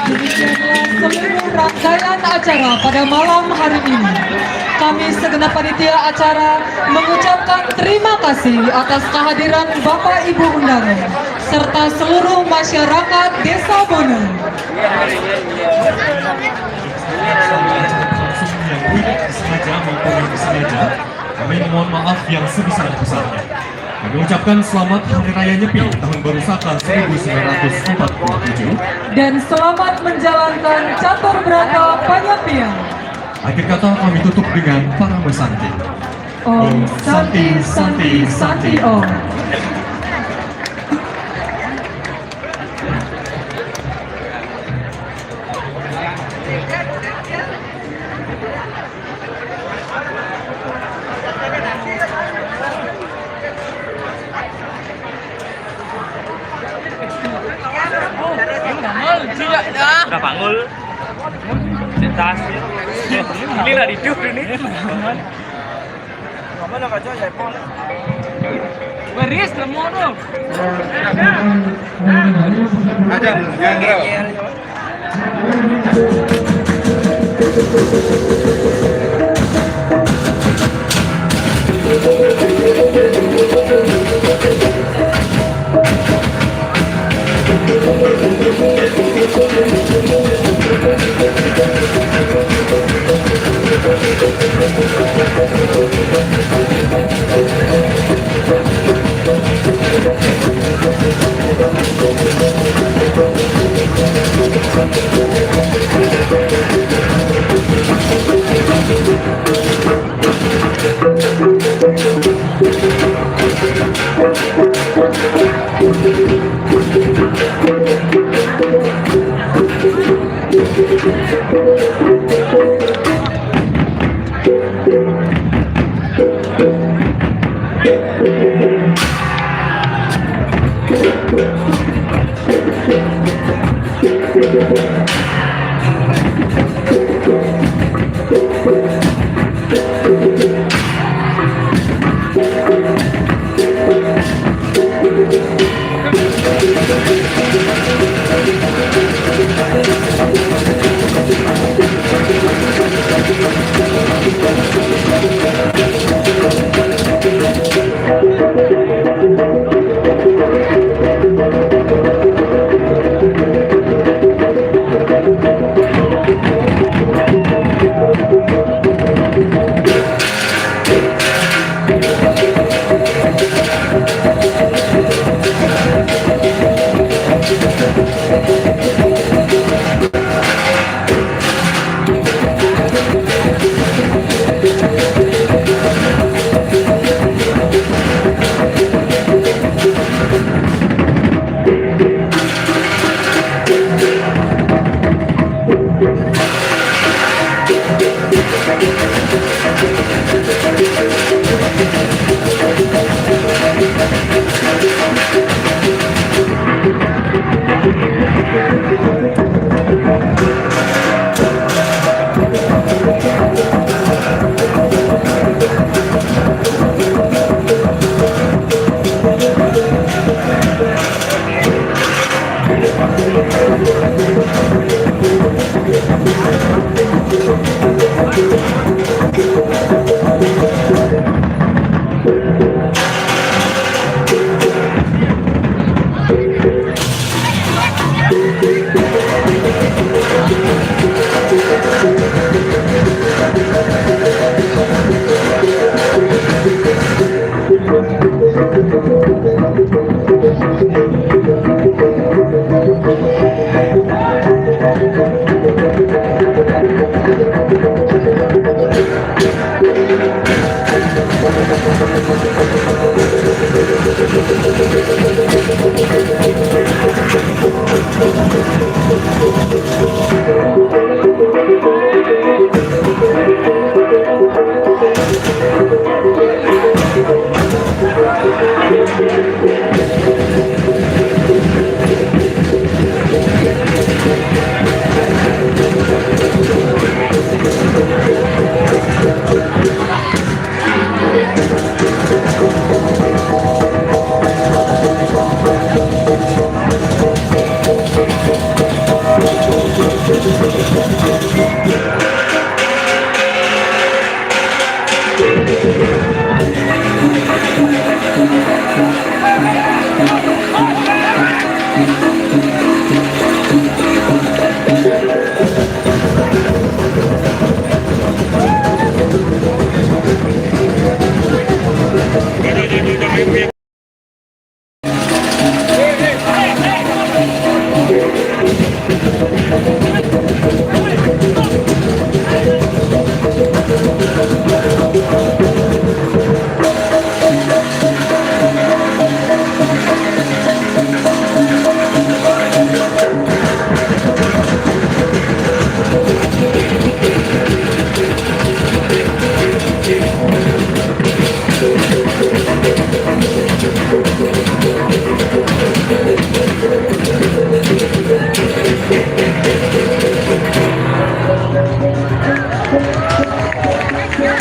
Demikianlah seluruh rangkaian acara pada malam hari ini. Kami segenap panitia acara mengucapkan terima kasih atas kehadiran Bapak Ibu undangan serta seluruh masyarakat Desa Bono. Yang tidak disengaja maupun yang disengaja, kami mohon maaf yang sebesar-besarnya. Kami ucapkan selamat Hari Raya Nyepi tahun baru Saka seribu sembilan ratus empat puluh tujuh. Dan selamat menjalankan catur berata penyepian. Akhir kata kami tutup dengan Parama Santi. Om Santi, Santi, Santi Om. Udah bangun. Di tas. Ini lah tidur ini. Beris, lemah tu. Aja, jangan.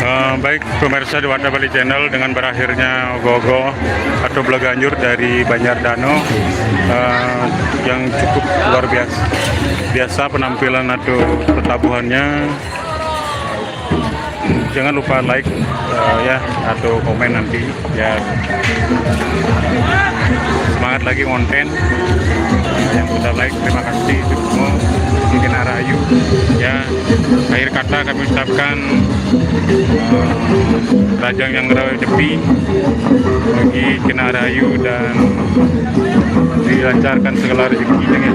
Eh, baik, pemirsa di Warta Bali Channel, dengan berakhirnya ogoh-ogoh atau belaganjur dari Banjar Dano, eh, yang cukup luar biasa, biasa penampilan atau pertabuhannya. Jangan lupa like, eh, ya, atau komen nanti, ya. Semangat lagi konten. Yang sudah like, terima kasih semua. Mungkin arayu, ya. Akhir kata kami ucapkan, eh, Rajang Yang Rawi Tepi bagi kena rayu dan dilancarkan segala rezekinya, ya.